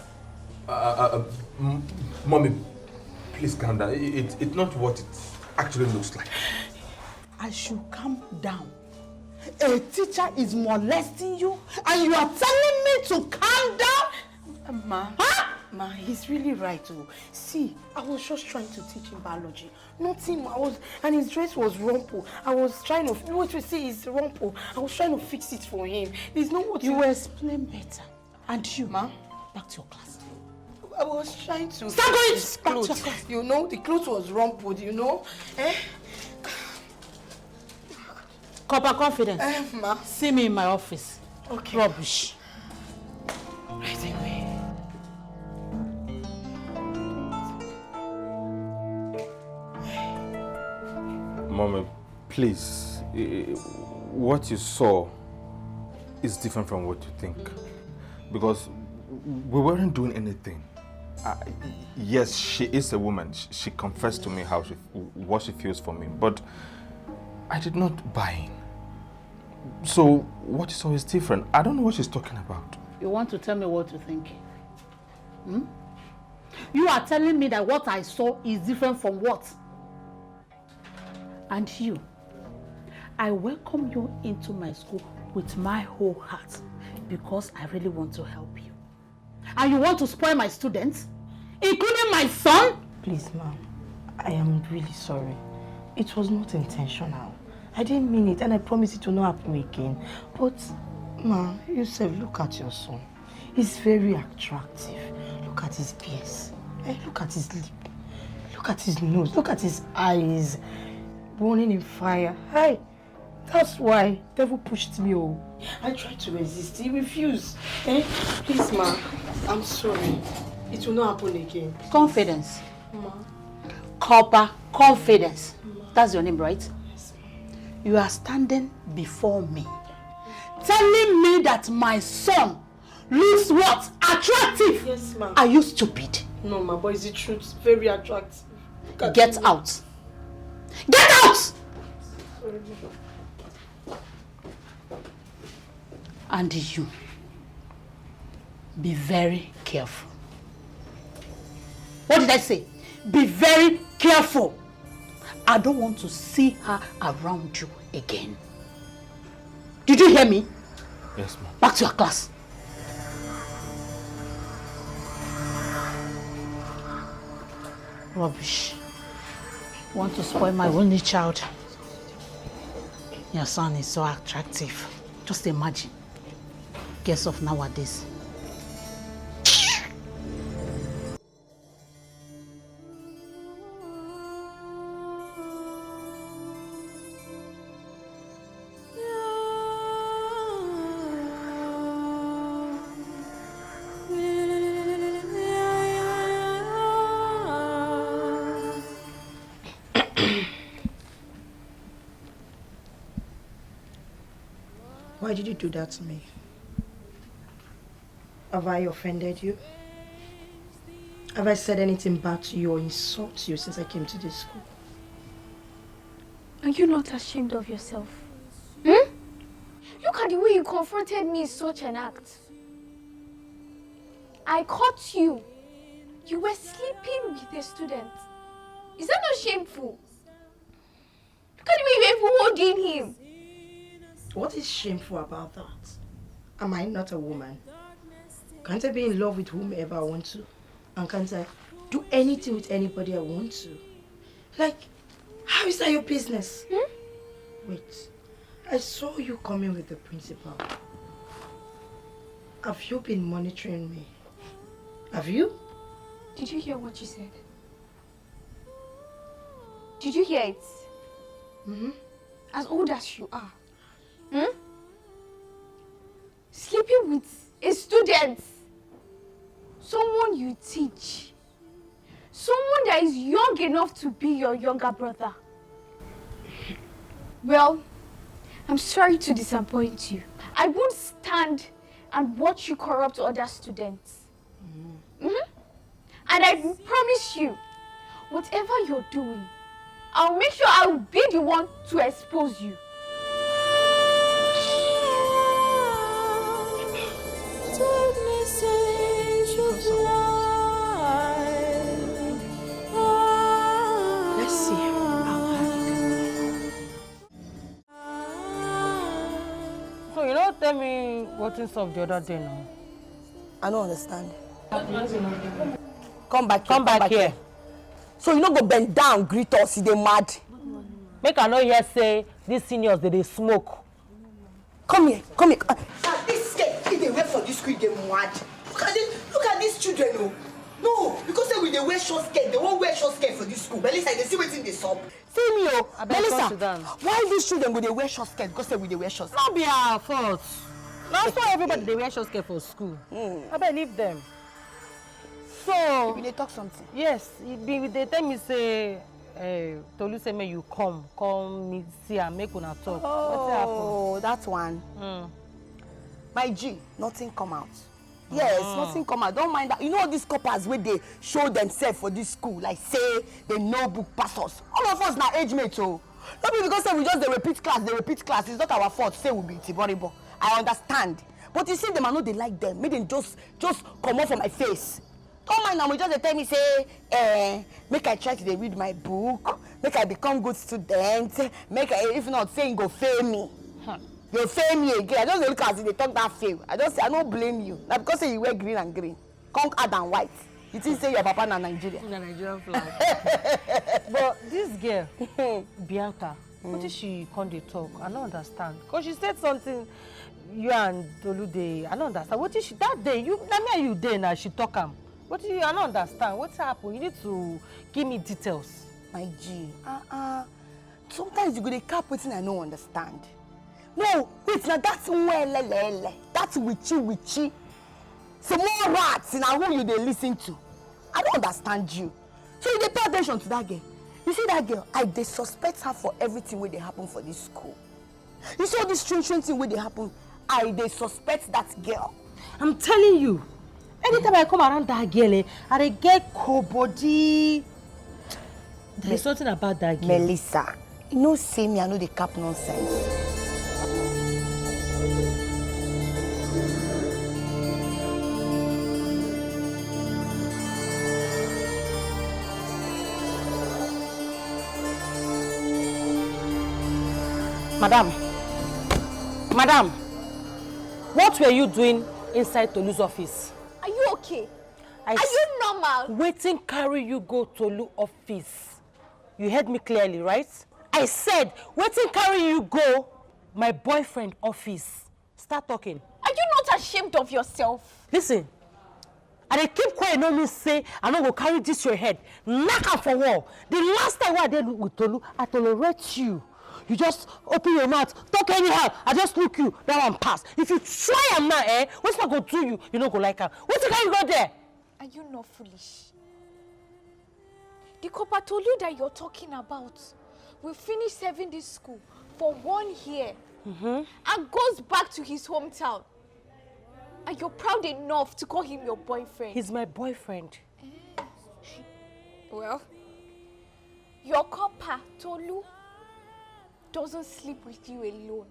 Uh, uh, uh, m- Mommy, please calm down. It, it, it's not what it actually looks like. I should calm down. A teacher is molesting you and you are telling me to calm down? Ma, huh? Ma, he's really right. Oh. See, I was just trying to teach him biology. Nothing, I was, and his dress was rumpled. I was trying to, what you see is rumpled. I was trying to fix it for him. There's no what you. You will explain better. And you, ma, back to your class. I was trying to. Stop going back to your class. You know, the clothes was rumpled. You know, eh? Copper confidence. Eh, ma. See me in my office. Okay. Rubbish. Right away. Mommy, please, eh, what you saw is different from what you think. Because we weren't doing anything. Uh, yes, she is a woman. She, she confessed to me how she, what she feels for me. But I did not buy in. So what you saw is different. I don't know what she's talking about. You want to tell me what you think? Hmm? You are telling me that what I saw is different from what? And you, I welcome you into my school with my whole heart because I really want to help you. And you want to spoil my students, including my son? Please, ma'am, I am really sorry. It was not intentional. I didn't mean it, and I promise it will not happen again. But, ma, yourself, look at your son. He's very attractive. Look at his ears. Eh, look at his lip. Look at his nose. Look at his eyes. Burning in fire. Hi. That's why devil pushed me. Oh, I tried to resist. He refused. Eh? Please, ma. I'm sorry. It will not happen again. Confidence. Ma. Copper confidence. Ma. That's your name, right? Yes, ma. You are standing before me, telling me that my son looks what? Attractive. Yes, ma. Are you stupid? No, ma, but it's the truth. Very attractive. Get out. Get out! And you, be very careful. What did I say? Be very careful. I don't want to see her around you again. Did you hear me? Yes, ma'am. Back to your class. Rubbish. Want to spoil my only child. Your son is so attractive. Just imagine. Girls of nowadays. Why did you do that to me? Have I offended you? Have I said anything bad to you or insult you since I came to this school? Are you not ashamed of yourself? Hmm? Look at the way you confronted me in such an act. I caught you. You were sleeping with a student. Is that not shameful? Look at the way you're even holding him. What is shameful about that? Am I not a woman? Can't I be in love with whomever I want to? And can't I do anything with anybody I want to. Like, how is that your business? Hmm? Wait, I saw you coming with the principal. Have you been monitoring me? Have you? Did you hear what she said? Did you hear it? Mm-hmm. As old as you are, hmm? Sleeping with a student, someone you teach, someone that is young enough to be your younger brother. Well, I'm sorry to disappoint you. I won't stand and watch you corrupt other students. Mm-hmm. And I promise you, whatever you're doing, I'll make sure I'll be the one to expose you. So you no tell me wetin sup the other day now. I no understand. Come back here. Come back here. So you no go bend down greet us, you dey mad. Make I no hear say these seniors dey dey smoke. Come here, come here. Ah, this skirt wey dey wear for this school dey mad. Look at this, look at these children o. No, because say we dey wear short skirt, they wan wear short skirt for this school. Melissa, you dey see wetin dey sup? See me o, Melissa, why these children go dey wear short skirt because say we dey wear short skirt? No be our fault. Na so everybody dey wear short skirt for school. Abeg leave them. So you bin dey talk something. Yes, e bin dey tell me say eh, Tolu say make you come, come meet, see am, make una talk. Wetin happen? Oh, that one. Mm. My G, nothing come out. Yes, nothing come out. Don't mind that. You know all these coppers wey dey show themselves for this school, like say they know book pass us. All of us na age mates o. No be because say we just dey repeat class, dey repeat class. It's not our fault say we be tiboribo. I understand. But you see them, I no dey like them. Make them just, just comot for my face. Don't mind am, you just dey tell me say, eh, make I try to dey read my book, make I become good student, make I, if not, say you go fail me. You fail me again. I just dey look as you dey talk that fail. I just say, I no blame you. Na because say you wear green and green. Come add am white. You think say your papa na Nigeria? Na Nigerian flag. But this girl, Bianca, wetin she come dey talk? I no understand. Because she said something, you and Tolu dey, I no understand. Wetin she, that day, you, na me and you dey na, she talk am. Wetin, I no understand. Wetin happen? You need to give me details. My G, uh-uh. Sometimes you go dey cap wetin I no understand. No, wait, na that nwelelele, that witchy witchy. Some more rats na who you dey listen to. I don't understand you. So you dey pay attention to that girl. You see that girl, I dey suspect her for everything wey dey happen for this school. You see all this strange strange thing wey dey happen, I dey suspect that girl. I'm telling you, anytime I come around that girl, eh, I dey get cold body. There is something about that girl. Melissa, you know say me, I no dey cap nonsense. Madam, madam, what were you doing inside Tolu's office? Are you okay? I Are you normal? Wetin carry you go Tolu office? You heard me clearly, right? I said, wetin carry you go my boyfriend office? Start talking. Are you not ashamed of yourself? Listen, I dey keep quiet no mean say I no go carry this your head, knack am for wall. The last time wey I dey with Tolu, I tolerate you. You just open your mouth, talk anyhow. I just look you, that one pass. If you try am now, eh, wetin I go do you, you no go like am. Wetin carry you go there? Are you not foolish? The Copper Tolu that you're talking about will finish serving this school for one year and goes back to his hometown. And you're proud enough to call him your boyfriend. He's my boyfriend. Well, your copper, Tolu, doesn't sleep with you alone.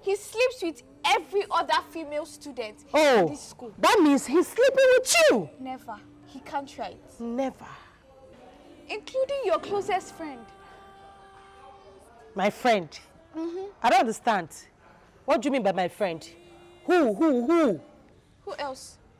He sleeps with every other female student in this school. Oh, that means he's sleeping with you. Never. He can't try it. Never. Including your closest friend. My friend? Mm-hmm. I don't understand. What do you mean by my friend? Who, who, who? Who else?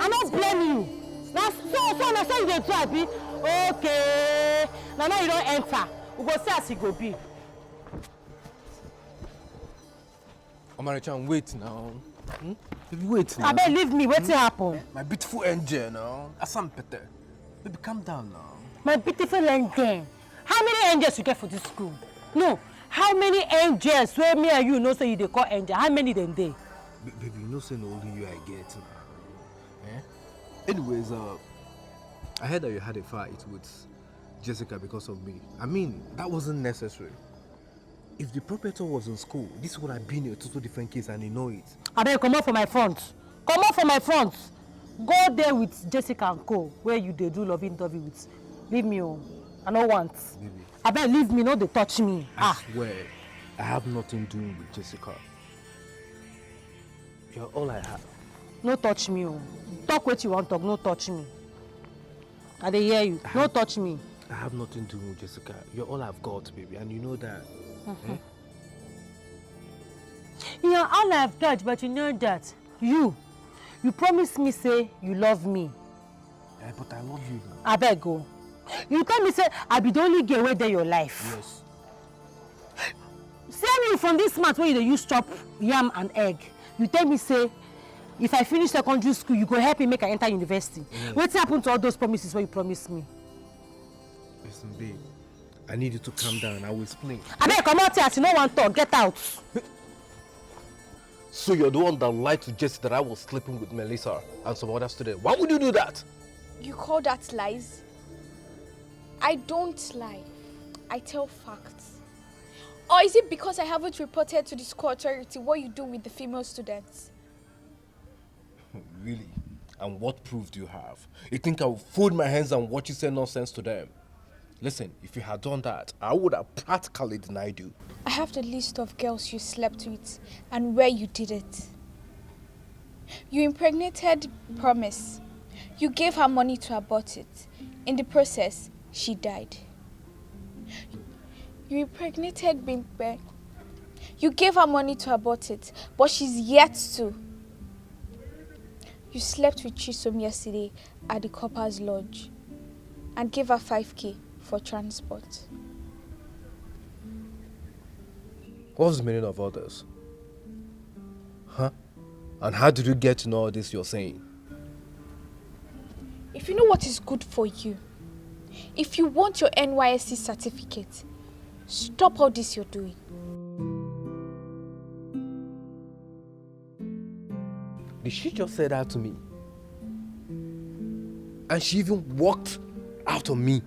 I no blame you. Na so so na so you dey do, abi? Okay. Na now you don enter. We go see as e go be. Omarichan, wait now. Hmm? Baby, wait now. Abeg leave me. Wetin happen? My beautiful angel now. Asampete. Baby, calm down now. My beautiful angel. How many angels you get for this school? No. How many angels wey me and you know say you dey call angel? How many dem dey? Baby, you know say na only you I get now. Eh? Anyways, uh, I heard that you had a fight with Jessica because of me. I mean, that wasn't necessary. If the proprietor was in school, this would have been a total different case and you know it. Abeg comot for my front. Comot for my front. Go there with Jessica and Co, where you dey do loving dovey with. Leave me o. I no want. Baby. Abeg leave me, no dey touch me. I ah. Swear, I have nothing doing with Jessica. You're all I have. No touch me o. Talk wetin you wan talk, no touch me. I dey hear you. No touch me. I have nothing to do with Jessica. You're all I've got, baby, and you know that. Mm-hmm. Eh? You're all I've got, but you know that. You, you promise me say you love me. Eh, but I love you. I beg go. You tell me say I be the only girl wey dey your life. Yes. Same you from this month wey you dey use chop yam and egg. You tell me say if I finish secondary school, you go help me make I enter university. Mm. Wetin happen to all those promises wey you promise me? Listen, babe. I need you to calm down. I will explain. Abeg, comot here as you no wan talk. Get out. So you're the one that lied to Jesse that I was sleeping with Melissa and some other student. Why would you do that? You call that lies? I don't lie. I tell facts. Or is it because I haven't reported to the school authority what you do with the female students? Really? And what proof do you have? You think I will fold my hands and watch you say nonsense to them? Listen, if you had done that, I would have practically denied you. I have the list of girls you slept with and where you did it. You impregnated Promise. You gave her money to abort it. In the process, she died. You impregnated Bimpe. You gave her money to abort it, but she's yet to. You slept with Chisom yesterday at the Corper's Lodge and gave her five K for transport. What's the meaning of all this? Huh? And how did you get to know all this you're saying? If you know what is good for you, if you want your N Y S C certificate, stop all this you're doing. Did she just say that to me? And she even walked out on me.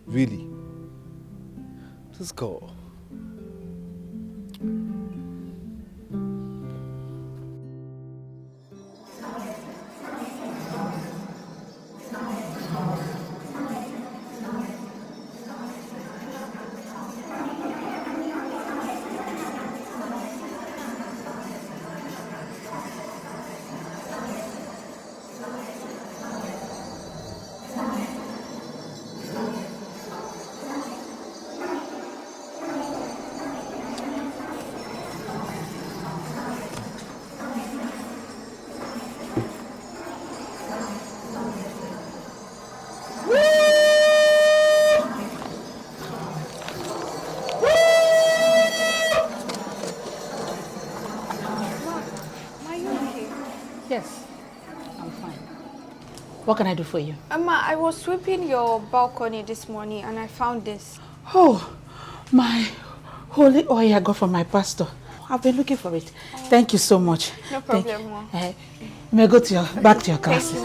Really? This girl. What can I do for you? Emma, I was sweeping your balcony this morning and I found this. Oh, my holy oil I got from my pastor. I've been looking for it. Thank you so much. No problem, Mom. Uh, you may go to your, back to your classes.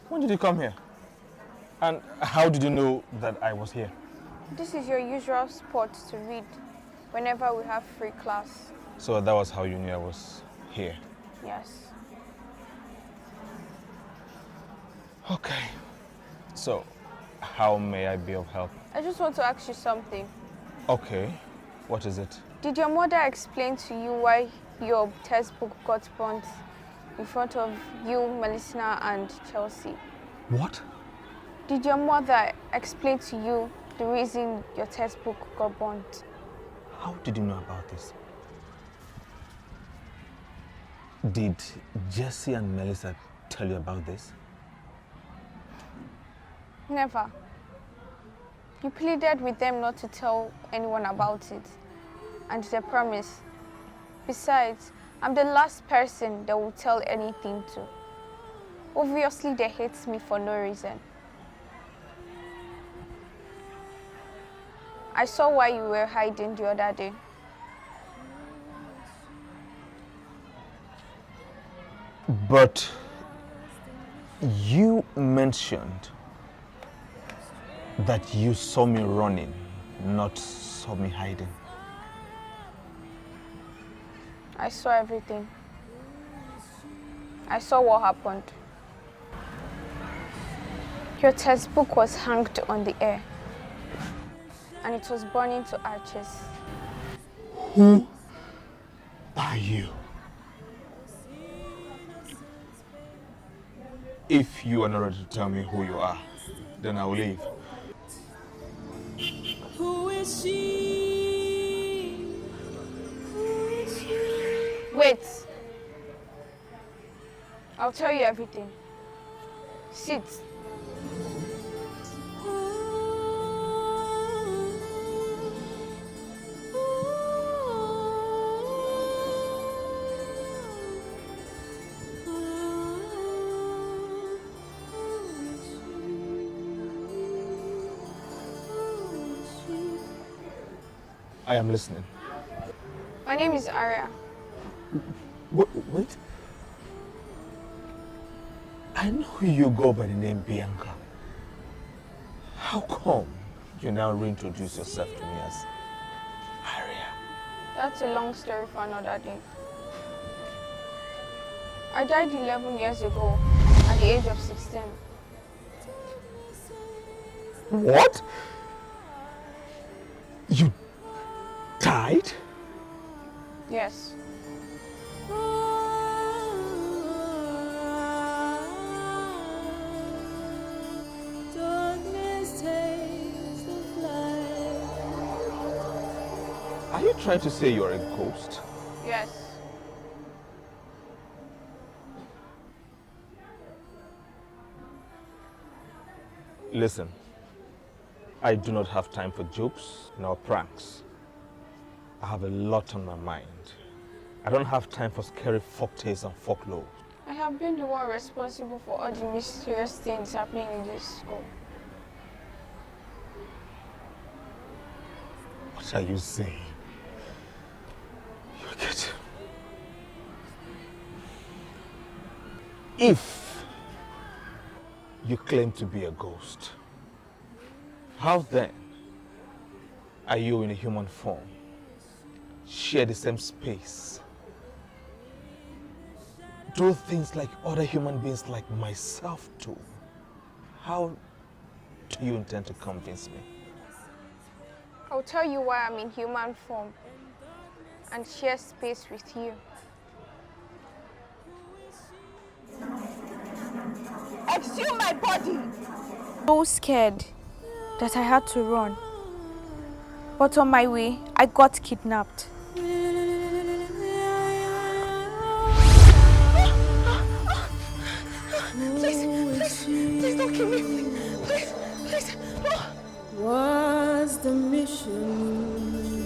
When did you come here? And how did you know that I was here? This is your usual spot to read whenever we have free class. So that was how you knew I was here? Yes. Okay. So, how may I be of help? I just want to ask you something. Okay. What is it? Did your mother explain to you why your textbook got burnt in front of you, Melissa, and Chelsea? What? Did your mother explain to you the reason your textbook got burnt? How did you know about this? Did Jesse and Melissa tell you about this? Never. You pleaded with them not to tell anyone about it, and they promised. Besides, I'm the last person they will tell anything to. Obviously, they hate me for no reason. I saw why you were hiding the other day. But you mentioned that you saw me running, not saw me hiding. I saw everything. I saw what happened. Your textbook was hanged on the air, and it was burning to ashes. Who are you? If you are not ready to tell me who you are, then I will leave. Who is she? Who is she? Wait. I'll tell you everything. Sit. I am listening. My name is Aria. Wait, wait. I know you go by the name Bianca. How come you now reintroduce yourself to me as Aria? That's a long story for another day. I died eleven years ago at the age of sixteen. What? You died? Yes. Are you trying to say you're a ghost? Yes. Listen, I do not have time for jokes nor pranks. I have a lot on my mind. I don't have time for scary folktales and folklore. I have been the one responsible for all the mysterious things happening in this school. What are you saying? You get If you claim to be a ghost, how then are you in a human form? Share the same space. Do things like other human beings like myself do. How do you intend to convince me? I'll tell you why I'm in human form and share space with you. Exhume my body! So scared that I had to run. But on my way, I got kidnapped. Please, please, please don't kill me. Please, please. What's the mission?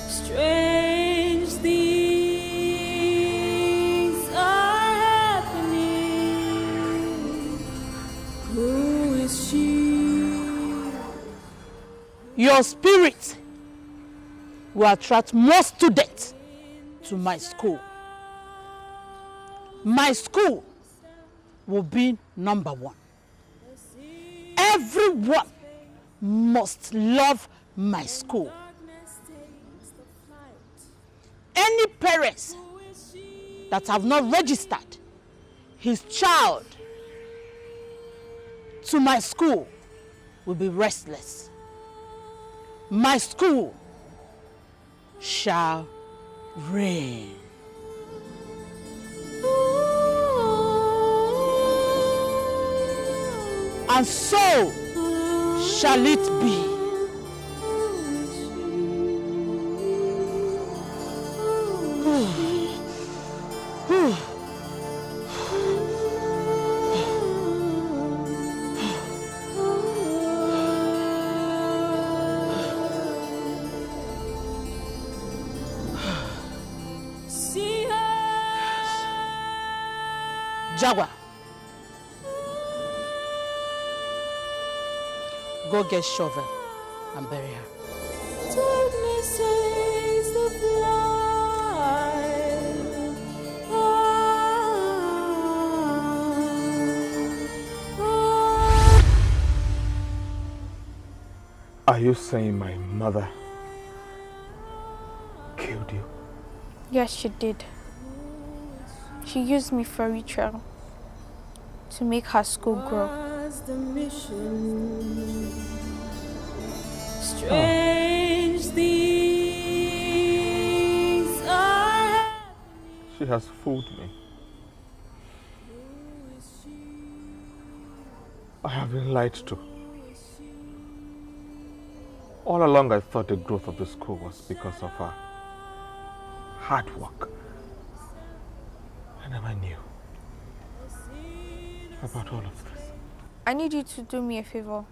Strange things are happening. Who is she? Your spirit will attract more students to my school. My school will be number one. Everyone must love my school. Any parents that have not registered his child to my school will be restless. My school shall reign. And so shall it be. Jaguar. Go get shovel and bury her. Are you saying my mother killed you? Yes, she did. She used me for ritual to make her school grow. What's the mission? Strange things are happening. She has fooled me. I have been lied to. All along I thought the growth of the school was because of her hard work. I never knew about all of this. I need you to do me a favor.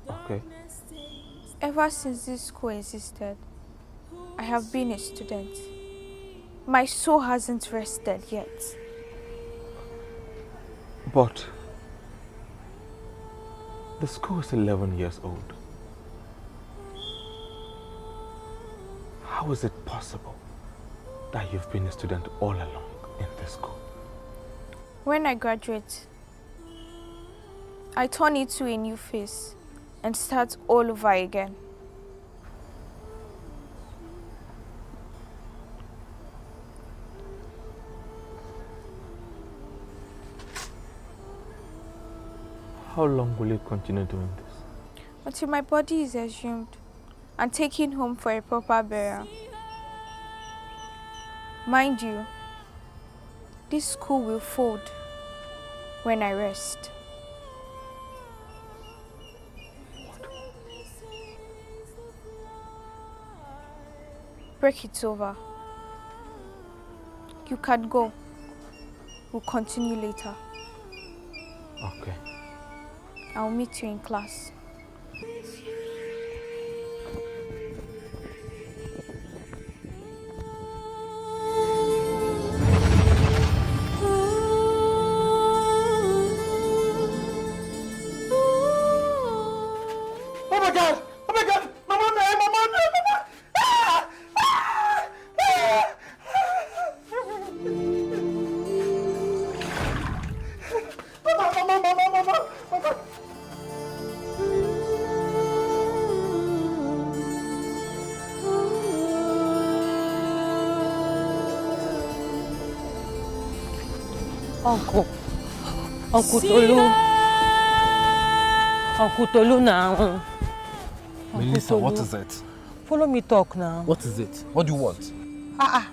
Okay. Ever since this school existed, I have been a student. My soul hasn't rested yet. But the school is eleven years old. How is it possible that you've been a student all along in this school? When I graduate, I turn into a new face and start all over again. How long will you continue doing this? Until my body is exhumed and taken home for a proper burial. Mind you, this school will fold when I rest. Break it over. You can go. We'll continue later. Okay. I'll meet you in class. Oh my God! Oh my God! Mama, no, Mama, no, Mama! Ah! Ah! Ah! Mama, Mama, Mama, Mama, Mama! Uncle. Uncle Tolu. Uncle Tolu now. Melissa, what is it? Follow me talk now. What is it? What do you want? Ah ah.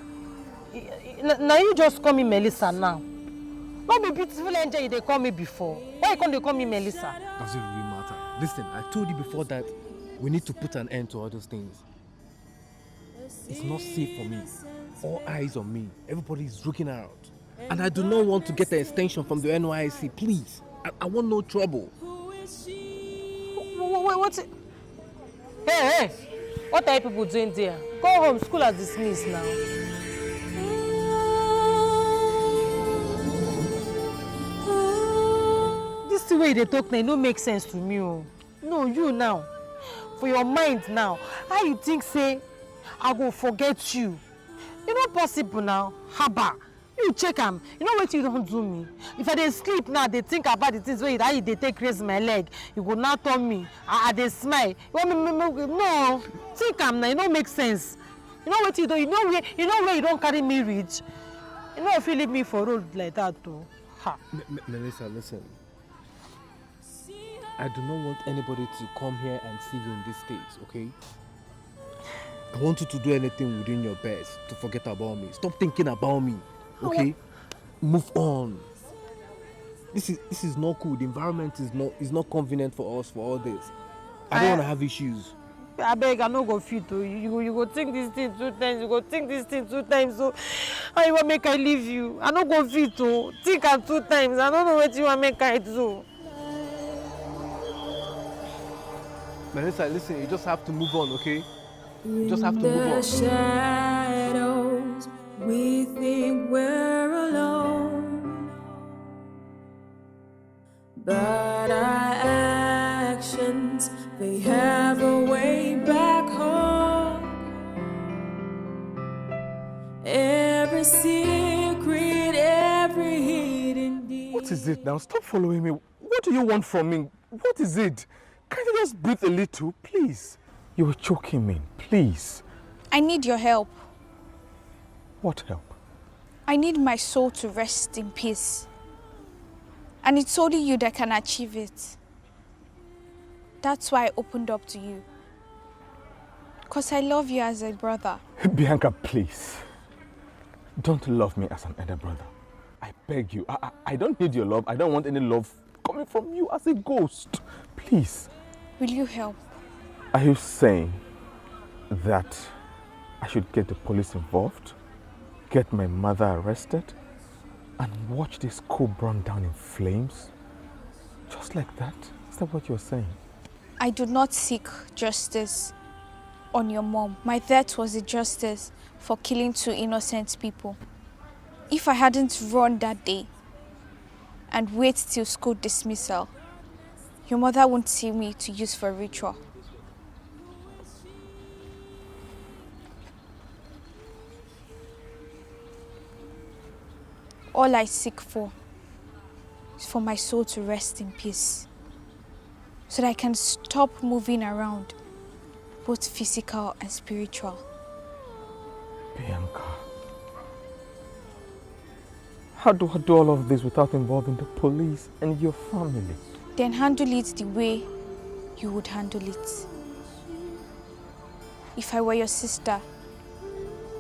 Now you just call me Melissa now. Not be beautiful angel you dey call me before. Why you come dey call me Melissa? Does it really matter? Listen, I told you before that we need to put an end to all those things. It's not safe for me. All eyes on me. Everybody is looking out. And I do not want to get an extension from the N Y S C, please. I, I want no trouble. What, what, what? Hey, hey! What are you people doing there? Go home, school has dismissed now. This thing wey you dey talk now, e no make sense to me o. No, you now. For your mind now, how you think say I go forget you? E no possible now. Haba. You check am. You know wetin you don do me? If I dey sleep now, dey think about the things wey you, how you dey take raise my leg, you go now turn me. I, I dey smile. You want me, me, me, no. Think am now. E no make sense. You know wetin you do? You know where, you know where you don carry me reach? You no fit leave me for road like that o. Ha. M- M- Melissa, listen. I do not want anybody to come here and see you in this state, okay? I want you to do anything within your best to forget about me. Stop thinking about me, okay? Move on. This is this is not cool. The environment is not is not convenient for us for all this. I don't I- want to have issues. Abeg, I no go fit o. You, you go, you go think this thing two times. You go think this thing two times. So how you wan make I leave you? I no go fit o. Think am two times. I no know wetin you wan make I do. Melissa, listen, you just have to move on, okay? You just have to move on. Shadows, we think we're alone. But our actions, they have a way back home. Every secret, every hidden deed. What is it now? Stop following me. What do you want from me? What is it? Can't you just breathe a little, please? You are choking me, please. I need your help. What help? I need my soul to rest in peace. And it's only you that can achieve it. That's why I opened up to you. Because I love you as a brother. Bianca, please. Don't love me as an elder brother. I beg you. I, I, I don't need your love. I don't want any love coming from you as a ghost. Please. Will you help? Are you saying that I should get the police involved, get my mother arrested, and watch this school burn down in flames? Just like that? Is that what you're saying? I do not seek justice on your mom. My death was a justice for killing two innocent people. If I hadn't run that day and wait till school dismissal, your mother won't see me to use for ritual. All I seek for is for my soul to rest in peace so that I can stop moving around, both physical and spiritual. Bianca, how do I do all of this without involving the police and your family? Then handle it the way you would handle it. If I were your sister,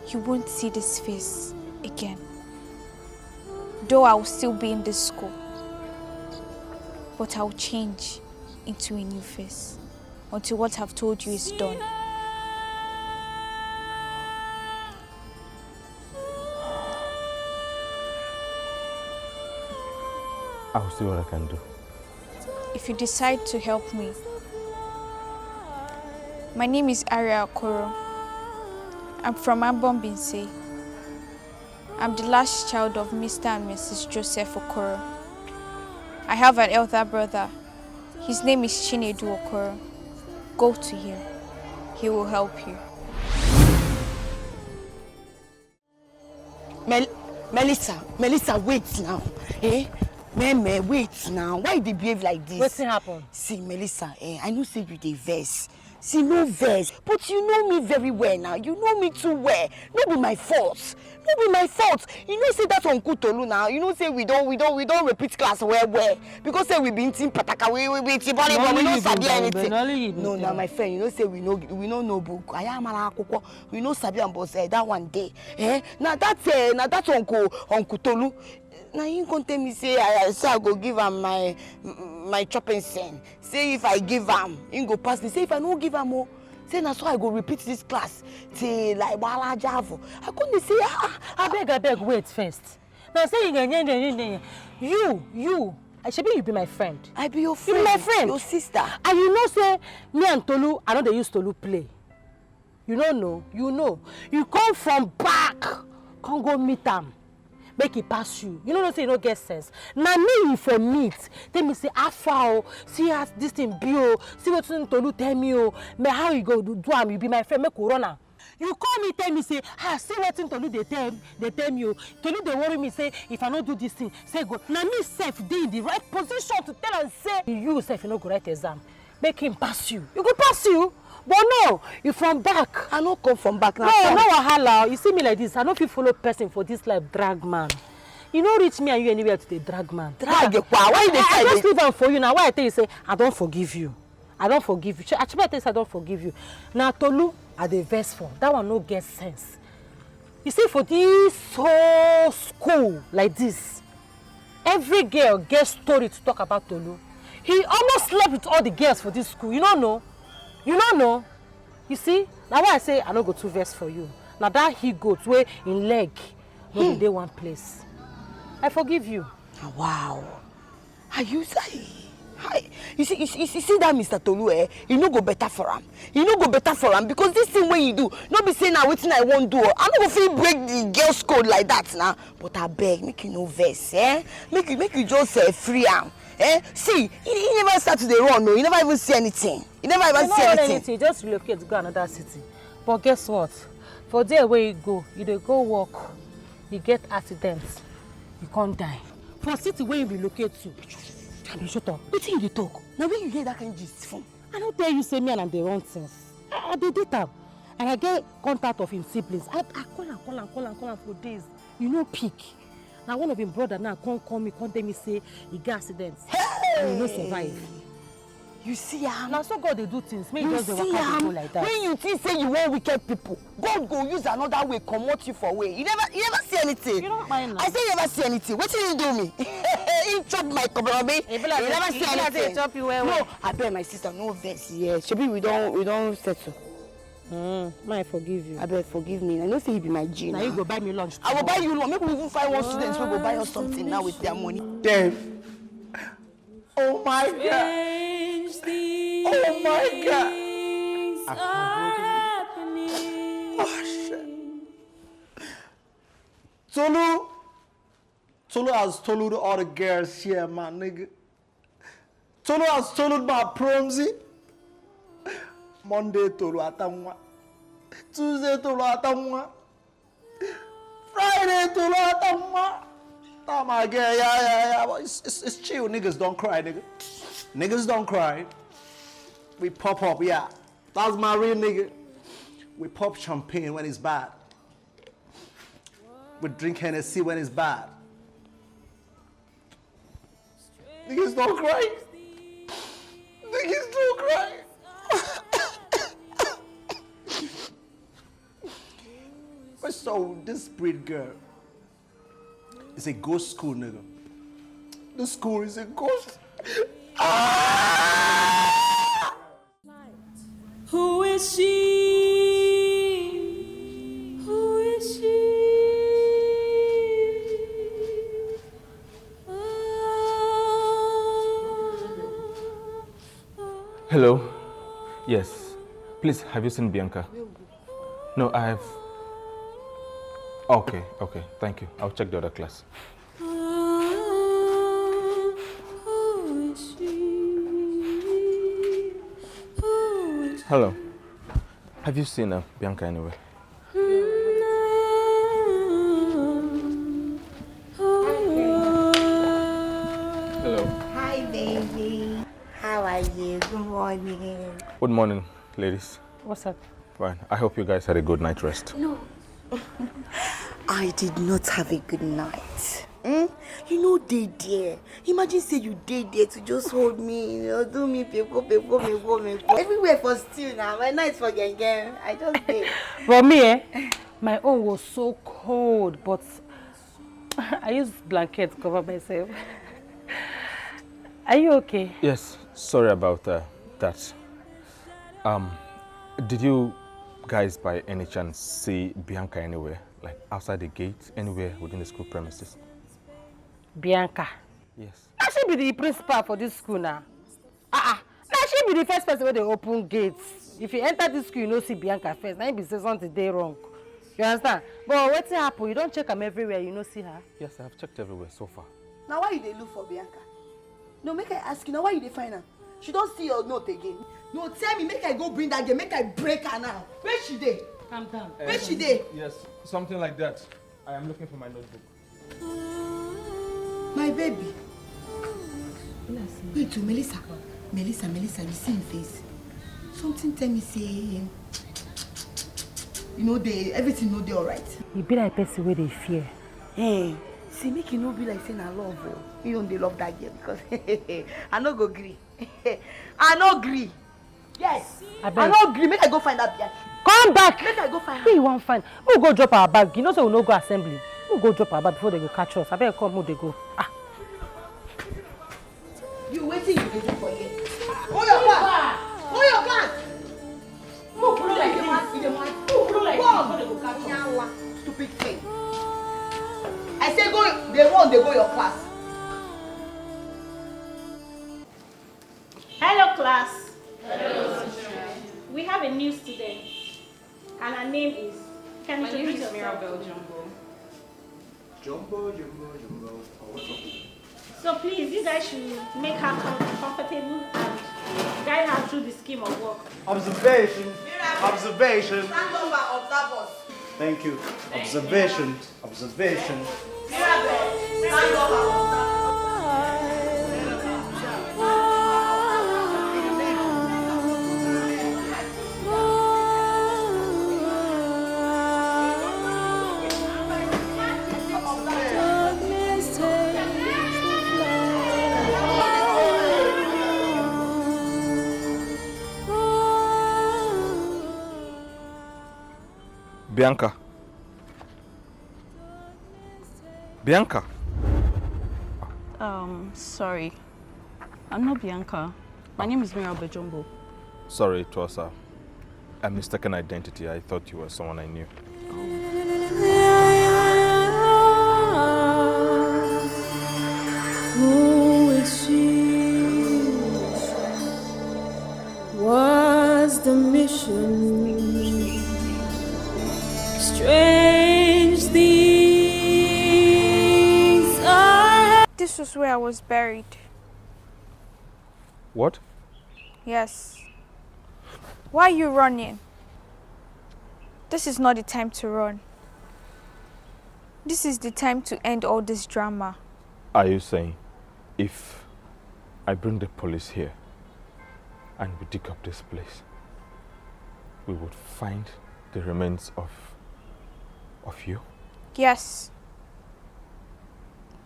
you won't see this face again. Though I will still be in this school, but I will change into a new face until what I've told you is done. I'll see what I can do. If you decide to help me, my name is Aria Okoro. I'm from Ambon Binse. I'm the last child of Mister and Missus Joseph Okoro. I have an elder brother. His name is Chinedu Okoro. Go to him. He will help you. Mel Melissa, Melissa, wait now. Eh? Meme, wait now. Why you dey behave like this? Wetin happen? See, Melissa, eh, I know say you dey vex. See, no vex. But you know me very well now. You know me too well. No be my fault. No be my fault. You know say that Uncle Tolu now. You know say we don we don we don repeat class well well. Because say we been team pataka, we we be team body, but we no sabi anything. No, na my friend. You know say we no we no know book. I am akwụkwọ. We no sabi am, but eh, that one day. Eh? Na that eh, na that Uncle Uncle Tolu. Na him come tell me say I, I say I go give am my my chopping sen. Say if I give am, him go pass me. Say if I no give am o, say na so I go repeat this class till like Bala Javo. I come dey say ah ah. Abeg, abeg, wait first. Na say you, you, you, you, you, shebi you be my friend. I be your friend. You be my friend. Your sister. And you know say me and Tolu, I no dey use Tolu play. You no know, you know. You come from back, come go meet am, make e pass you. You no know say you no get sense. Na me you for meet, tell me say, "How far o? See as this thing be o. See wetin Tolu tell me o. Me, how you go do, do am? You be my friend, make we run am." You call me, tell me say, "Ah, see wetin Tolu dey tell dey tell me o. Tolu dey worry me say if I no do this thing, say go." Na me sef dey in the right position to tell am say you sef you no go write exam. Make him pass you. You go pass you. But no, you from back. I no come from back. No, no wahala. You see me like this, I no fit follow person for this life drag man. You no reach me and you anywhere to dey drag man. Drag ekwa. Why you dey I, I just leave am for you now. Why I tell you say I don forgive you. I don forgive you. Ch- Achiba tell you say I don forgive you. Na Tolu I dey vex for. That one no get sense. You see, for this whole school like this, every girl get story to talk about Tolu. He almost slept with all the girls for this school. You no know? You no know? You see, na why I say I no go too vex for you. Na that he goat wey him leg no dey dey one place. I forgive you. Wow. Are you say? Hi. You see, you see, you see that Mister Tolu, eh? You no go better for am. You no go better for am because this thing wey you do, no be say na wetin I wan do o. I no go fit break the girl's code like that na. But abeg, make you no vex, eh? Make you make you just eh, free am, eh? See, he, he never start to dey run o. He never even see anything. He never even You no see run anything. anything. Just relocate, go another city. But guess what? For there where you go, you dey go work, you get accident, you come die. For city where you relocate to, I be shut up. Wetin you dey talk? Na where you hear that kind gist from? I no tell you say me and am dey run things. I, I dey date am, and I get contact of him siblings. I, I call am, call am, call am, call am for days. You no pick. Na one of him brother now come call me, come tell me say he get accident and he no survive. You see am? Na so God dey do things. Make you just dey waka dey go like that. When you think say you wan wicked people, God go use another way comot you for way. You never, you never see anything. You don't mind now. I say you never see anything. Wetin you do me? He chop my koborabi. You never see anything. Chop you well well. No, abeg, my sister, no vex. Yeah, shebi we don, we don settle. Mm, may I forgive you. Abeg, forgive me. I know say you be my G now. Now you go buy me lunch. I will buy you lunch. Make we even find one student wey go buy us something now with their money. Dave. Oh my God. Oh my God. Oh shit. Tolu. Tolu has told all the girls here, my nigga. Tolu has told my Promzy. Monday, Tolu Atamwa. Tuesday, Tolu Atamwa. Friday, Tolu Atamwa. Oh my God, yeah, yeah, yeah. Well, it's, it's, it's chill. Niggas don't cry, nigga. Niggas don't cry. We pop up, yeah. That's my real nigga. We pop champagne when it's bad. We drink Hennessy when it's bad. Niggas don't cry. Niggas don't cry. What's up with this breed girl? It's a ghost school, nigga. The school is a ghost. Ah! Who is she? Who is she? Hello? Yes. Please, have you seen Bianca? No, I've. Okay, okay. Thank you. I'll check the other class. Hello. Have you seen uh, Bianca anywhere? Hello. Hi, baby. How are you? Good morning. Good morning, ladies. What's up? Fine. I hope you guys had a good night rest. No. I did not have a good night. Hmm? You know they there. Imagine say you dey there to just hold me, you know, do me peko peko peko peko. Everywhere for still now. My night for gang gang. I just dey. But me, eh? My own was so cold, but I used blanket to cover myself. Are you okay? Yes, sorry about uh, that. Um, did you guys by any chance see Bianca anywhere? Like outside the gate, anywhere within the school premises? Bianca. Yes. Now she be the principal for this school now. Ah, ah. Now she be the first person wey dey open gates. If you enter this school, you no see Bianca first. Now you be say something dey wrong. You understand? But wetin happen? You don check am everywhere, you no see her. Yes, I have checked everywhere so far. Now why you dey look for Bianca? No, make I ask you. Now why you dey find am? She don see your note again. No, tell me, make I go bring that girl, make I break her now. Where she dey? Calm down. Where she dey? Yes, something like that. I am looking for my notebook. My baby. Wait, oh, Melissa. Melissa, Melissa, you see him face. Something tell me say, you know, they everything no dey alright. E be like person wey dey fear. Hey, see, make you no be like say na love o. You don dey love that girl because I no go gree. I no gree. Yes. I Abeg. No gree. Make I go find that Bianca. Come back. Make I go find Who her. You wan find? Who go drop our bag? You know say we no go assembly. Who go drop our bag before they go catch us? Abeg, come, who they go? Ah. You wetin you dey do for here? Hold your class. Hold your class. Move, follow like this. You dey mad. Move, follow like this. Go. Stupid thing. I say go. They run. They go your class. Hello, class. Hello, teacher. We have a new student, and her name is. Can you My name introduce is yourself? Mirabel Jumbo. Jumbo, jumbo, jumbo. Oh, what's up? So please, you guys should make her com- comfortable and guide her through the scheme of work. Observation. Observation. Stand up and observe us. Thank you. Observation. Observation. Mirabel, stand up and observe us. Bianca. Bianca. Um, sorry. I'm not Bianca. My name is Mirabel Jumbo. Sorry, it was uh, a mistaken identity. I thought you were someone I knew. Who is she? What's the mission? Strange things are. This was where I was buried. What? Yes. Why are you running? This is not the time to run. This is the time to end all this drama. Are you saying if I bring the police here and we dig up this place, we would find the remains of of you? Yes.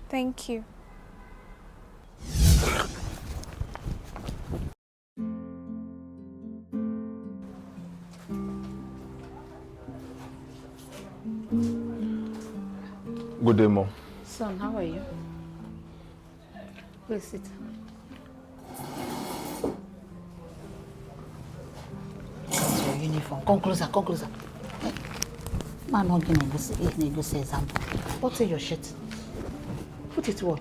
Thank you. Good day, Mom. Son, how are you? Please sit. Your uniform. Come closer, come closer. Man, not gonna go say, eh, go say example. What's in your shirt? Put it well.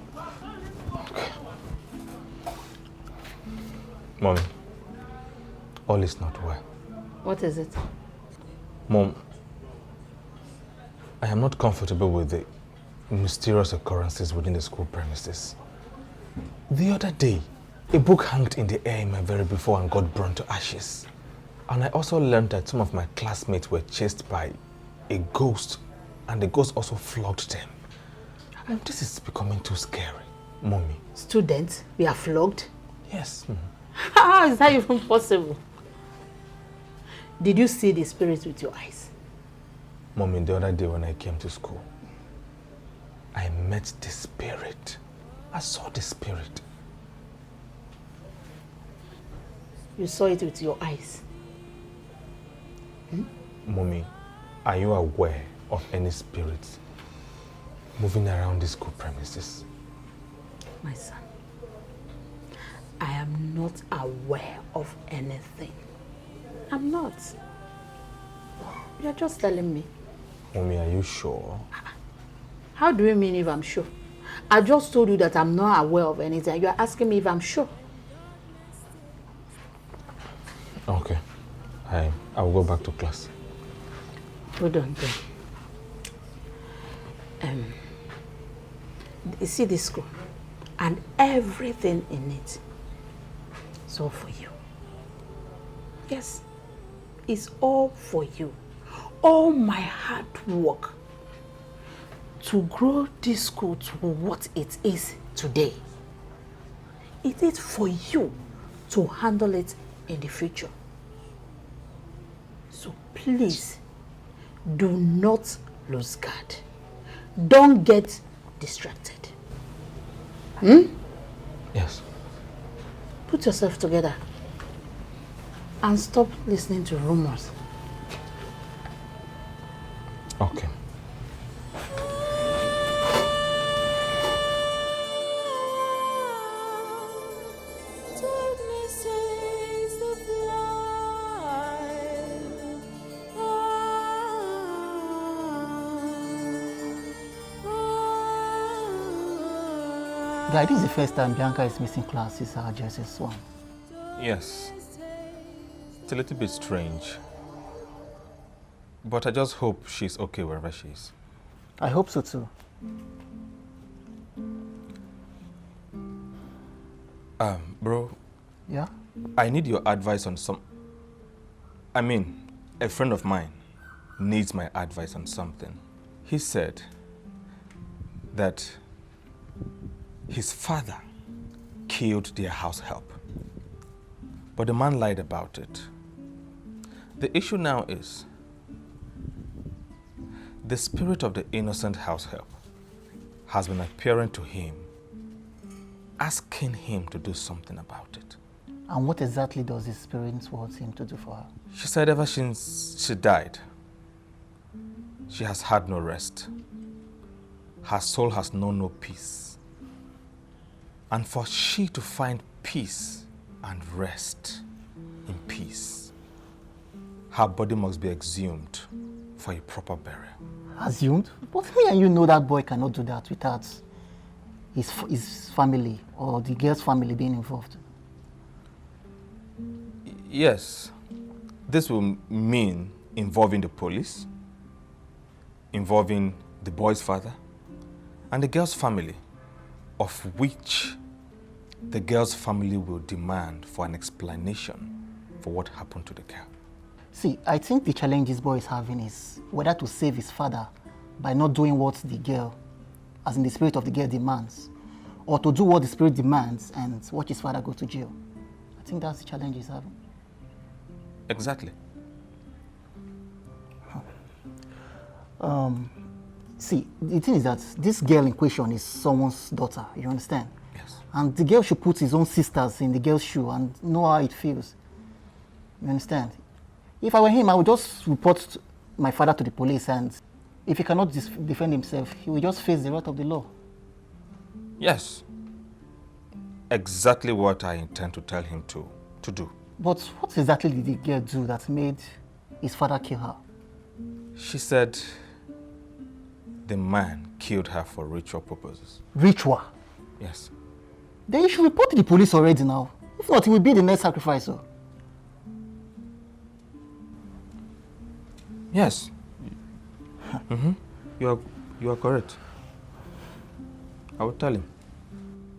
Mommy, all is not well. What is it? Mom, I am not comfortable with the mysterious occurrences within the school premises. The other day, a book hung in the air in my very before and got burned to ashes. And I also learned that some of my classmates were chased by a ghost, and the ghost also flogged them. And this is becoming too scary, Mommy. Students, we are flogged? Yes, Mom. How is that even possible? Did you see the spirit with your eyes? Mommy, the other day when I came to school, I met the spirit. I saw the spirit. You saw it with your eyes. Mommy, are you aware of any spirits moving around the school premises? My son, I am not aware of anything. I'm not. You're just telling me. Mommy, are you sure? How do you mean if I'm sure? I just told you that I'm not aware of anything. You're asking me if I'm sure. Okay. I, I will go back to class. Hold on then. Um, you see this school and everything in it. It's all for you. Yes, it's all for you. All my hard work to grow this school to what it is today. It is for you to handle it in the future. So please, do not lose guard. Don't get distracted. Hmm? Yes. Put yourself together and stop listening to rumors. Okay. Guy, this is the first time Bianca is missing classes at J S S one. Yes. It's a little bit strange. But I just hope she's okay wherever she is. I hope so too. Um, bro. Yeah? I need your advice on some. I mean, a friend of mine needs my advice on something. He said that his father killed their house help, but the man lied about it. The issue now is the spirit of the innocent house help has been appearing to him, asking him to do something about it. And what exactly does the spirit want him to do for her? She said ever since she died, she has had no rest. Her soul has known no peace. And for she to find peace and rest in peace, her body must be exhumed for a proper burial. Assumed? But me and you know that boy cannot do that without his, f- his family or the girl's family being involved. Yes, this will mean involving the police, involving the boy's father, and the girl's family, of which the girl's family will demand for an explanation for what happened to the girl. See, I think the challenge this boy is having is whether to save his father by not doing what the girl, as in the spirit of the girl, demands, or to do what the spirit demands and watch his father go to jail. I think that's the challenge he's having. Exactly. Um, see, the thing is that this girl in question is someone's daughter, you understand? Yes. And the girl should put his own sisters in the girl's shoe and know how it feels. You understand? If I were him, I would just report my father to the police, and if he cannot dis- defend himself, he will just face the wrath of the law. Yes. Exactly what I intend to tell him to, to do. But what exactly did the girl do that made his father kill her? She said the man killed her for ritual purposes. Ritual. Yes. Then you should report to the police already now. If not, he will be the next sacrifice. So. Yes. Mm-hmm. You are you are correct. I will tell him.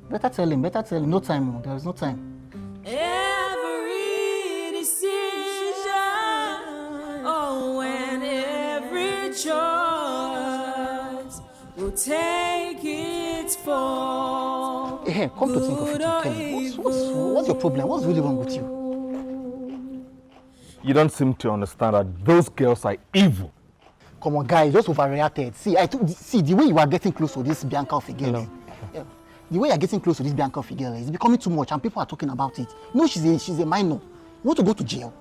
Better tell him, better tell him. No time, oh, there is no time. Every decision, oh, and every choice will take its fall. Hey, come to think of it, Kenny, what's, what's, what's your problem? What's really wrong with you? You don't seem to understand that those girls are evil. Come on, guys, just overreacted. See, I took, see the way you are getting close to this Bianca of a girl. No. Yeah. The way you're getting close to this Bianca of a girl is becoming too much, and people are talking about it. No, she's a she's a minor. You want to go to jail?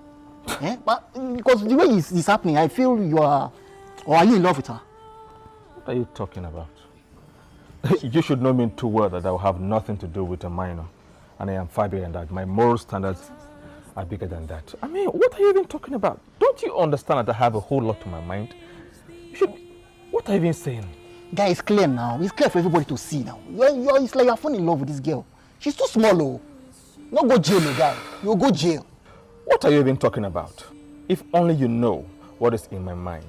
Eh? But because the way it's, it's happening, I feel you are, or are you in love with her? What are you talking about? You should know me too well that I will have nothing to do with a minor. And I am far bigger than that. My moral standards are bigger than that. I mean, what are you even talking about? Don't you understand that I have a whole lot on my mind? You should, what are you even saying? Guy, it's clear now. It's clear for everybody to see now. You're, you're, it's like you're falling in love with this girl. She's too small, oh. No go jail, oh, guy. You go jail. What are you even talking about? If only you know what is in my mind,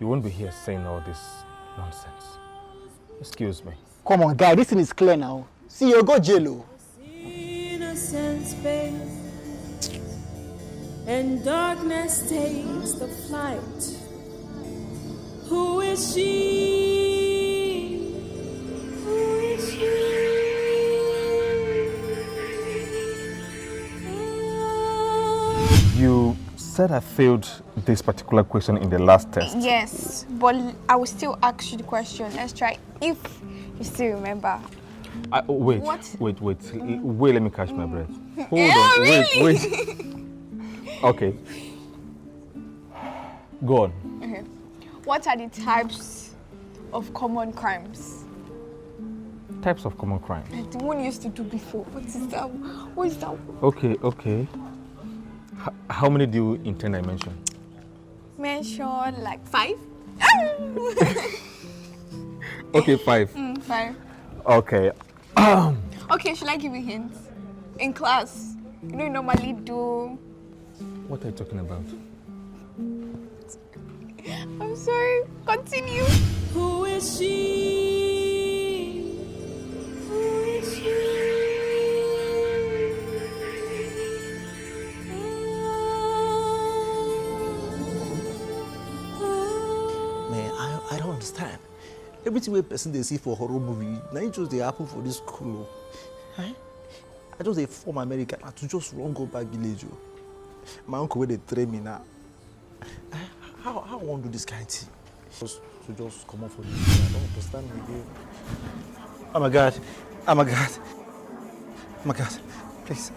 you won't be here saying all this nonsense. Excuse me. Come on, guy. This thing is clear now. See, you go jail, oh. Innocent space, and darkness takes the flight. Who is she? Who is she? You said I failed this particular question in the last test. Yes, but I will still ask you the question. Let's try if you still remember. I, oh, wait, What? wait, wait. L- Wait, let me catch my breath. Hold Yeah, on. Wait, really? Wait. Okay. Go on. Okay. What are the types of common crimes? Types of common crime. Like the one you used to do before. What is that? What is that? Okay, okay. H- how many do you intend I mention? Mention like five. Okay, five. Mm, five. Okay. Okay, should I give you hints? In class, you know, you normally do. What are you talking about? I'm sorry. Continue. Who is she? Who is she? Man, I, I don't understand. Everything wey person dey see for horror movie, na it just dey happen for this school. Oh. Eh? I just dey form America na to just run go back village. Oh. My uncle wey dey train me now. Eh, how how I wan do this kind thing? Just to just comot for this. I don't understand again. Oh my God! Oh my God! Oh my God! Please,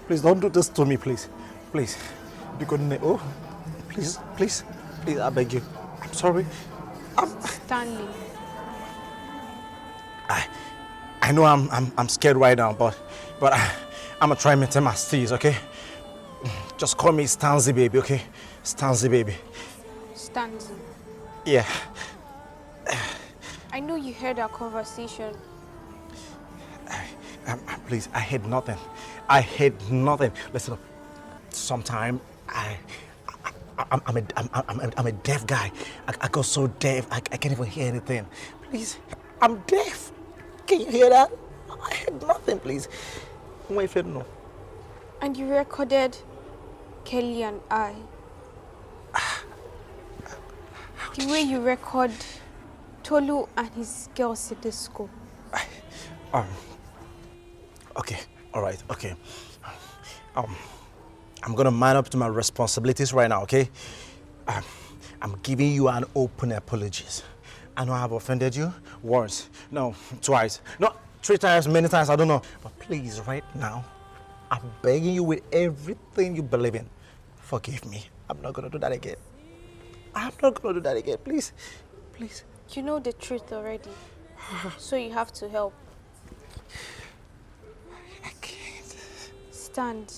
please don't do this to me, please, please. Because ne- oh, please, please, please, I beg you. I'm sorry. I'm, Stanley. I, I know I'm, I'm, I'm scared right now, but, but I, I'm gonna try and maintain my steez, okay? Just call me Stanzy baby, okay? Stanzy baby. Stanley. Yeah. I know you heard our conversation. Um, um, please, I heard nothing. I heard nothing. Listen up. Sometime I, I I'm, I'm, a, I'm, I'm, I'm a deaf guy. I, I got so deaf, I, I can't even hear anything. Please, I'm deaf. Can you hear that? I heard nothing, please. Wait for no. And you recorded Kelly and I. The way you record Tolu and his girls at the school. Um, okay, all right, okay. Um, I'm gonna man up to my responsibilities right now, okay? Um, I'm giving you an open apologies. I know I've offended you once, no, twice, no, three times, many times, I don't know. But please, right now, I'm begging you with everything you believe in, forgive me. I'm not gonna do that again. I'm not gonna do that again. Please, please. You know the truth already, so you have to help. I can't. Stand.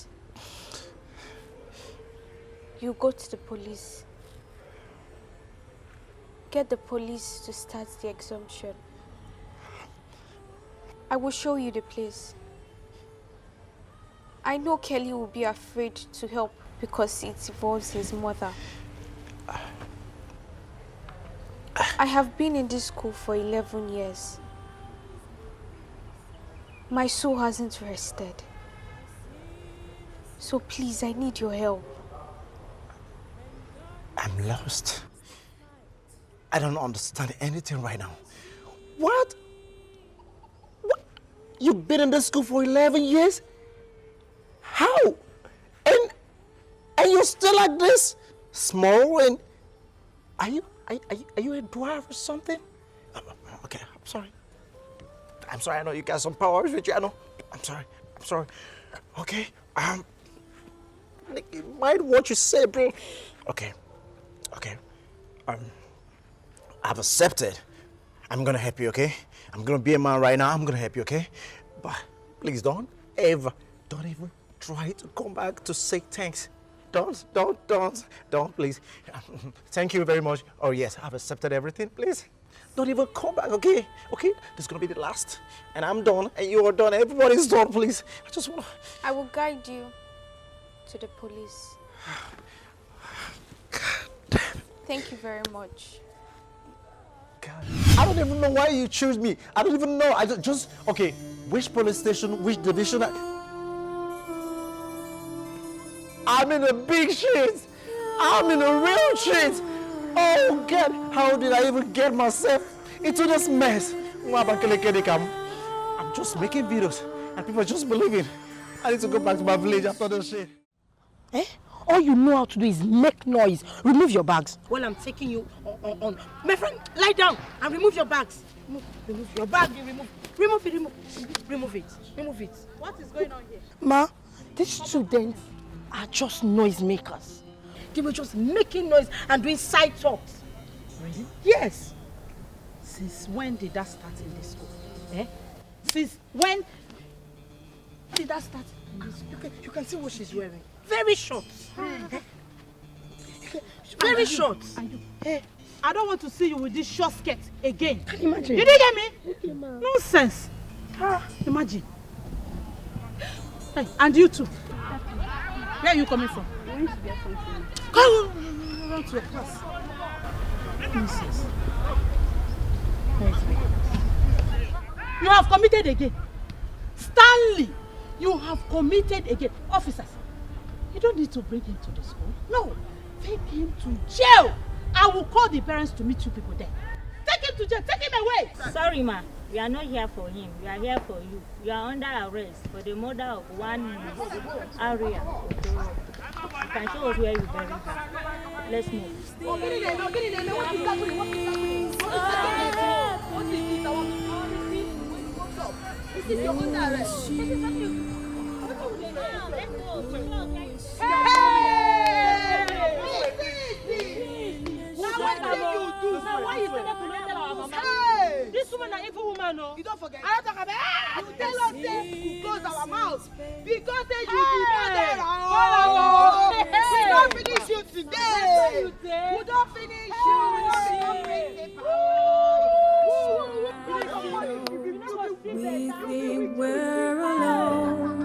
You go to the police. Get the police to start the examination. I will show you the place. I know Kelly will be afraid to help because it involves his mother. I have been in this school for eleven years. My soul hasn't rested. So please, I need your help. I'm lost. I don't understand anything right now. What? What? You've been in this school for eleven years? How? And and you're still like this? Small and are you are, are, you- are you a dwarf or something? Um, okay, I'm sorry. I'm sorry. I know you got some powers with you. I know. I'm sorry. I'm sorry. Okay. Um. Mind what you say, bro. Okay. Okay. Um. I've accepted. I'm gonna help you. Okay. I'm gonna be a man right now. I'm gonna help you. Okay. But please don't ever, don't even try to come back to say thanks. Don't, don't, don't, don't, please. Thank you very much. Oh yes, I've accepted everything. Please, don't even come back. Okay. Okay. This is gonna be the last, and I'm done, and you are done. Everybody's done. Please. I just wanna. I will guide you to the police. Thank you very much. God. I don't even know why you choose me. I don't even know. I ju- just, okay. Which police station? Which division? I, I'm in a big shit. I'm in a real shit. Oh God, how did I even get myself into this mess? Nwa Abakaliki Dikam. I'm just making videos and people are just believing. I need to go back to my village after this shit. Eh? All you know how to do is make noise. Remove your bags. Well, I'm taking you on, on, on. My friend, lie down and remove your bags. Remove, remove your bag. You remove, remove it, remove, remove it, remove it. What is going on here? Ma, these students are just noisemakers. They were just making noise and doing side talks. Really? Yes. Since when did that start in this school? Eh? Since when did that start in this school? You can, you can see what she's wearing. Very short. Very short. Eh? I don't want to see you with this short skirt again. Can you imagine? Did you hear me? Nonsense. Ah, imagine. Hey, and you too. Where are you coming from? Come, run to your class. Nonsense. You have committed again. Stanley, you have committed again. Officers, you don't need to bring him to the school. No, take him to jail. I will call the parents to meet you people there. Take him to jail. Take him away. Sorry, ma. We are not here for him. We are here for you. You are under arrest for the murder of one Miss Aria Okoro. You can show us where you buried her. Let's move. This is your own arrest. Now wetin you do? Now why you say make we no tell our mama? Hey! This woman na evil woman o. You don forget? I don talk about. You tell us say we close our mouth because say you be murderer. Oh, we don finish you today. We don finish you. We don break the power. We think we're alone.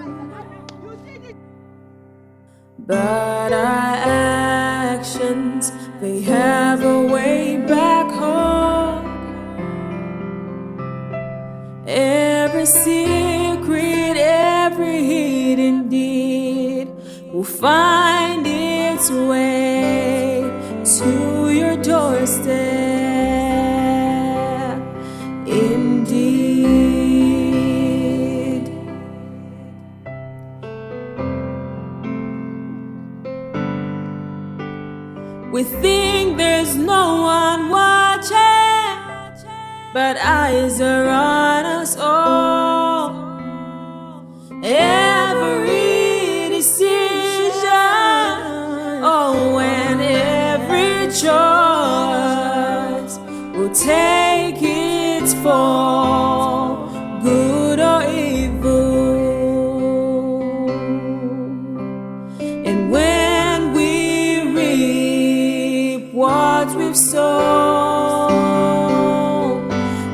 But our actions, they have a way back home. Every secret, every hidden deed will find its way to your doorstep. Indeed. eyes are on us all. Every decision, oh, and every choice, we'll take it for good or evil. And when we reap what we've sown,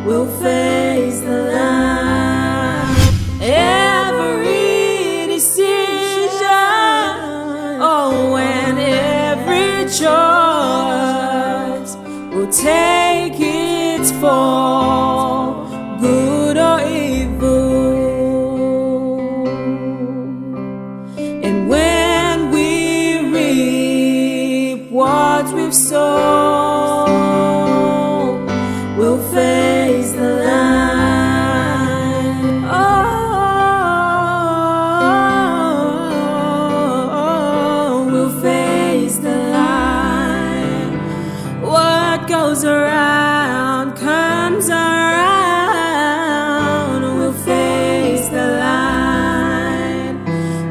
we'll face the line. Every decision, oh, and every choice, we'll take it for good or evil. And when we reap what we've sown, we'll face the line. Oh, we'll face the line. What goes around comes around. We'll face the line.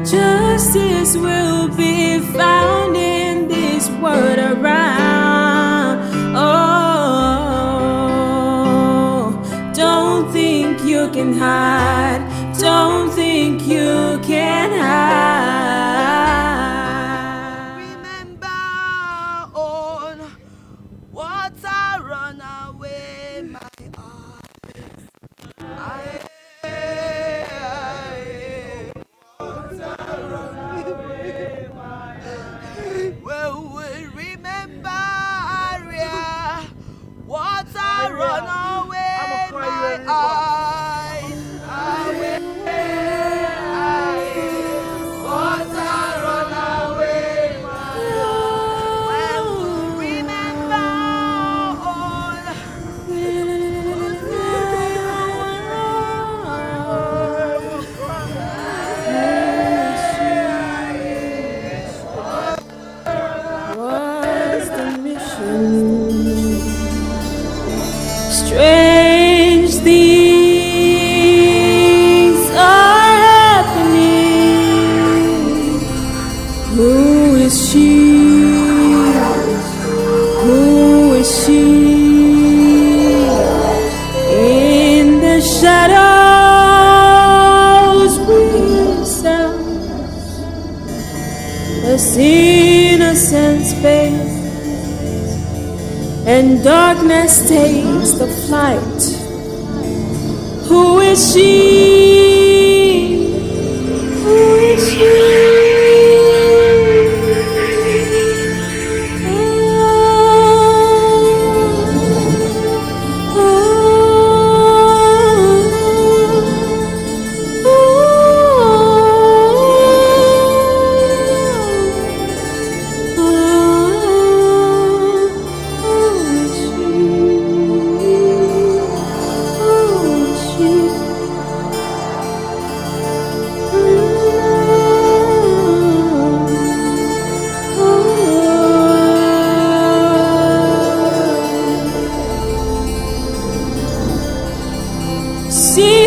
Justice will be found in this world around. Oh, don't think you can hide. Don't think you can hide. Remember on water run away my eyes. I, I, water run away my eyes. Well, we remember Aria. Water run away my eyes. Away, eyes. Water run away my eyes. Well, we remember all. What's the mission? Strange things are happening. Who is she? Who is she? In the shadows we stand. This innocent space, and darkness takes the flight. Who is she? Who is she? See